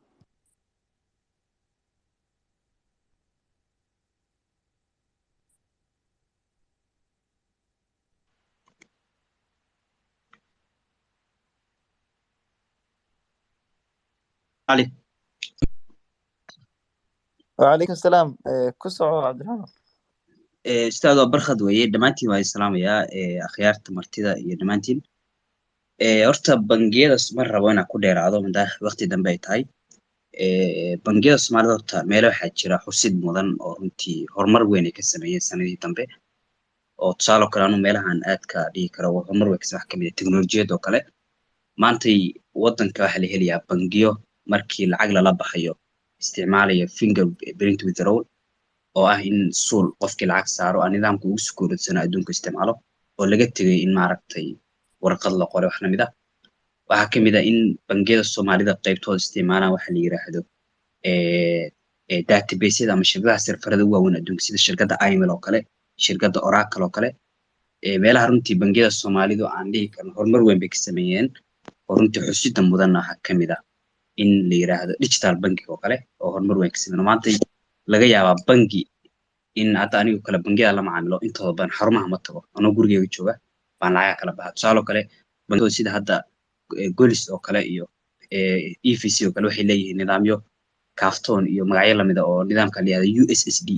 Cali. وعليكم السلام، كسو عبد الرحمن. Ustaad, waa Barkhad weeye. Dhammaantiin waa islaamayaa, akhyaarta martida iyo dhammaantiin. Horta bangiyadaas ma rabo inaan ku dheeraado maadaama waqti dambe ay tahay. Bangiyada Soomaalida horta meelo waxaa jira xusid mudan oo runtii horumar weyn ay ka sameeyeen sanadihii dambe, oo tusaale oo kale anu meelahan aadka dhihi karo waa horumar weyn ka wax kamid ah teknolojiyadda oo kale. Maantay waddanka waxaa la helayaa bangiyo markii lacag lala baxayo isticmaalaya finger print withdrawal, oo ah in suul qofkii lacag saaro aan nidaamka ugu sukuuradsan adduunka isticmaalo, oo laga tegay in maaragtay warqad la qoray wax lamid ah. Waxaa ka mid ah in bangiyada Soomaalida qaybtooda isticmaalaan waxa la yiraahdo database-yada ama shirkadaha serverada ugu waaweyn adduunka, sida shirkadda IML oo kale, shirkadda Oracle oo kale. Meelaha runtii bangiyada Soomaalidu aan dhihi karno horumar weyn bay ka sameeyeen oo runtii xusida mudanna waxaa ka mid ah in la yiraahdo digital banking oo kale, oo horumar weyn ka sameeyeen. Maanta laga yaabaa bangi in hadda anigu kale bangiyada la macaamilo intooda badan xarumaha ma tago, anoo gurigeyga jooga baan lacagaha kala baxa. Tusaale oo kale bangiyada sida hadda Golis oo kale iyo EVC oo kale waxay leeyihiin nidaamyo kaaftoon iyo magacyo lamid ah oo nidaamka la yihahdo USSD.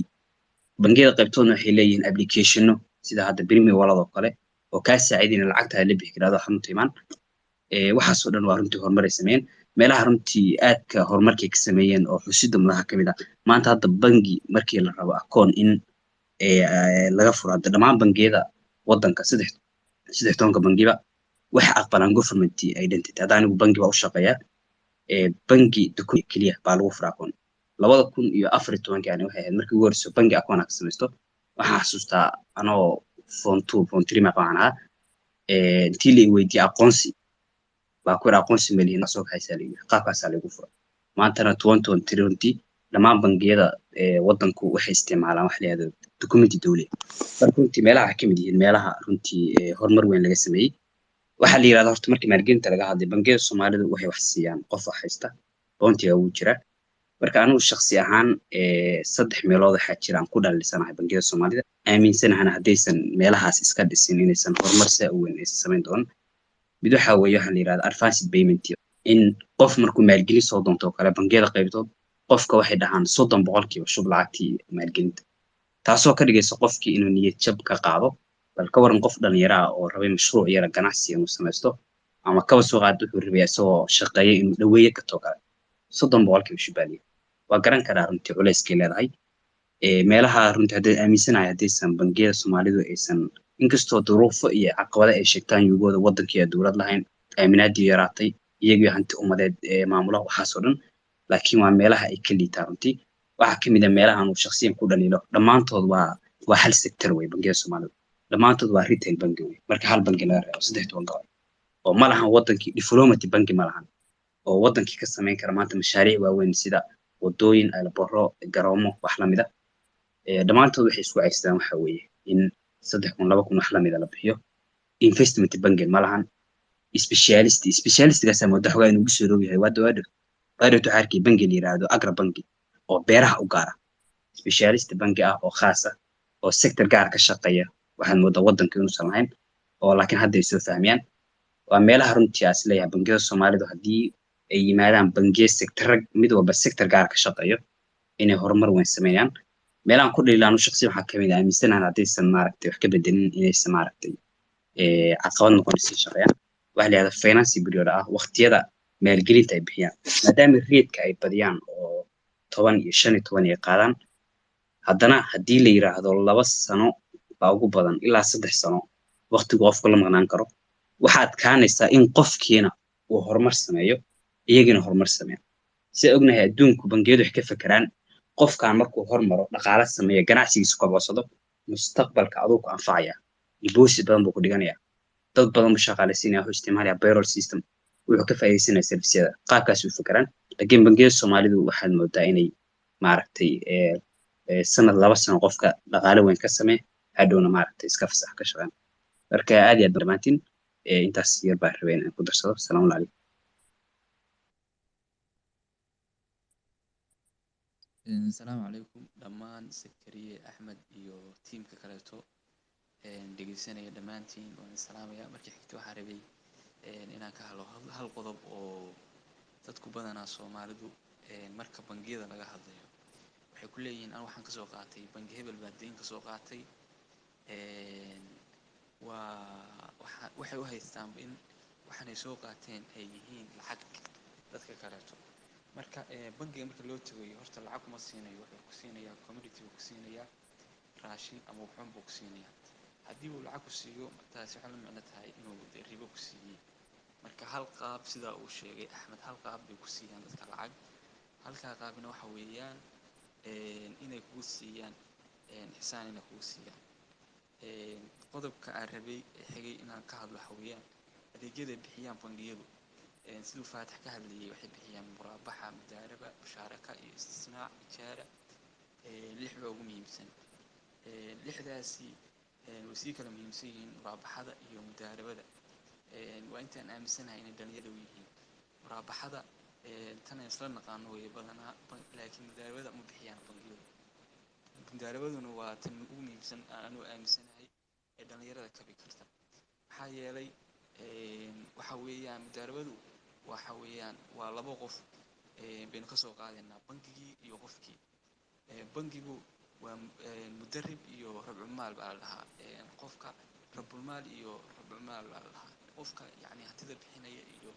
Bangiyada qaybtoodna waxay leeyihiin applicationo sida hadda Premier Wallet oo kale oo kaa saacidayna lacagtaada la bixi kara adoo xarunta imaan. Waxaasoo dhan waa runtii horumar ay sameeyeen. Meelaha runtii aadka horumarkay ka sameeyeen oo xusida mudaha ka mid ah, maanta hadda bangi markii la rabo akoon in laga furo, hadda dhammaan bangiyada waddanka 13-ka bangiba waxay aqbalaan government identity. Hadda anigu bangi baa u shaqeeya, bangi document keliya baa lagu furaa akoon. 2014-kii yani waxay ahayd markii ugu horreysay bangi akoon aan ka samaysto. Waxaan xasuustaa anoo form 2, form 3 ma qabaan ahaa, intii la i weydiiyey aqoonsi baa ku yidhi aqoonsi ma lihin, soo kaxaysaa la yidhi, qaabkaasaa laygu furay. Maantana 2023 runtii dhammaan bangiyada waddanku waxay isticmaalaan wax la yihahdo documenti dowli. Marka runtii meelaha waxay ka mid yihiin meelaha runtii horumar weyn laga sameeyey. Waxaa la yidhahdaa horta markii maalgelinta laga hadlay, bangiyada Soomaalidu waxay wax siiyaan qof wax haysta, bountiga wuu jiraa. Marka anigu shakhsi ahaan 3 meelood waxaa jira aan ku dhaliilsanahay bangiyada Soomaalida, aaminsanahana haddaysan meelahaas iska dhisin inaysan horumar saa u weyn aysan samayn doonin. Mid waxaa weeye waxaa la yidhahdaa advanced payment, in qof markuu maalgelin soo doonto oo kale bangiyada qaybtood qofka waxay dhahaan 30% shub lacagtii maalgelinta, taasoo ka dhigaysa qofkii inuu niyad jab ka qaado. Bal ka waran qof dhalinyaro ah oo rabay mashruuc yara ganacsi inuu samaysto, ama kaba soo qaad wuxuu rabay isagoo shaqeeya inuu dhaweeye katoo kale, 30% shub baa layidhi. Waa garan karaa runtii culayskay leedahay. Meelaha runtii hadday aaminsanahay haddaysan bangiyada Soomaalidu aysan, inkastoo duruufo iyo caqabado ay sheegtaan yugooda waddankii aan dowlad lahayn, aaminaadii yaraatay, iyagii hanti umadeed maamula waxaasoo dhan, laakiin waa meelaha ay ka liitaan runtii. Waxaa ka mid ah meelahan uu shakhsiyan ku dhaliilo, dhammaantood waa hal sector wey bangiyada Soomaalidu, dhammaantood waa retail bangi wey. Marka hal bangi laga reebo 13 gobol oo ma lahan waddankii development bangi ma lahan oo waddankii ka samayn kara maanta mashaariic waaweyn sida wadooyin, airporro, garoomo, wax lamid ah. Dhammaantood waxay isku caysadaan waxa weeye in 3000, 2000 wax lamida la bixiyo. Investment bangi ma lahan specialist, specialistgaasaa mooda xogaa inuu ugu soo dhow yahay. Waa dhowto waxaa arkay bangi la yiraahdo Agra Bangi oo beeraha u gaara, specialist bangi ah oo khaas ah oo sector gaar ka shaqeeya. Waxaad moodaa waddanka inuusan lahayn oo laakiin hadda ay soo fahmayaan. Waa meelaha runtii aas leeyahay bangiyada Soomaalidu haddii ay yimaadaan bangiyo sector mid walba sector gaar ka shaqeeyo inay horumar weyn sameeyaan. Meelahan ku dhaliilaanu shakhsiyan waxaa kamid ah aaminsanahan haddaysan maaragtay wax ka bedelin inaysan maaragtay caqabad noqon sii shaqeeyaan. Waxa la yihahdaa financing period ah, waqtiyada maalgelinta ay bixiyaan, maadaama rate-ka ay badiyaan oo 10 iyo 15 ay qaadaan, haddana haddii la yiraahdo 2 sano baa ugu badan ilaa 3 sano waqtigu qofku la maqnaan karo, waxaa adkaanaysaa in qofkiina uu horumar sameeyo, iyagina horumar sameeyo. Sida ognahay adduunku bangiyadu waxay ka fekeraan qofkan markuu hormaro, dhaqaale sameeyo, ganacsigiisa kobcodsado, mustaqbalka aduu ku anfacaya, deposit badan buu ku dhiganaya, dad badan buu shaqaalaysiinaya, wuxuu isticmaalaya payroll system, wuxuu ka faa'iidaysanaya serviceyada, qaabkaas u fekeraan. Laakiin bangiyada Soomaalidu waxaad moodaa inay maaragtay sanad 2 sano qofka dhaqaale weyn ka samee, hadhowna maaragtay iska fasax ka shaqeyn. Marka aad iyo aad dhammaantiin intaas yar baan rabay inaan ku darsado. Asalaamu calaykum. Asalaamu calaykum dhammaan Sakariye Axmed iyo tiimka kaleeto dhegeysanaya, dhammaantiin waan salaamaya. Markii xigta waxaan rabay inaan ka hadlo hal qodob oo dadku badanaa Soomaalidu marka bangiyada laga hadlayo waxay ku leeyihiin an waxaan kasoo qaatay bangi hebel baa deyn kasoo qaatay. Waa waxa waxay u haystaan in waxaanay soo qaateen ay yihiin lacag dadka kaleeto. Marka bangiga marka loo tagayo, horta lacag kuma siinayo, wuxuu ku siinayaa commodity buu ku siinayaa, raashin ama wuxuun buu ku siinayaa. Haddii uu lacag ku siiyo, taasi waxay la micno tahay inuu dee ribo ku siiyey. Marka hal qaab, sidaa uu sheegay Axmed, hal qaab bay ku siiyaan dadka lacag. Halkaa qaabna waxa weeyaan inay kugu siiyaan xisaan, inay kugu siiyaan. Qodobka aan rabay xigay inaan ka hadlo waxa weeyaan adeegyada ay bixiyaan bangiyadu. Siduu Faatax ka hadlayay, waxay bixiyaan muraabaxa, mudaaraba, mushaaraka iyo istisnaac, ijaara. Lix baa ugu muhiimsan. Lixdaasi way sii kala muhiimsan yihiin. Muraabaxada iyo mudaarabada waa intaan aaminsanahay inay dhalinyarada u yihiin. Muraabaxada tan aan isla naqaano way badanaa, laakiin mudaarabada ma bixiyaan bangiyadu. Mudaarabaduna waa tan ugu muhiimsan aan anigu aaminsanahay ee dhalinyarada kabi karta. Maxaa yeelay, waxa weeyaan mudaarabadu waxa weeyaan waa laba qof baynu kasoo qaadaynaa, bangigii iyo qofkii. Bangigu waa mudarib iyo rabcumaal baa la dhahaa, qofka rabulmaal iyo rabcumaal baa la dhahaa, qofka yacni hantida bixinaya iyo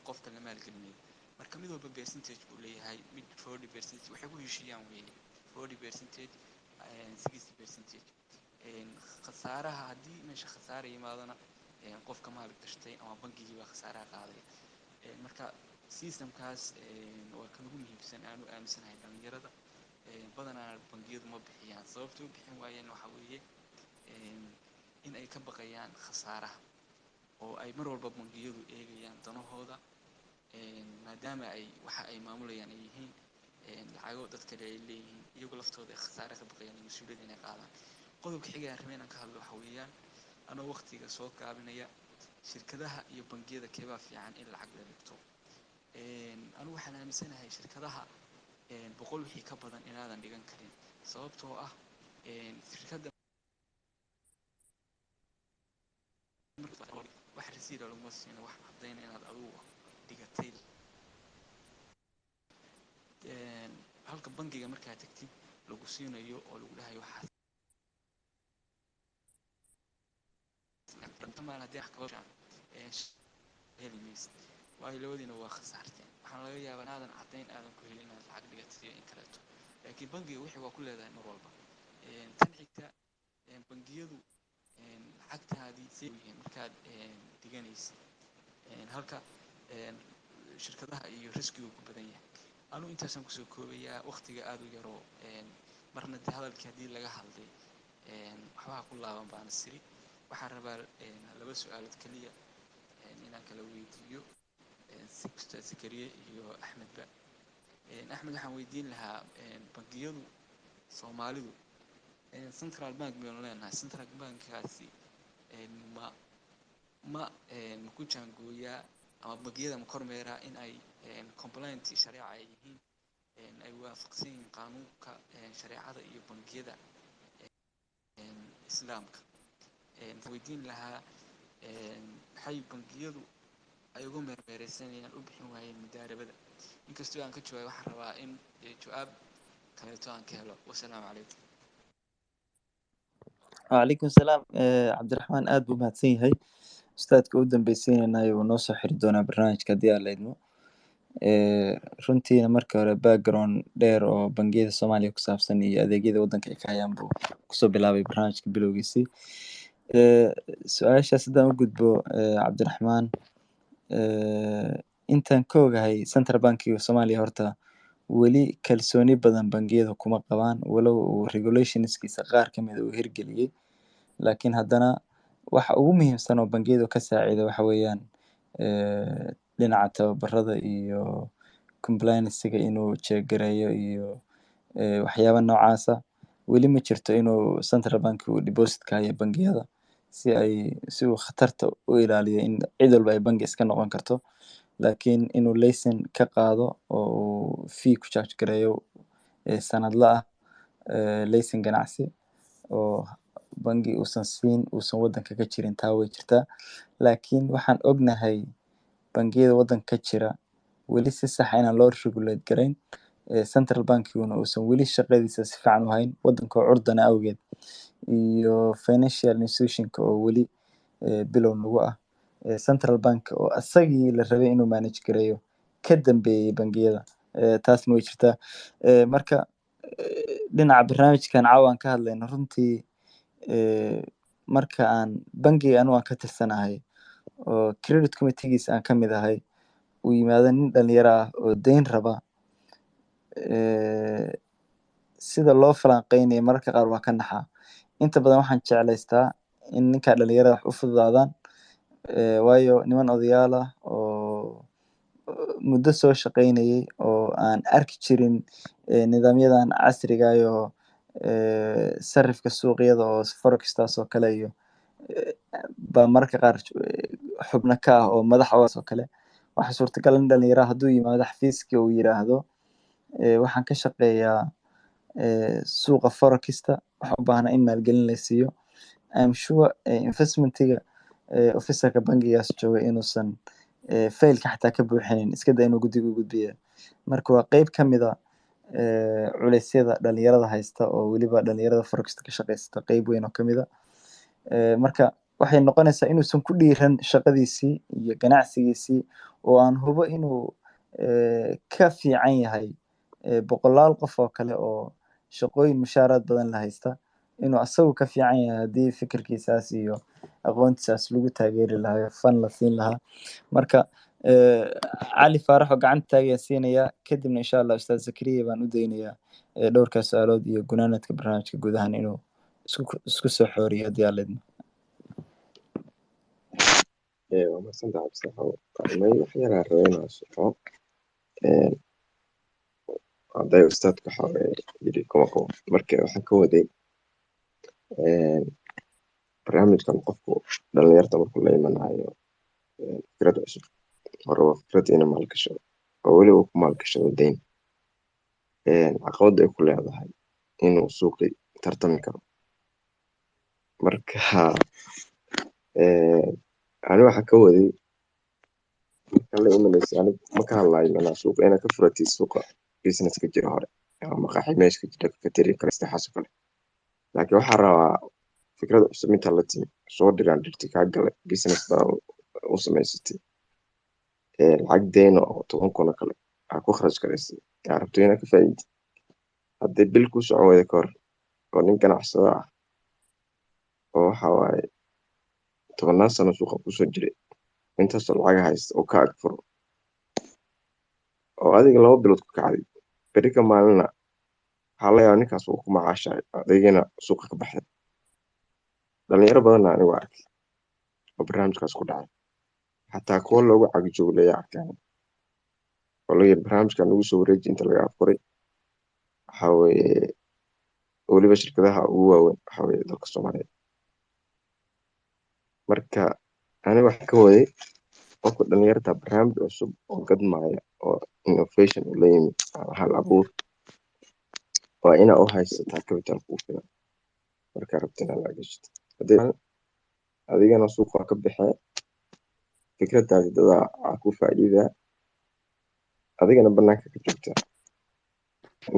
qofka la maalgelinayo. Marka mid walba percentage buu leeyahay, mid 40 percentage waxay ku heshiiyaan weeye, 40 percentage, 60 percentage. Khasaaraha haddii meesha khasaara yimaadona, qofka maal gashtay ama bangigii baa khasaaraha qaadaya. Marka systemkaas waa kan ugu muhiimsan aanu aaminsanahay dhalinyarada. Badanaa bangiyadu ma bixiyaan. Sababta u bixin waayeen waxa weeye in ay ka baqayaan khasaaraha oo ay mar walba bangiyadu eegayaan danahooda, maadaama ay waxa ay maamulayaan ay yihiin lacago dad kale ay leeyihiin, iyagu laftooda ay khasaare ka baqayaan iyo mas-uuliyadda inay qaadaan. Qodobka xiga aan rabay inaan ka hadlo waxa weeyaan, anoo waqtiga soo gaabinaya, shirkadaha iyo bangiyada keebaa fiican in lacag la dhigto? Anigu waxaan aaminsanahay shirkadaha 100 wixii ka badan inaadan dhigan karin, sababtoo ah shirkadda wax rasiida laguma siino, wax caddayna inaad adigu dhigatay, halka bangiga markaa tagtid lagu siinayo oo lagu dhahayo waxaas maal haddii wax kaba heli maysid, waayo labadiina waa khasaarteen. Waxaana laga yaabaa inaadan caddayn aadan ku helin inaad lacag dhigatay iyo in kaleeto, laakiin bangiga wixii waa ku leedahay mar walba. Tan xigta, bangiyadu lacagtaadii say yihiin markaad dhiganaysid, halka shirkadaha iyo riskigu ku badan yahay. Anigu intaasaan kusoo koobayaa, waqtiga aada u yaroo. Marna dee hadalkii haddii laga hadlay waxbaha ku laaban baana siri. Waxaan rabaa laba su-aalood keliya inaan kala weydiiyo Ustaad Zakariye iyo Axmedba. Axmed waxaan weydiin lahaa, bangiyadu Soomaalidu central bank baynu leenahay, central bankkaasi ma ku jaangooyaa ama bangiyada ma kormeeraa in ay compliant shareeca ay yihiin, ay waafaqsan yihiin qaanuunka shareecada iyo bangiyada Islaamka? Waxaan weydiin lahaa, maxay bangiyadu ay uga meermeereysanayaan u bixin waayeen mudaarabada? Inkastoo aan ka jawaabay, waxaan rabaa in jawaab kaleeto aan ka helo. Wasalaamu calaykum. Wacalaykum salaam. Cabdiraxmaan aad buu mahadsan yahay. Ustaadka u dambeysiinaynayo wuu noo soo xiri doonaa barnaamijka haddii aan la idmo. Runtiina marka hore background dheer oo bangiyada Soomaaliya ku saabsan iyo adeegyada waddanka ay ka hayaan buu kusoo bilaabay barnaamijka bilowgiisii. Su-aashaas haddaan u gudbo, Cabdiraxmaan, intaan ka ogahay central bankiga Soomaaliya horta weli kalsooni badan bangiyada kuma qabaan, walow uu regulationskiisa qaar ka mid ah uu hirgeliyey, laakiin haddana waxa ugu muhiimsan oo bangiyadu ka saacida waxa weeyaan dhinaca tababarada iyo compliance-ga inuu check gareeyo iyo waxyaaba noocaasa. Weli ma jirto inuu central bank uu deposit ka hayo bangiyada si ay si uu khatarta u ilaaliyo in cid walba ay bangi iska noqon karto, laakiin inuu license ka qaado oo uu fee ku charge gareeyo sanadle ah, license ganacsi oo bangi uusan siin uusan waddanka ka jirin, taa way jirtaa. Laakiin waxaan ognahay bangiyada waddanka ka jira weli si sax ah inaan loo regulate garayn, central bankiguna uusan weli shaqadiisa si fiican u hayn waddanka oo curdana awgeed iyo financial institutionka oo weli bilow nagu ah, central bank oo asagii la rabay inuu manage gareeyo. Ka dambeeyey bangiyada. Taasna way jirtaa. Marka dhinaca barnaamijkan caawa aan ka hadlayno, runtii marka aan bangiga anigu aan ka tirsanahay oo credit committeegiisa aan ka mid ahay, uu yimaado nin dhalinyaro ah oo deyn raba, sida loo falanqeynayo mararka qaar waa ka naxaa. Inta badan waxaan jeclaystaa in ninka dhalinyarada wax u fududaadaan, waayo niman odayaal ah oo muddo soo shaqeynayay oo aan arki jirin nidaamyadan casriga iyo sarifka suuqyada oo forex-taas oo kale iyo baa mararka qaar xubno ka ah oo madax oo kale. Waxaa suurtagal in dhalinyaro hadduu yimaado xafiiskii uu yiraahdo, "Waxaan ka shaqeeyaa suuqa forex-ta, waxaan u baahnaa in maalgelin la siiyo," I'm sure investmentiga officerka bangigaas jooga inuusan failka xataa ka buuxinin, iska day inuu guddiga u gudbiya. Marka waa qeyb ka mid a culeysyada dhalinyarada haysta, oo weliba dhalinyarada forex ka shaqeysta qeyb weyn oo kamid a. Marka waxay noqonaysaa inuusan ku dhiiran shaqadiisii iyo ganacsigiisii, oo aan hubo inuu ka fiican yahay boqolaal qof oo kale oo shaqooyin mushaaraad badan la haysta, inuu asagu ka fiican yahay haddii fikirkiisaas iyo aqoontiisaas lagu taageeri lahaa, fan la siin lahaa. Marka Cali Faarax oo gacanta taagaya siinaya, kadibna insha Allah Ustaad Zakariya baan u daynayaa dhowrkaas su-aalood iyo gunaanadka barnaamijka guud ahaan inuu isku soo xooriyo, haddii Alla idmo. Waa mahadsantahay, Cabdisaxo. May wax yaraa rabay inaan soxo. Hadday ustaadku waxa yidhi kuma qabo. Marka waxaan ka waday barnaamijkan, qofku dhalinyarta markuu la imanayo fikrad cusub, hore waa fikrad inuu maalgashado oo weliba ku maalgashado deyn, caqabadda ay ku leedahay inuu suuqi tartami karo. Marka ani waxaan ka waday, marka la imanaysa, anigu ma ka hadlayo macnaha suuqa inaad ka furatid, suuqa business ka jira hore ama maqaaxi meesha ka jira, cafeteria kale, saddexaas oo kale, laakiin waxaa rabaa fikrad cusub intaa la timi, soo dhiraan dhirti kaa galay, business baa u samaysatay, lacag deyn oo 10,000 oo kale aa ku kharash garaysay, aa rabto inaad ka faa'iidid. Haddii bil kuu socon weyda ka hor, oo nin ganacsado ah oo waxa waaye tobannaan sano suuqa kusoo jiray, intaasoo lacag haysta oo ka ag furo, oo adiga 2 bilood ku kacday, beri ka maalina waxaa laga yaabaa ninkaas uu ku macaashayo, adigina suuqa ka baxday. Dhalinyaro badanna anigu arkay oo barnaamijkaas ku dhacay, xataa kuwa loogu cagjoogleeya arkay oo laga yiri barnaamijkan lagu soo wareeji inta laga afuray. Waxa weeye weliba shirkadaha ugu waaweyn waxa weeye dalka Soomaaliyeed. Marka aniga waxaan ka waday, qofka dhalinyarta barnaamij cusub oo gadmaya oo innovation uu la yimid ama hal abuur, waa inaa u haysataa capital kugu filan markaa rabto inaad lacag gashato. Haddii adigana suuqa ka baxee, fikradaadi dadaa aa ku faa'iidaa, adigana banaanka ka joogtaa.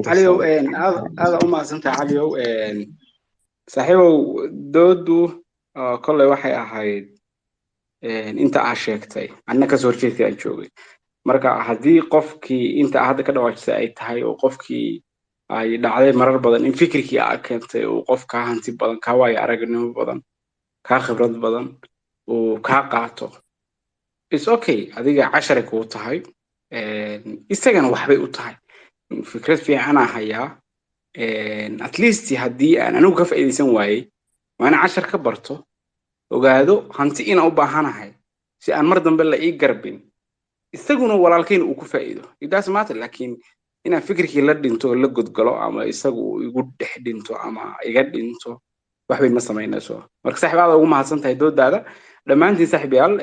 Caliyow, aad aada u mahadsantahay, Caliyow. Saaxiibow, doodu kolley waxay ahayd inta aa sheegtay, anna kasoo horjeedkii aan joogay. Marka haddii qofkii inta aa hadda ka dhawaajisay ay tahay, oo qofkii ay dhacday marar badan in fikirkii aa keentay uu qof kaa hanti badan, kaa waayo aragnimo badan, kaa khibrad badan uu kaa qaato, is okay. Adiga casharay kuu tahay, isagana waxbay u tahay. Fikrad fiicanaa hayaa, at least haddii aan anigu ka faa'iidaysan waayey, waa inaan cashar ka barto, ogaado hanti inaan u baahanahay si aan mar dambe la ii garbin, isaguna walaalkayna uu ku faa'iido. It doesn't matter. Laakiin inaan fikirkii la dhinto oo la godgalo, ama isagu uu igu dhex dhinto ama iga dhinto, wax weyn ma samaynayso. Marka saaxiib, aad ugu mahadsan tahay doodaada. Dhammaantiin saaxiibayaal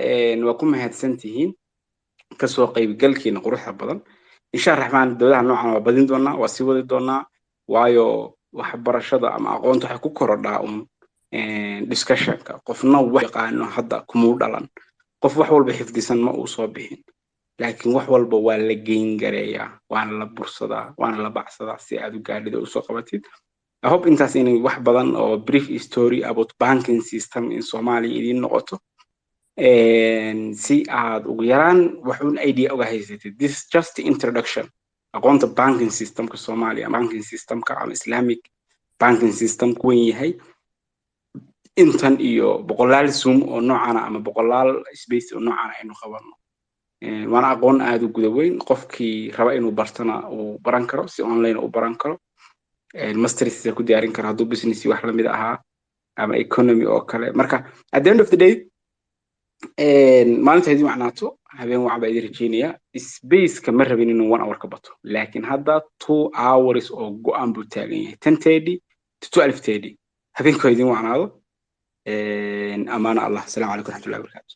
waa ku mahadsan tihiin kasoo qaybgalkiina quruxda badan. Insha Raxmaan, doodaha noocan waa badin doonaa, waa sii wadi doonaa, waayo waxbarashada ama aqoonta waxay ku korodhaa un discussionka. Qofna wax yaqaano hadda kumuu dhalan, qof wax walba xifdisan ma uu soo bixin, laakiin wax walba waa la geyn gareeyaa, waana la bursadaa, waana la bacsadaa si aad u gaadhida usoo qabatid. I hope intaas inay wax badan oo brief story about banking system in Somalia idiin noqoto. Si aad ugu yaraan waxuun idea uga haysatid. This is just the introduction. Aqoonta banking systemka Soomaaliya, banking systemka ama Islamic banking system ku weyn yahay intan iyo boqolaal Zoom oo noocana ama boqolaal space oo noocana aynu qabano. Waana aqoon aad u guda weyn. Qofkii raba inuu bartana uu baran karo, si online u baran karo, masters ku diyaarin karo hadduu business wax lamid ahaa ama economy oo kale. Marka at the end of the day, maalinta idin wacnaato, habeen wacan baa idin rajeynayaa. Spaceka ma rabin inuu 1 hour ka bato, laakiin hadda 2 hours oo go-an buu taagan yahay, 10:30 to 12:30. Habeenkoo idin wacnaado. Amaana Allah. Asalaamu calaykum waraxmatullahi wabarakaatu.